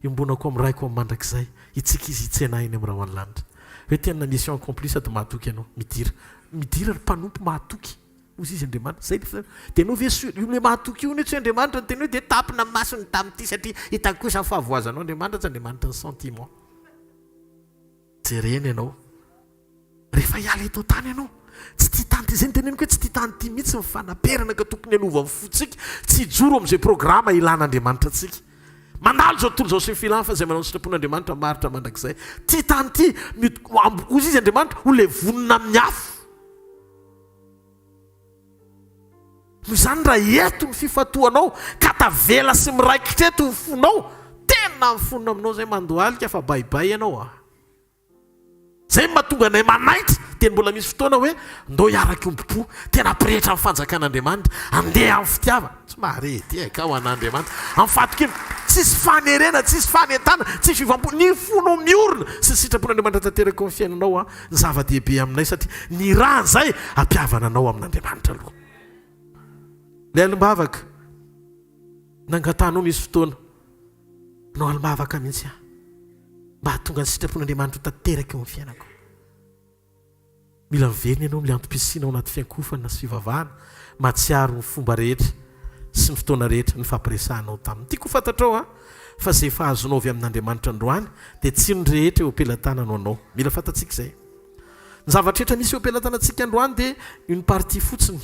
iombonako amin'ny Raiko amin'ny mandrakizay hitsika izy hitsena ahy eny amin'ny rahon'ny lanitra. Hoe tena mission accomplie sady mahatoky ianao. Midira. Midira ry mpanompo mahatoky. Hozy izy Andriamanitra. Zay le fisainana. Dia ianao ve sûr, io le mahatoky io anie tsy hoe Andriamanitra niteny hoe dia tapina ny masony tamin'ity satria hitany kosa ny fahavoazanao. Andriamanitra tsy Andriamanitry ny sentiment. Jerena ianao. Rehefa hiala eto an-tany ianao. Tsy tia tany ity. Izay no teneniko hoe tsy tia tany ity mihitsy ny fanaperana ka tokony hanova ny fontsika. Tsy hijoro amin'izay programa ilan'Andriamanitra antsika. Mandalo izao tontolo izao sy ny filany fa izay manao ny sitrapon'Andriamanitra maharitra mandrakizay. Tia tany ity, hozy izy Andriamanitra, ho levonina amin'ny afo. Noho izany raha eto ny fifantohanao ka tavela sy miraikitra eto ny fonao, tena mifonona aminao izay mandohalika fa bye bye ianao a! Izay no mahatonga anay manaitra. Teny mbola misy fotoana hoe ndao hiaraka hiombom-po, tena hampirehitra ny fanjakan'Andriamanitra, andeha amin'ny fitiavana, tsy mahare tehaka ho an'Andriamanitra, amin'ny fahatokiana, tsisy fanerena, tsisy fanentanana, tsisy fiovam-po, ny fonao miorina sy ny sitrapon'Andriamanitra tanteraka eo amin'ny fiainanao ny zava-dehibe aminay satria ny rà izay hampihavana anao amin'Andriamanitra aloha. Ilay alim-bavaka nangatahanao nisy fotoana, hanao alim-bavaka mihitsy aho mba hahatonga ny sitrapon'Andriamanitra ho tanteraka eo amin'ny fiainako. Mila miverina ianao amin'ilay antom-pisiana ao anaty fiankohofana sy fivavahana, mahatsiaro ny fomba rehetra sy ny fotoana rehetra nifampiresahanao taminy. Tiako ho fantatrao an, fa izay efa azonao avy amin'Andriamanitra androany dia tsy ny rehetra eo am-pelatanana ho anao. Mila fantatsika izay. Ny zavatra rehetra misy eo am-pelatanantsika androany dia une partie fotsiny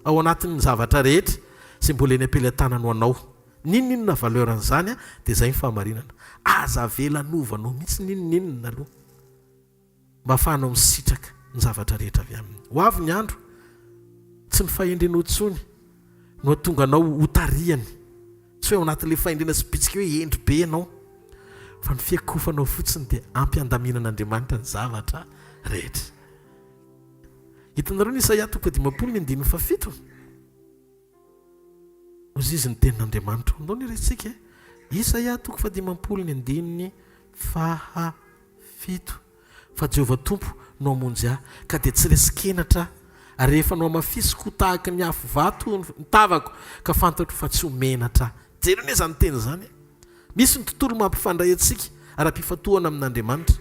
ao anatin'ny zavatra rehetra izay mbola eny am-pelatanana ho anao. N'inon'inona valeur an'izany dia izay ny fahamarinana. Aza avela hanova anao mihitsy n'inon'inona aloha. Mba ahafahanao misitraka ny zavatra rehetra avy aminy. Ho avy ny andro, tsy ny fahendrenao intsony no hahatonga anao ho tarihany. Tsy hoe ao anatin'ilay fahendrena sy bitsika hoe hendry be ianao, fa ny fiakofanao fotsiny dia ampy handaminan'Andriamanitra ny zavatra rehetra. Hitanareo ny Isaia toko fahadimampolo ny andininy fahafito? Hozy izy ny tenin'Andriamanitra. Andao ny resintsika e. Isaia toko fahadimampolo ny andininy fahafito. Fa Jehovah Tompo no hamonjy ahy, ka dia tsy resin-kenatra aho. Ary rehefa nohamafisiko ho tahaka ny afo vato ny tavako, ka fantatro fa tsy ho menatra aho. Jereo anie izany teny izany e. Misy ny tontolo mampifandray antsika ara-pifantohana amin'Andriamanitra.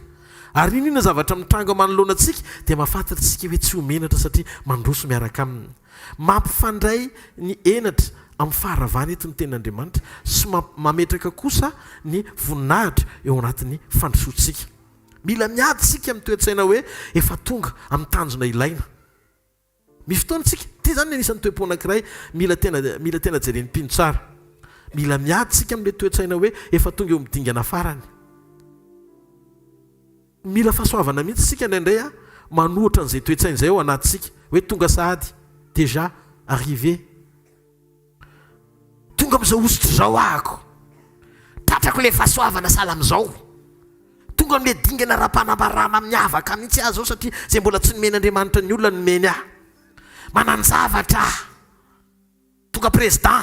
Ary n'inon'inona zavatra mitranga manoloana antsika dia mahafantatra isika hoe tsy ho menatra satria mandroso miaraka Aminy. Mampifandray ny henatra amin'ny faharavana eto ny Tenin'Andriamanitra sy mametraka kosa ny voninahitra eo anatin'ny fandrosoantsika. Mila miady isika amin'ny toe-tsaina hoe efa tonga amin'ny tanjona ilaina. Misy fotoana isika, ity izany ny anisan'ny toe-po anankiray mila tena mila tena jeren'ny mpino tsara. Mila miady isika amin'ilay toe-tsaina hoe efa tonga eo amin'ny dingana farany. Mila fahasoavana mihitsy isika indraindray an, manohitra an'izay toe-tsaina izay ao anatintsika, hoe tonga sahady, déjà arrivé. Tonga amin'izao hosotra izao ahako. Tratrako ilay fahasoavana sahala amin'izao. Tonga amin'ilay dingana ara-panambarana miavaka mihitsy aho izao satria izay mbola tsy nomen'Andriamanitra ny olona nomeny ahy. Manan-javatra aho. Tonga président,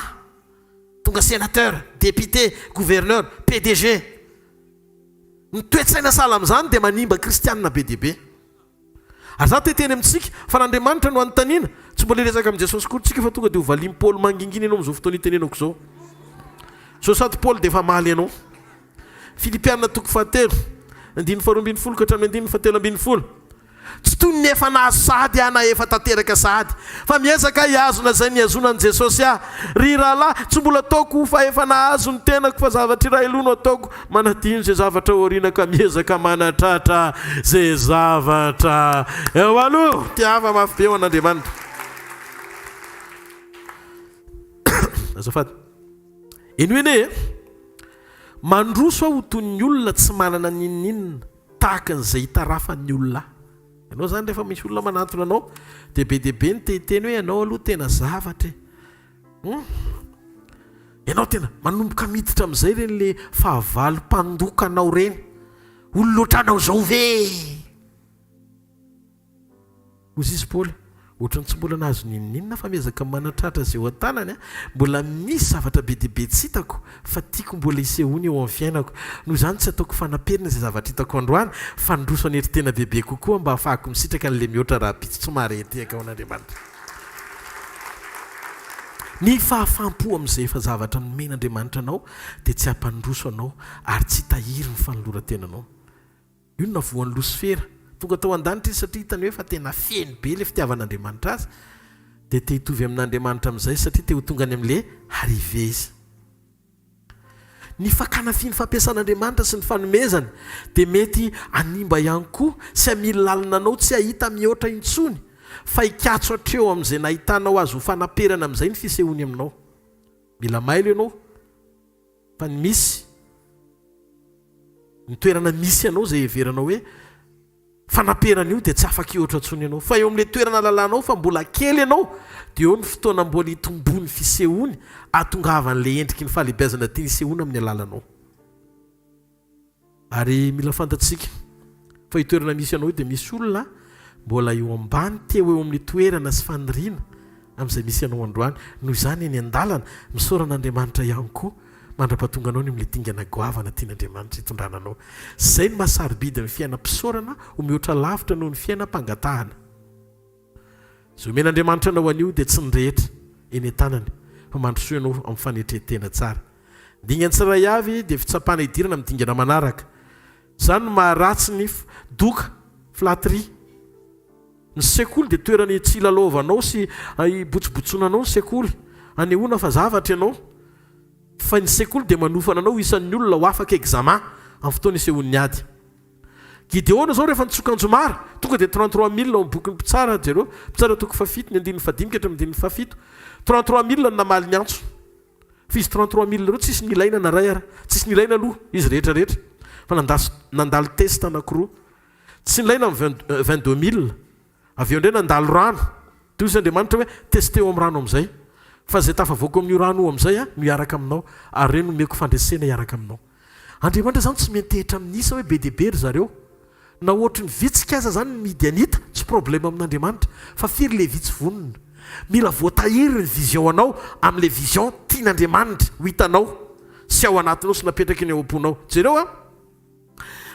tonga sénateur, député, gouverneur, PDG. Ny toe-tsaina sahala amin'izany dia manimba kristianina be dia be. Ary za te hiteny amintsika fa raha Andriamanitra no anontaniana, tsy mbola hiresaka amin'i Jesosy akory tsika fa tonga dia ho valian'i Paoly mangingina ianao amin'izao fotoana itenenako izao. Zao sady Paoly dia efa hamaly anao. Filipiana toko fahatelo, andininy faharoa ambin'ny folo ka hatramin'ny andininy fahatelo ambin'ny folo. Tsy toy ny efa nahazo sahady aho na efa tanteraka sahady, fa miezaka aho hihazona izay nihazonan'i Jesosy ahy. Ry rahalahy, tsy mbola ataoko ho fa efa nahazo ny tenako, fa zavatra iray aloha no ataoko, manadino izay zavatra ao aoriana ka miezaka manatratra izay zavatra eo aloha. Tiava mafy be ho an'Andriamanitra. Azafady. Henoy anie e! Mandroso aho ho toy ny olona tsy manana n'inon'inona. Tahaka an'izay itarafan'ny olona ahy. Ianao izany rehefa misy olona manantona anao dia be dia be ny te hiteny hoe ianao aloha tena zavatra e. Hum. Ianao tena manomboka miditra amin'izay ireny le fahavalo mpandoka anao ireny. Olona ohatranao izao ve? Hoy izy Paoly, Ohatran'ny tsy mbola nahazo n'inon'inona fa miezaka manatratra izay eo an-tanany aho. Mbola misy zavatra be dia be tsy hitako fa tiako mbola hisehoana eo amin'ny fiainako. Noho izany tsy ataoko fanaperana izay zavatra hitako androany fa ndroso hanetry tena bebe kokoa mba hahafahako misitraka an'ilay mihoatra rahampitso tsy mahare tehaka ho an'Andriamanitra. Ny fahafaham-po amin'izay efa zavatra nomen'Andriamanitra anao dia tsy hampandroso anao ary tsy hitahiry ny fanoloran-tenanao. Io no navoan'i Losifera. Tonga tao an-danitra izy satria hitany hoe efa tena feno be ilay fitiavan'Andriamanitra azy. Dia te hitovy amin'Andriamanitra amin'izay izy satria te ho tonga any amin'ilay arrivée izy. Ny fakana fy ny fampiasan'Andriamanitra sy ny fanomezany dia mety hanimba ihany koa sy hamily lalina anao tsy hahita mihoatra intsony fa hikatso hatreo amin'izay nahitanao azy ho fanaperana amin'izay ny fisehoany aminao. Mila mailo ianao. Fa ny misy, ny toerana misy anao izay heveranao hoe fanaperana io dia tsy afaka hihoatra intsony ianao. Fa eo amin'ilay toerana alalanao fa mbola kely ianao dia eo ny fotoana mbola hitomboan'ny fisehoany ahatongavan'ilay endriky ny fahalehibeazana tiany hisehoana amin'ny alalanao. Ary mila fantatsika fa io toerana misy anao io dia misy olona. Mbola eo ambany teo eo amin'ny toerana sy faniriana amin'izay misy anao androany. Noho izany, eny an-dalana, misaora an'Andriamanitra ihany koa mandra-pahatonga anao any amin'ilay dingana goavana tian'Andriamanitra hitondrana anao. Izay no maha sarobidy ny fiainam-pisaorana ho mihoatra lavitra noho ny fiainam-pangatahana. Izay omen'Andriamanitra anao anio dia tsy ny rehetra eny an-tanany fa mandrosoa ianao amin'ny fanetren-tena tsara. Ny dingana tsirairay avy dia fitsapana hidirana amin'ny dingana manaraka. Izany no maha-ratsy ny doka, flatterie. Ny sekoly dia toerana tsy hilalaovanao sy hibotsibotsonanao ny sekoly, hanehoana fa zavatra ianao. Fa ny sekoly dia manofana anao ho isan'ny olona ho afaka examen amin'ny fotoana isehoan'ny ady. Gideona izao rehefa nitsoka anjomara, tonga dia 33 mille ao amin'ny bokin'ny Mpitsara, jereo, Mpitsara toko fahafito ny andininy fahadimy ka hatramin'ny andininy fahafito. 33 mille no namaly ny antso. Fa izy 33 mille ireo tsisy nilaina na iray ara. Tsisy nilaina aloha izy rehetra rehetra. Fa nandas, nandalo test anankiroa. Tsy nilaina ny vingt, 22 mille. Avy eo indray nandalo rano. Toy izy Andriamanitra hoe testeo amin'ny rano amin'izay. Fa izay tafavoaka amin'io rano io amin'izay no hiaraka aminao. Ary ireny nomeko fandresena hiaraka aminao. Andriamanitra izany tsy miantehitra amin'ny isa hoe be dia be ry zareo. Na ohatry ny vitsika aza izany ny Midianita, tsy problème amin'Andriamanitra. Fa firy ilay vitsy vonona? Mila voatahiry ny vision anao amin'ilay vision tian'Andriamanitra ho hitanao sy ao anatinao sy napetraky ny ao am-ponao. Jereo an!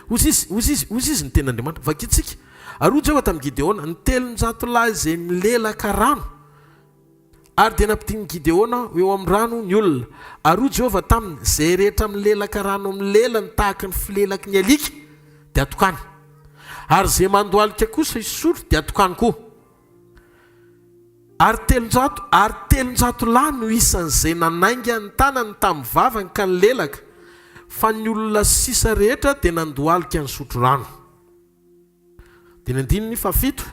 Hozy izy, hozy izy, hozy izy ny tenin'Andriamanitra. Vakintsika. Ary hoy Jehovah tamin'i Gideona, Ny 300 lahy izay milelaka rano. Ary dia nampidinin'i Gideona ho eo amin'ny rano ny olona. Ary hoy Jehovah taminy, Izay rehetra milelaka rano amin'ny lelany tahaka ny filelaky ny alika, dia atokany. Ary izay mandohalika kosa hisotro, dia atokany koa. Ary 300, ary 300 lahy no isan'izay nanainga ny tanany tamin'ny vavany ka nilelaka, fa ny olona sisa rehetra dia nandohalika nisotro rano. Dia ny andininy fahafito,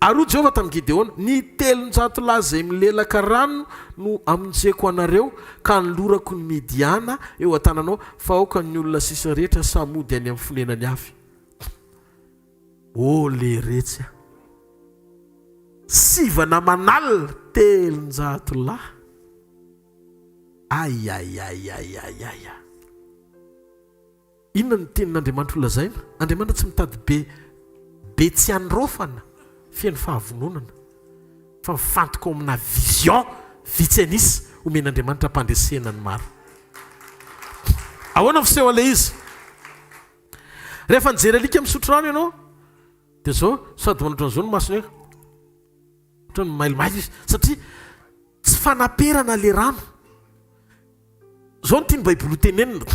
Ary hoy Jehovah tamin'i Gideona, Ny 300 lahy izay milelaka rano no hamonjeko anareo, ka hanolorako ny Midiana eo an-tananao, fa aoka ny olona sisa rehetra samy hody any amin'ny fonenany avy. Oh leretsy a! Sivana aman'alina 300 lahy. Aiaiaiaiaiaia. Inona no tenin'Andriamanitra ho lazaina? Andriamanitra tsy mitady be be tsy andraofana feno fahavononana fa mifantoka ao amina vision vitsy an'isa omen'Andriamanitra hampandresena ny maro. Ahoana ny fisehon'ilay izy? Rehefa nijery alika misotro rano ianao dia zao sady manao ohatran'izao ny masony hoe ohatran'ny mailomailo izy satria tsy fanaperana le rano. Zao no tian'ny baiboly ho tenenina,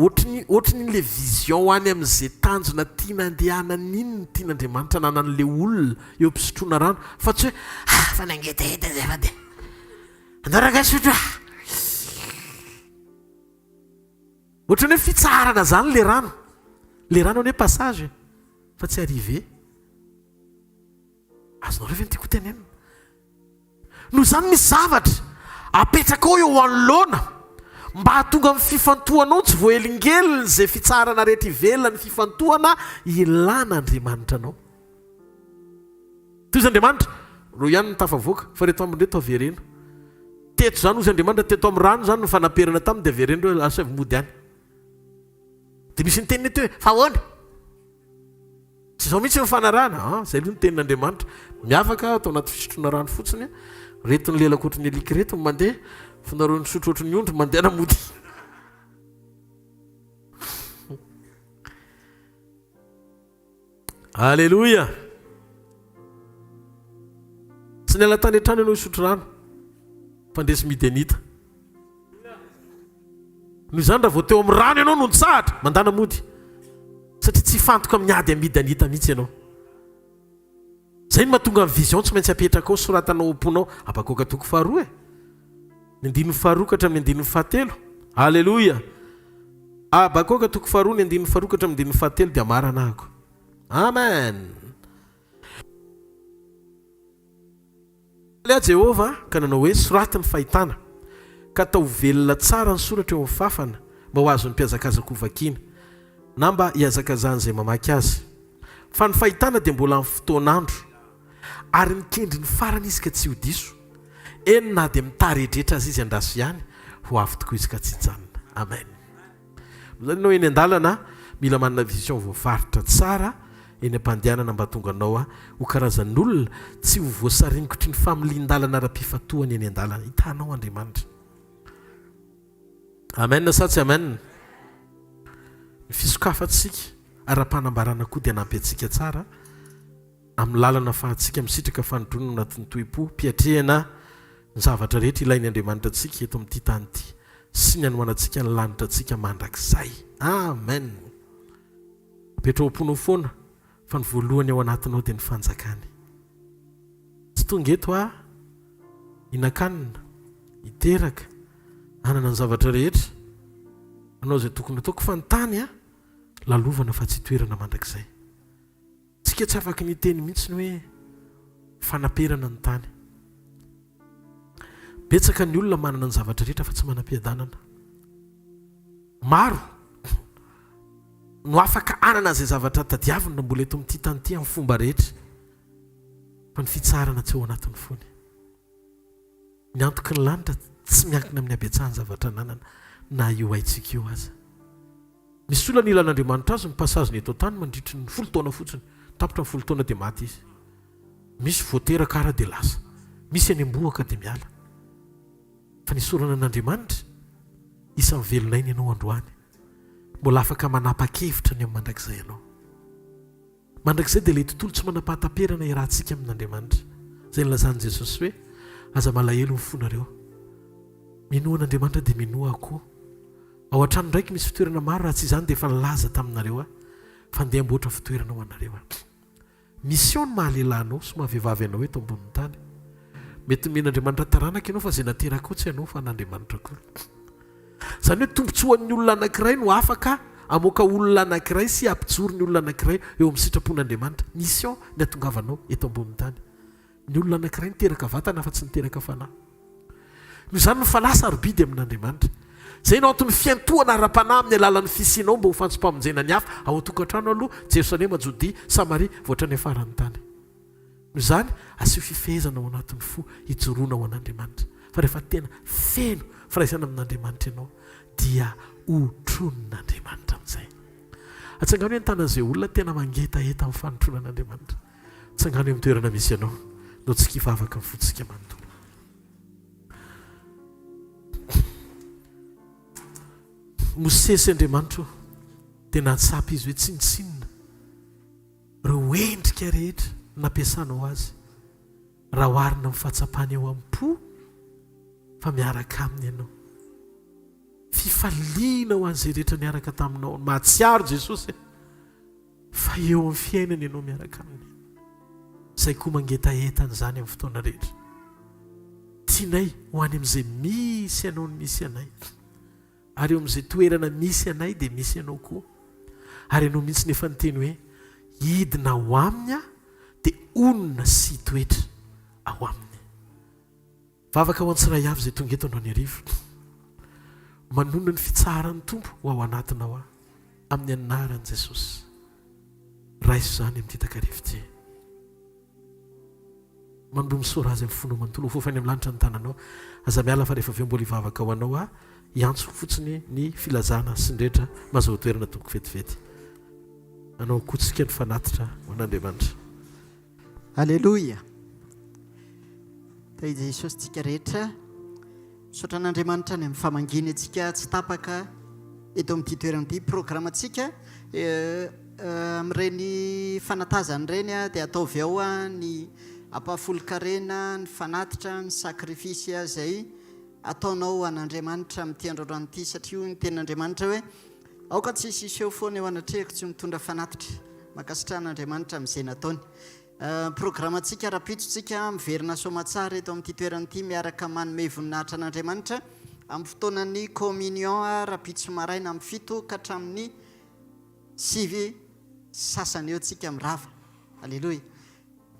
ohatry ny ohatry ny le vision ho any amin'izay tanjona tiana andehanana iny no tian'Andriamanitra ananan'le olona eo am-pisotroana rano fa tsy hoe ah fa nangetaheta zay fa dia andao rangahy hisotro ah. Ohatran'ny hoe fitsaharana zany le rano. Le rano anie passage e, fa tsy arrivée. Azonareo ve ny tiako hotenenina? Noho izany misy zavatra apetrakao eo anoloana mba hahatonga ny fifantohanao tsy voahelingelina izay fitsaharana rehetra ivelan'ny fifantohana ilan'Andriamanitra anao. Tohizo Andriamanitra, reo ihany no tafavoaka, fa reto ambiny reto avereno. Teto izany hozy Andriamanitra, teto amin'ny rano izany no fanaperana taminy dia avereno reo, asaivo mody any. Dia misy niteny eto hoe, fa ahoana? Tsy izao mihitsy ny fanarahana, ah, izay aloha ny tenin'Andriamanitra. Miavaka ato anaty fisotroana rano fotsiny, reto ny lelako ohatry ny alika ireto no mandeha, fa nareo nisotro ohatry ny ondry mandehana mody. Aleloia! Tsy niala tany an-trano ianao hisotro rano, mpandresy Midianita. Noho izany, raha vao teo amin'ny rano ianao no nitsahatra, mandàna mody, satria tsy hifantoka amin'ny ady amin'ny Midianita mihitsy ianao. Izay no mahatonga ny vision tsy maintsy apetrakao, soratanao ao am-ponao. Habakoka toko faharoa e! Ny andininy faharoa ka hatramin'ny andininy fahatelo. Aleloia! Habakoka toko faharoa, ny andininy faharoa ka hatramin'ny andininy fahatelo dia hamarana ahako. Amen! Namaly ahy Jehovah ka nanao hoe, Soraty ny fahitana, ka ataovy velona tsara ny soratra eo amin'ny fafana, mba ho azon'ny mpihazakazaka hovakina, na mba hihazakazahan'izay mamaky azy. Fa ny fahitana dia mbola amin'ny fotoan'andro, ary mikendry ny farany izy ka tsy ho diso. Eny, na dia mitaredretra aza izy, andraso ihany, ho avy tokoa izy ka tsy hijanona. Amen. Noho izany ianao eny an-dalana, mila manana vision voafaritra tsara. eny am-pandehanana mba hahatonga anao ho karazan'olona tsy ho voasaringotry ny familian-dalana ara-pifantohana eny an-dalana. Hitanao Andriamanitra. Amen sa tsy amen? Ny fisokafantsika ara-panambarana koa dia hanampy antsika tsara amin'ny lalana ahafahantsika misitraka fanindroana ao anatin'ny toe-po mpiatrehana ny zavatra rehetra ilain'ny Andriamanitra antsika eto amin'ity tany ity sy ny hanohanantsika ny lanitra antsika mandrakizay. Amen! Apetraho am-ponao foana fa ny voalohany ao anatinao dia ny fanjakany. Tsy tonga eto aho hihinan-kanina, hiteraka, hanana ny zavatra rehetra, hanao izay tokony hataoko fa ny tany lalovana fa tsy itoerana mandrakizay. Tsika tsy afaky ny hiteny mihitsy ny hoe fanaperana ny tany. Betsaka ny olona manana ny zavatra rehetra fa tsy manam-piadanana. Maro no afaka hanana izay zavatra tadiaviny raha mbola eto amin'ity tany ity amin'ny fomba rehetra fa ny fitsaharana tsy ao anatin'ny fony. Ny antoky ny lanitra tsy miankina amin'ny habetsahan'ny zavatra ananana na io haintsika io aza. Misy olona nilan'Andriamanitra azy ny passage-ny eto an-tany mandritry ny folo taona fotsiny. Tapitra ny folo taona dia maty izy. Misy vao teraka ara dia lasa. Misy any am-bohoka dia miala. Fa ny isaorana an'Andriamanitra, isan'ny velon'aina ianao androany. Mbola afaka manapa-kevitra ny amin'ny mandrakizay ianao. Mandrakizay dia ilay tontolo tsy manam-pahataperana iarahantsika amin'Andriamanitra. Izay nilazan'i Jesosy hoe, Aza malahelo ny fonareo. Minoa an'Andriamanitra dia minoa aho koa. Ao an-tranon-draiko misy fitoerana maro, raha tsy izany dia efa nilaza taminareo aho fa ndeha hamboatra fitoerana ho anareo aho. Mission ny maha lehilahy anao sy maha vehivavy anao eto ambonin'ny tany. Mety nomen'Andriamanitra taranaka ianao fa izay naterakao tsy anao fa an'Andriamanitra koa. Izany hoe tombontsoan'ny olona anankiray no afaka hamoaka olona anankiray sy hampijoro ny olona anankiray eo amin'ny sitrapon'Andriamanitra. Mission ny hatongavanao eto ambonin'ny tany. Ny olona anankiray niteraka vatana fa tsy niteraka fanahy. Noho izany ny fanahy sarobidy amin'Andriamanitra. Izay no anton'ny fiantohana ara-panahy amin'ny alalan'ny fisianao mba ho fantsom-pamonjena ny hafa ao an-tokantrano aloha, Jerosalema, Jodia, Samaria, vao hatrany amin'ny faran'ny tany. Noho izany, asio fifehezana ao anatin'ny fo hijoroana ho an'Andriamanitra. Fa rehefa tena feno firaisana amin'Andriamanitra ianao, dia hotronin'Andriamanitra amin'izay. Atsangano hoe ny tanan'izay olona tena mangetaheta amin'ny fanompoana an'Andriamanitra. Tsangano eo amin'ny toerana misy anao, no tsy hivavaka ny fontsika manontolo. Mosesy Andriamanitra ô, dia nahatsapa izy hoe tsinontsinona ireo endrika rehetra nampiasanao azy raha oharina amin'ny fahatsapany eo am-po fa miaraka aminy ianao. Fifaliana ho an'izay rehetra niaraka taminao. Mahatsiaro Jesosy e! Fa eo amin'ny fiainany ianao miaraka aminy. Izay koa mangetaheta an'izany amin'ny fotoana rehetra. Tianay ho any amin'izay misy anao ny misy anay. Ary eo amin'izay toerana misy anay dia misy anao koa. Ary ianao mihitsy no efa niteny hoe, Hidina ao aminy aho dia honina sy hitoetra ao aminy. Vavaka ho antsiray avy izay tonga eto androany hariva. Manonona ny fitsaharan'ny Tompo ho ao anatinao aho. Amin'ny anaran'i Jesosy. Raiso izany amin'ity takariva ity. Manomboha misaora Azy amin'ny fonao manontolo. Hofofoy any amin'ny lanitra ny tananao. Aza miala fa rehefa avy eo mbola hivavaka ho anao aho. Hiantso fotsiny ny filazana sy ny rehetra. Mazahoa toerana tompoko vetivety. Anao koa tsika ny fanatitra ho an'Andriamanitra. Aleloia! Tahin'i Jesosy tsika rehetra. Misaotra an'Andriamanitra ny amin'ny famangiany antsika tsy tapaka eto amin'ity toerana ity. Programantsika amin'ireny fanatazana ireny dia ataovy ao ny ampahafolon-karena, ny fanatitra, ny sacrifice izay ataonao ho an'Andriamanitra amin'ity androandroany ity satria hoy ny tenin'Andriamanitra hoe Aoka tsy hisy hiseho foana eo anatrehako tsy mitondra fanatitra. Mankasitraha an'Andriamanitra amin'izay nataony. Programantsika rahampitso tsika miverina soamatsara eto amin'ity toerana ity miaraka manome voninahitra an'Andriamanitra amin'ny fotoanan'ny communion rahampitso maraina amin'ny fito ka hatramin'ny sivy sasany eo tsika mirava. Aleloia.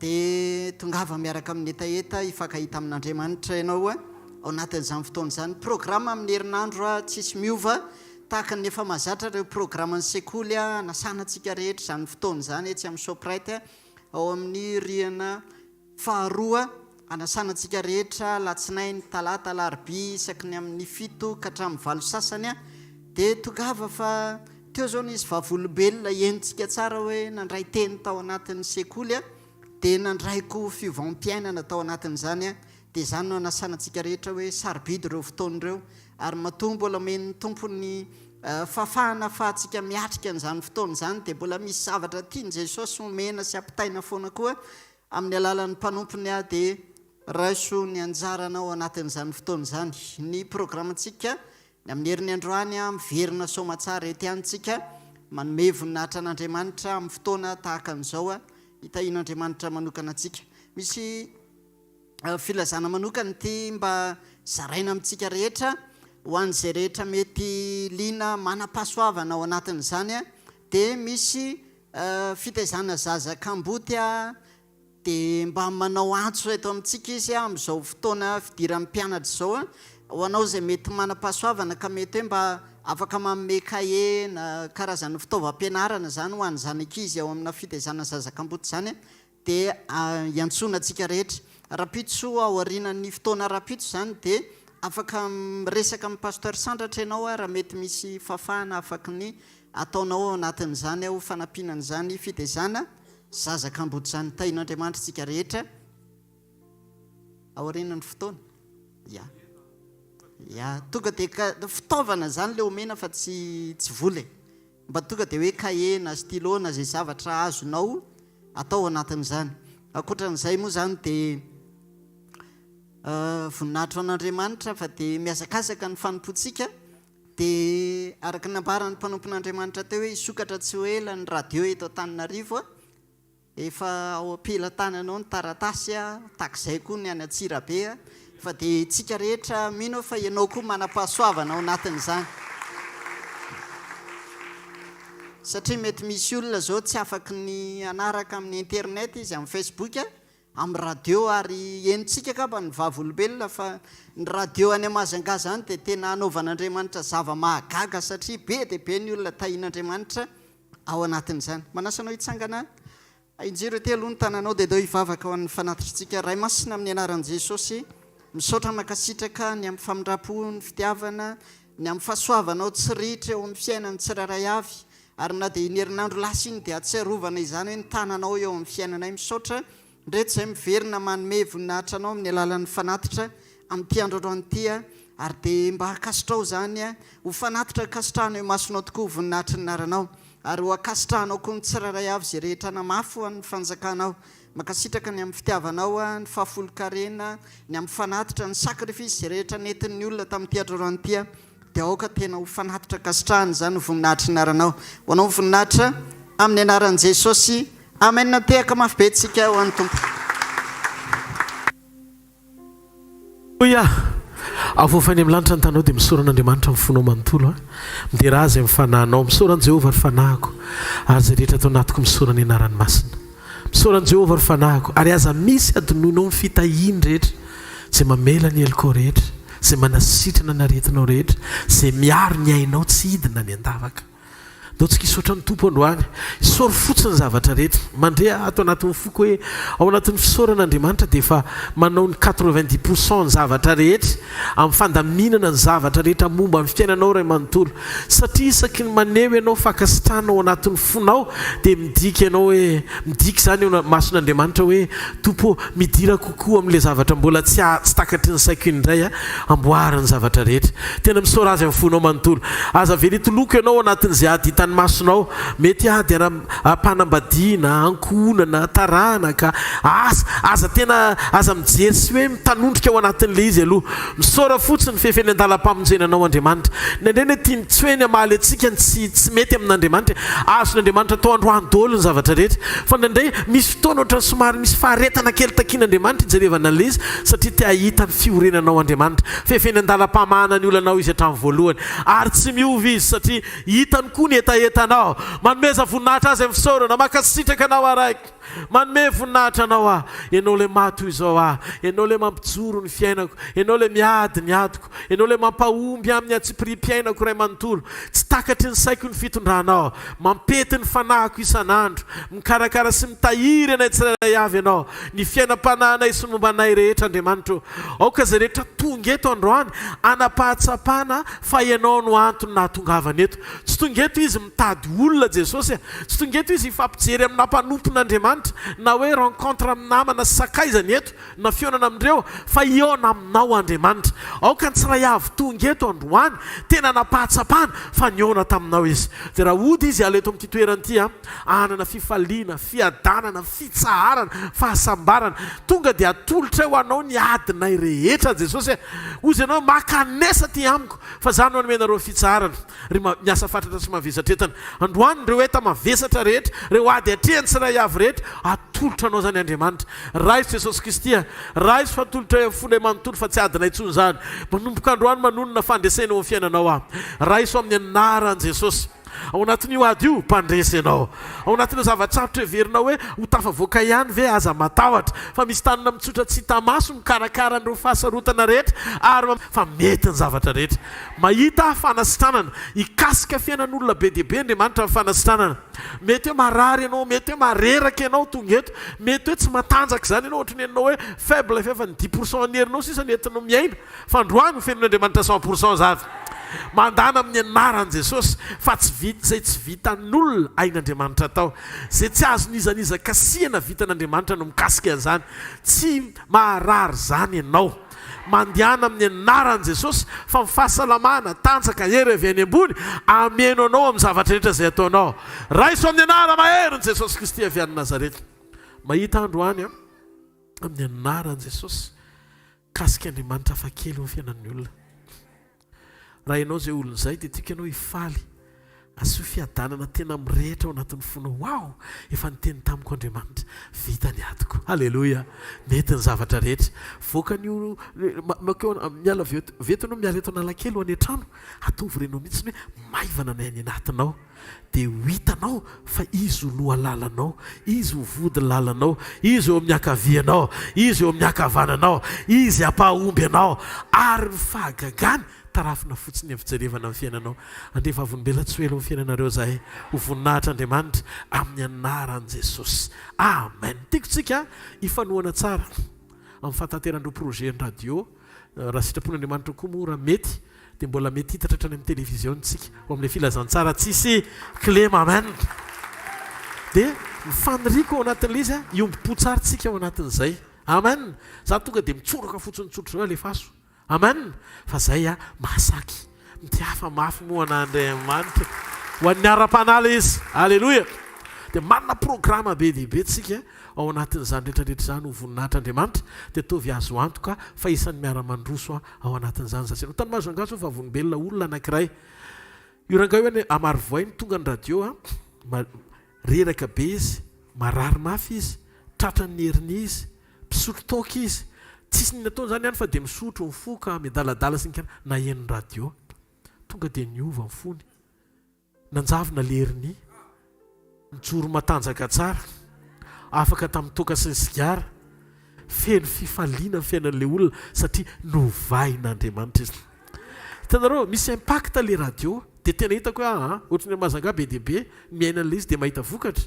Dia tongava miaraka amin'ny hetaheta hifankahita amin'Andriamanitra ianao ao anatin'izany fotoana izany. Programa amin'ny herinandro tsisy miova, tahaka ny efa mahazatra ireo programan'ny sekoly hanasana antsika rehetra izany fotoana izany etsy amin'ny Shoprite ao amin'ny rihana faharoa. Hanasana antsika rehetra alatsinainy, talata, alarobia isaky ny amin'ny fito ka hatramin'ny valo sasany dia tongava fa. Teo izao nisy vavolombelona henontsika tsara hoe nandray teny tao anatin'ny sekoly dia nandray koa fiovam-piainana tao anatin'izany dia izany no anasana antsika rehetra hoe sarobidy ireo fotoana ireo ary matoa mbola omen'ny Tompo ny fahafahana ahafahantsika miatrika an'izany fotoana izany dia mbola misy zavatra tian'i Jesosy homena sy ampitaina foana koa amin'ny alalan'ny mpanompony dia raiso ny anjaranao anatin'izany fotoana izany. Ny programantsika Ny amin'ny heriny androany, miverina soamatsara eto ihany tsika, manome voninahitra an'Andriamanitra amin'ny fotoana tahaka an'izao, hitahian'Andriamanitra manokana antsika. Misy filazana manokana ity mba zaraina amintsika rehetra, ho an'izay rehetra mety liana manam-pahasoavana ao anatin'izany, dia misy fitaizana zaza kamboty, Dia mba manao antso eto amintsika izy amin'izao fotoana fidiran'ny mpianatra izao, ho anao izay mety manam-pahasoavana ka mety hoe mba afaka manome kahie na karazana fitaovam-pianarana izany ho an'izany ankizy ao amina fitaizana zaza kamboty izany dia iantsoana antsika rehetra. Rahampitso aorianan'ny fotoana rahampitso izany dia afaka miresaka amin'ny Pasteur Sandratra ianao raha mety misy fahafahana afaky ny ataonao ao anatin'izany ho fanampiana an'izany fitaizana Zaza kamboty izany tahin'Andriamanitra tsika rehetra aorianan'ny fotoana. Ya. Ya, tonga dia ka fitaovana izany le omena fa tsy tsy vola e. Mba tonga dia hoe cahier na stylo na izay zavatra azonao atao anatin'izany. Ankoatran'izay moa izany dia voninahitra ho an'Andriamanitra fa dia mihazakazaka ny fanompoantsika. Dia araka ny nambaran'ny mpanompon'Andriamanitra teo hoe hisokatra tsy ho ela ny radio eto Antananarivo a, efa ao am-pelatanana ao ny taratasy a, tahak'izay koa ny any Antsirabe a, fa dia tsika rehetra mino aho fa ianao koa manam-pahasoavana ao anatin'izany. Satria mety misy olona izao tsy afaky ny hanaraka amin'ny internet izy, amin'ny facebook a, Amin'ny radio ary henontsika angamba ny vavolombelona fa ny radio any Majunga zany dia tena anaovan'Andriamanitra zava-mahagaga satria be dia be ny olona tahian'Andriamanitra ao anatin'izany. Manasa anao hitsangana injiro ety aloha ny tananao dia ndao hivavaka ho an'ny fanatitritsika. Ray Masina amin'ny anaran'i Jesosy, misaotra mankasitraka ny amin'ny famindram-po, ny fitiavana, ny amin'ny fahasoavanao tsy ritra eo amin'ny fiainan'ny tsirairay avy. Ary na dia iny herinandro lasa iny dia ahatsiarovana izany hoe ny tananao eo amin'ny fiainanay. Misaotra ndreto izay miverina manome voninahitra anao amin'ny alalan'ny fanatitra amin'ity andro androany ity ary dia mba ankasitrao izany ho fanatitra ankasitrahana eo imasonao tokoa ho voninahitry ny anaranao ary ho ankasitrahanao koa ny tsirairay avy izay rehetra namafy ho an'ny fanjakanao. Mankasitraka ny amin'ny fitiavanao ny fahafolonkarena, ny amin'ny fanatitra, ny sacrifice izay rehetra nentin'ny olona tamin'ity andro androany ity. Dia aoka tena ho fanatitra ankasitrahana izany ho voninahitry ny anaranao. Ho anao ny voninahitra amin'ny anaran'i Jesosy. Amen. Tehaka mafy be tsika ho an'ny Tompo. Aleloia! Avofa any amin'ny lanitra ny tanao dia misaora an'Andriamanitra amin'ny fonao manontolo a! Midera Azy amin'ny fanahinao. Misaora an'i Jehovah ry fanahiko, ary izay rehetra ato anatiko misaora ny anarany masina. Misaora an'i Jehovah ry fanahiko, ary aza misy hadinoinao ny fitahiany rehetra, izay mamela ny helokao rehetra, izay manasitrana ny aretinao rehetra, izay miaro ny ainao tsy hidina any an-davaka. Ndao tsika hisaotra ny Tompo androany. Isaory fotsiny ny zavatra rehetra. Mandre aho ato anatin'ny foko hoe ao anatin'ny fisaorana Andriamanitra dia efa manao ny 90 pour cent ny zavatra rehetra amin'ny fandaminana ny zavatra rehetra momba ny fiainanao iray manontolo. Satria isaky ny maneho ianao fankasitrahana ao anatin'ny fonao dia midika ianao hoe, midika izany eo imason'Andriamanitra hoe, Tompo ô, midira kokoa amin'ilay zavatra mbola tsy tsy takatry ny saiko indray aho, amboary ny zavatra rehetra. Tena misaora Azy amin'ny fonao manontolo. Aza avela hitoloko ianao ao anatin'izay ady hitan'ny masonao. Mety ady ara am-panambadiana, ankohonana, taranaka, asa, aza tena, aza mijery sy hoe mitanondrika ao anatin'ilay izy aloha. Misaora fotsiny f'efa eny an-dalam-pamonjena anao Andriamanitra. Indraindray anie tiany tsy hoe ny hamaly antsika ny tsy tsy mety amin'Andriamanitra e. Azon'Andriamanitra atao androany daholo ny zavatra rehetra. Fa indraindray misy fotoana ohatran'ny somary misy faharetana kely takian'Andriamanitra hijerevana an'ilay izy satria te hahita ny fiorenanao Andriamanitra. F'efa eny an-dalam-pamahana ny olanao Izy hatramin'ny voalohany. Ary tsy miova Izy satria hitany koa ny hetahetanao. Manomeza voninahitra Azy amin'ny fisaorana. Mankasitraka Anao aho Raiko. Manome voninahitra Anao aho. Ianao ilay maha toy izao ahy. Ianao ilay mampijoro ny fiainako. Ianao ilay miady ny adiko. Ianao ilay mampahomby amin'ny antsipiriam-piainako iray manontolo. Tsy takatry ny saiko ny fitondranao. Mampety ny fanahiko isan'andro. Mikarakara sy mitahiry anay tsirairay avy Ianao. Ny fiainam-panahinay sy ny momba anay rehetra, Andriamanitra o. Aoka izay rehetra tonga eto androany hanam-pahatsapana fa Ianao no antony nahatongavany eto. Tsy tonga eto izy mitady olona Jesosy a! Tsy tonga eto izy hifampijery amina mpanompon'Andriamanitra na hoe rencontre amin'ny namana sy sakaiza ny eto na fihaonana amin'ireo fa hihaona aminao Andriamanitra. Aoka ny tsiray avy tonga eto androany tena nampahatsapana fa nihaona taminao izy. Dia raha hody izy hiala eto amin'ity toerana ity a, hanana fifaliana, fiadanana, fitsaharana, fahasambarana. Tonga dia atolotray ho anao ny adinay rehetra Jesosy a! Hozy ianao mankanesa aty amiko Fa za no hanome anareo fitsaharana, ry miasa fatratra sy mavesatra entana. Androany ireo enta-mavesatra rehetra, ireo ady atrehan'ny tsiray avy rehetra, atolotra anao izany Andriamanitra. Raiso Jesosy Kristy a! Raiso fa atolotray amin'ny fonay manontolo fa tsy adinay intsony izany. Manomboka androany manonona fandresena eo amin'ny fiainanao aho. Raiso amin'ny anaran'i Jesosy. Ao anatin'io ady io, mpandresy ianao. Ao anatin'ireo zava-tsarotra heverinao hoe ho tafavoaka ihany ve, aza matahotra fa misy tanana mitsotra tsy hita maso mikarakara an'ireo fahasarotana rehetra ary fa mety ny zavatra rehetra. Mahita fanasitranana. Hikasika fiainan'olona be dia be Andriamanitra amin'ny fanasitranana. Mety hoe marary ianao, mety hoe mareraka ianao tonga eto, mety hoe tsy matanjaka izany ianao, ohatry ny henonao hoe faible fa efa ny dix pour cent an'ny herinao sisa no entinao miaina. Fandroany ho fenon'Andriamanitra 100% zany. Mandana amin'ny anaran'i Jesosy fa tsy vita izay tsy vitan'olona hain'Andriamanitra atao. Izay tsy azon'iza n'iza kasihana vitan'Andriamanitra no mikasika an'izany. Tsy maharary izany ianao. Mandehana amin'ny anaran'i Jesosy fa ny fahasalamana, tanjaka, hery avy any ambony hameno anao amin'ny zavatra rehetra izay ataonao. Raiso amin'ny anara-maherin'i Jesosy Kristy avy any Nazareta. Mahita androany aho amin'ny anaran'i Jesosy. Mikasika Andriamanitra hafakely eo amin'ny fiainan'ny olona. Raha ianao izay olona izay dia tiako ianao hifaly. Asio fiadanana tena mirehitra ao anatin'ny fonao. Wow! Efa niteny tamiko Andriamanitra. Vita ny adiko. Haleloia! Mety ny zavatra rehetra. Voakan'io mankeo miala avy eto avy eto ianao miala eto Analakely ho any an-trano. Ataovy renao mihitsy ny hoe maivana ny any anatinao. Dia ho hitanao fa Izy ho lohalalanao, Izy ho vody lalanao, Izy eo amin'ny ankavianao, Izy eo amin'ny ankavananao, Izy hampahomby anao, ary ny fahagagany tarafina fotsiny amin'ny fijerevana ny fiainanao. Andeha vavolombelona tsy ho ela amin'ny fiainanareo izahay, ho voninahitr'Andriamanitra, amin'ny anaran'i Jesosy. Amen. Tiako tsika hifanohana tsara amin'ny fahatanteran'ireo projet ny radio, raha sitrapon'Andriamanitra koa moa raha mety, dia mbola mety hitatra hatrany amin'ny televiziona isika ho amin'ilay filazantsara tsisy kilema. Amen. Dia ny faniriako ao anatin'ilay izy, hiombom-po tsara isika ao anatin'izay. Amen. Za tonga dia mitsoraka fotsiny tsotra izao alefaso. Amen. Fa zay a mahasaky. Mitiafa mafy moa an'Andriamanitra. Ho an'ny ara-panahy ilay izy. Aleloia. Dia manana programa be dia be tsika ao anatin'izany rehetra rehetra izany ho voninahitr'Andriamanitra. Dia ataovy azo antoka fa isan'ny miara-mandroso Ao anatin'izany za sy Tany Mahajanga zao vavolombelona olona anankiray. Io rangahy io any Amarovoay no tonga ny radio a, reraka be izy, marary mafy izy, tratran'ny hernie izy, mpisotro toaka izy, tsisy ny nataony zany any fa dia misotro, mifoka, miadaladala sy ny kara, naheno ny radio. Tonga dia niova ny fony. Nanjavona le hernie. Nijoro matanjaka tsara. Afaka tamin'ny toaka sy ny sigara. Feno fifaliana ny fiainan'ilay olona satria novain'Andriamanitra izy. Hitanareo, misy impact le radio. Dia tena hitako hoe aa, ohatran'ny any Majunga be dia be ny miaina an'ilay izy dia mahita vokatra.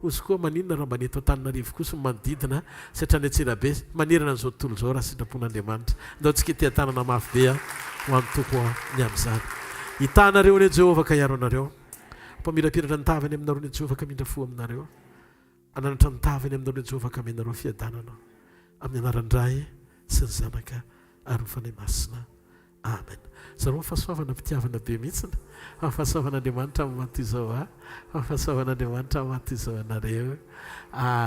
Hozy koa maninona raha mba ny eto Antananarivo koa sy ny manodidina sy hatrany Antsirabe manerana an'izao tontolo izao raha sitrapon'Andriamanitra. Ndao tsika hitia-tanana mafy be ho an'ny Tompo ny amin'izany. Hitaha anareo anie Jehovah ka hiaro anareo. Hampamirapiratra ny tavany aminareo anie Jehovah ka hamindra fo aminareo. Hananatra ny tavany aminareo anie Jehovah ka hamenareo fiadanana. Amin'ny anaran'ny Ray sy ny Zanaka ary ny Fanahy Masina. Amen. Zareo ny fahasoavana mpitiavana be mihitsiny. Fa ny fahasoavan'Andriamanitra no maha toy izao ahy. Fa ny fahasoavan'Andriamanitra no maha toy izao anareo.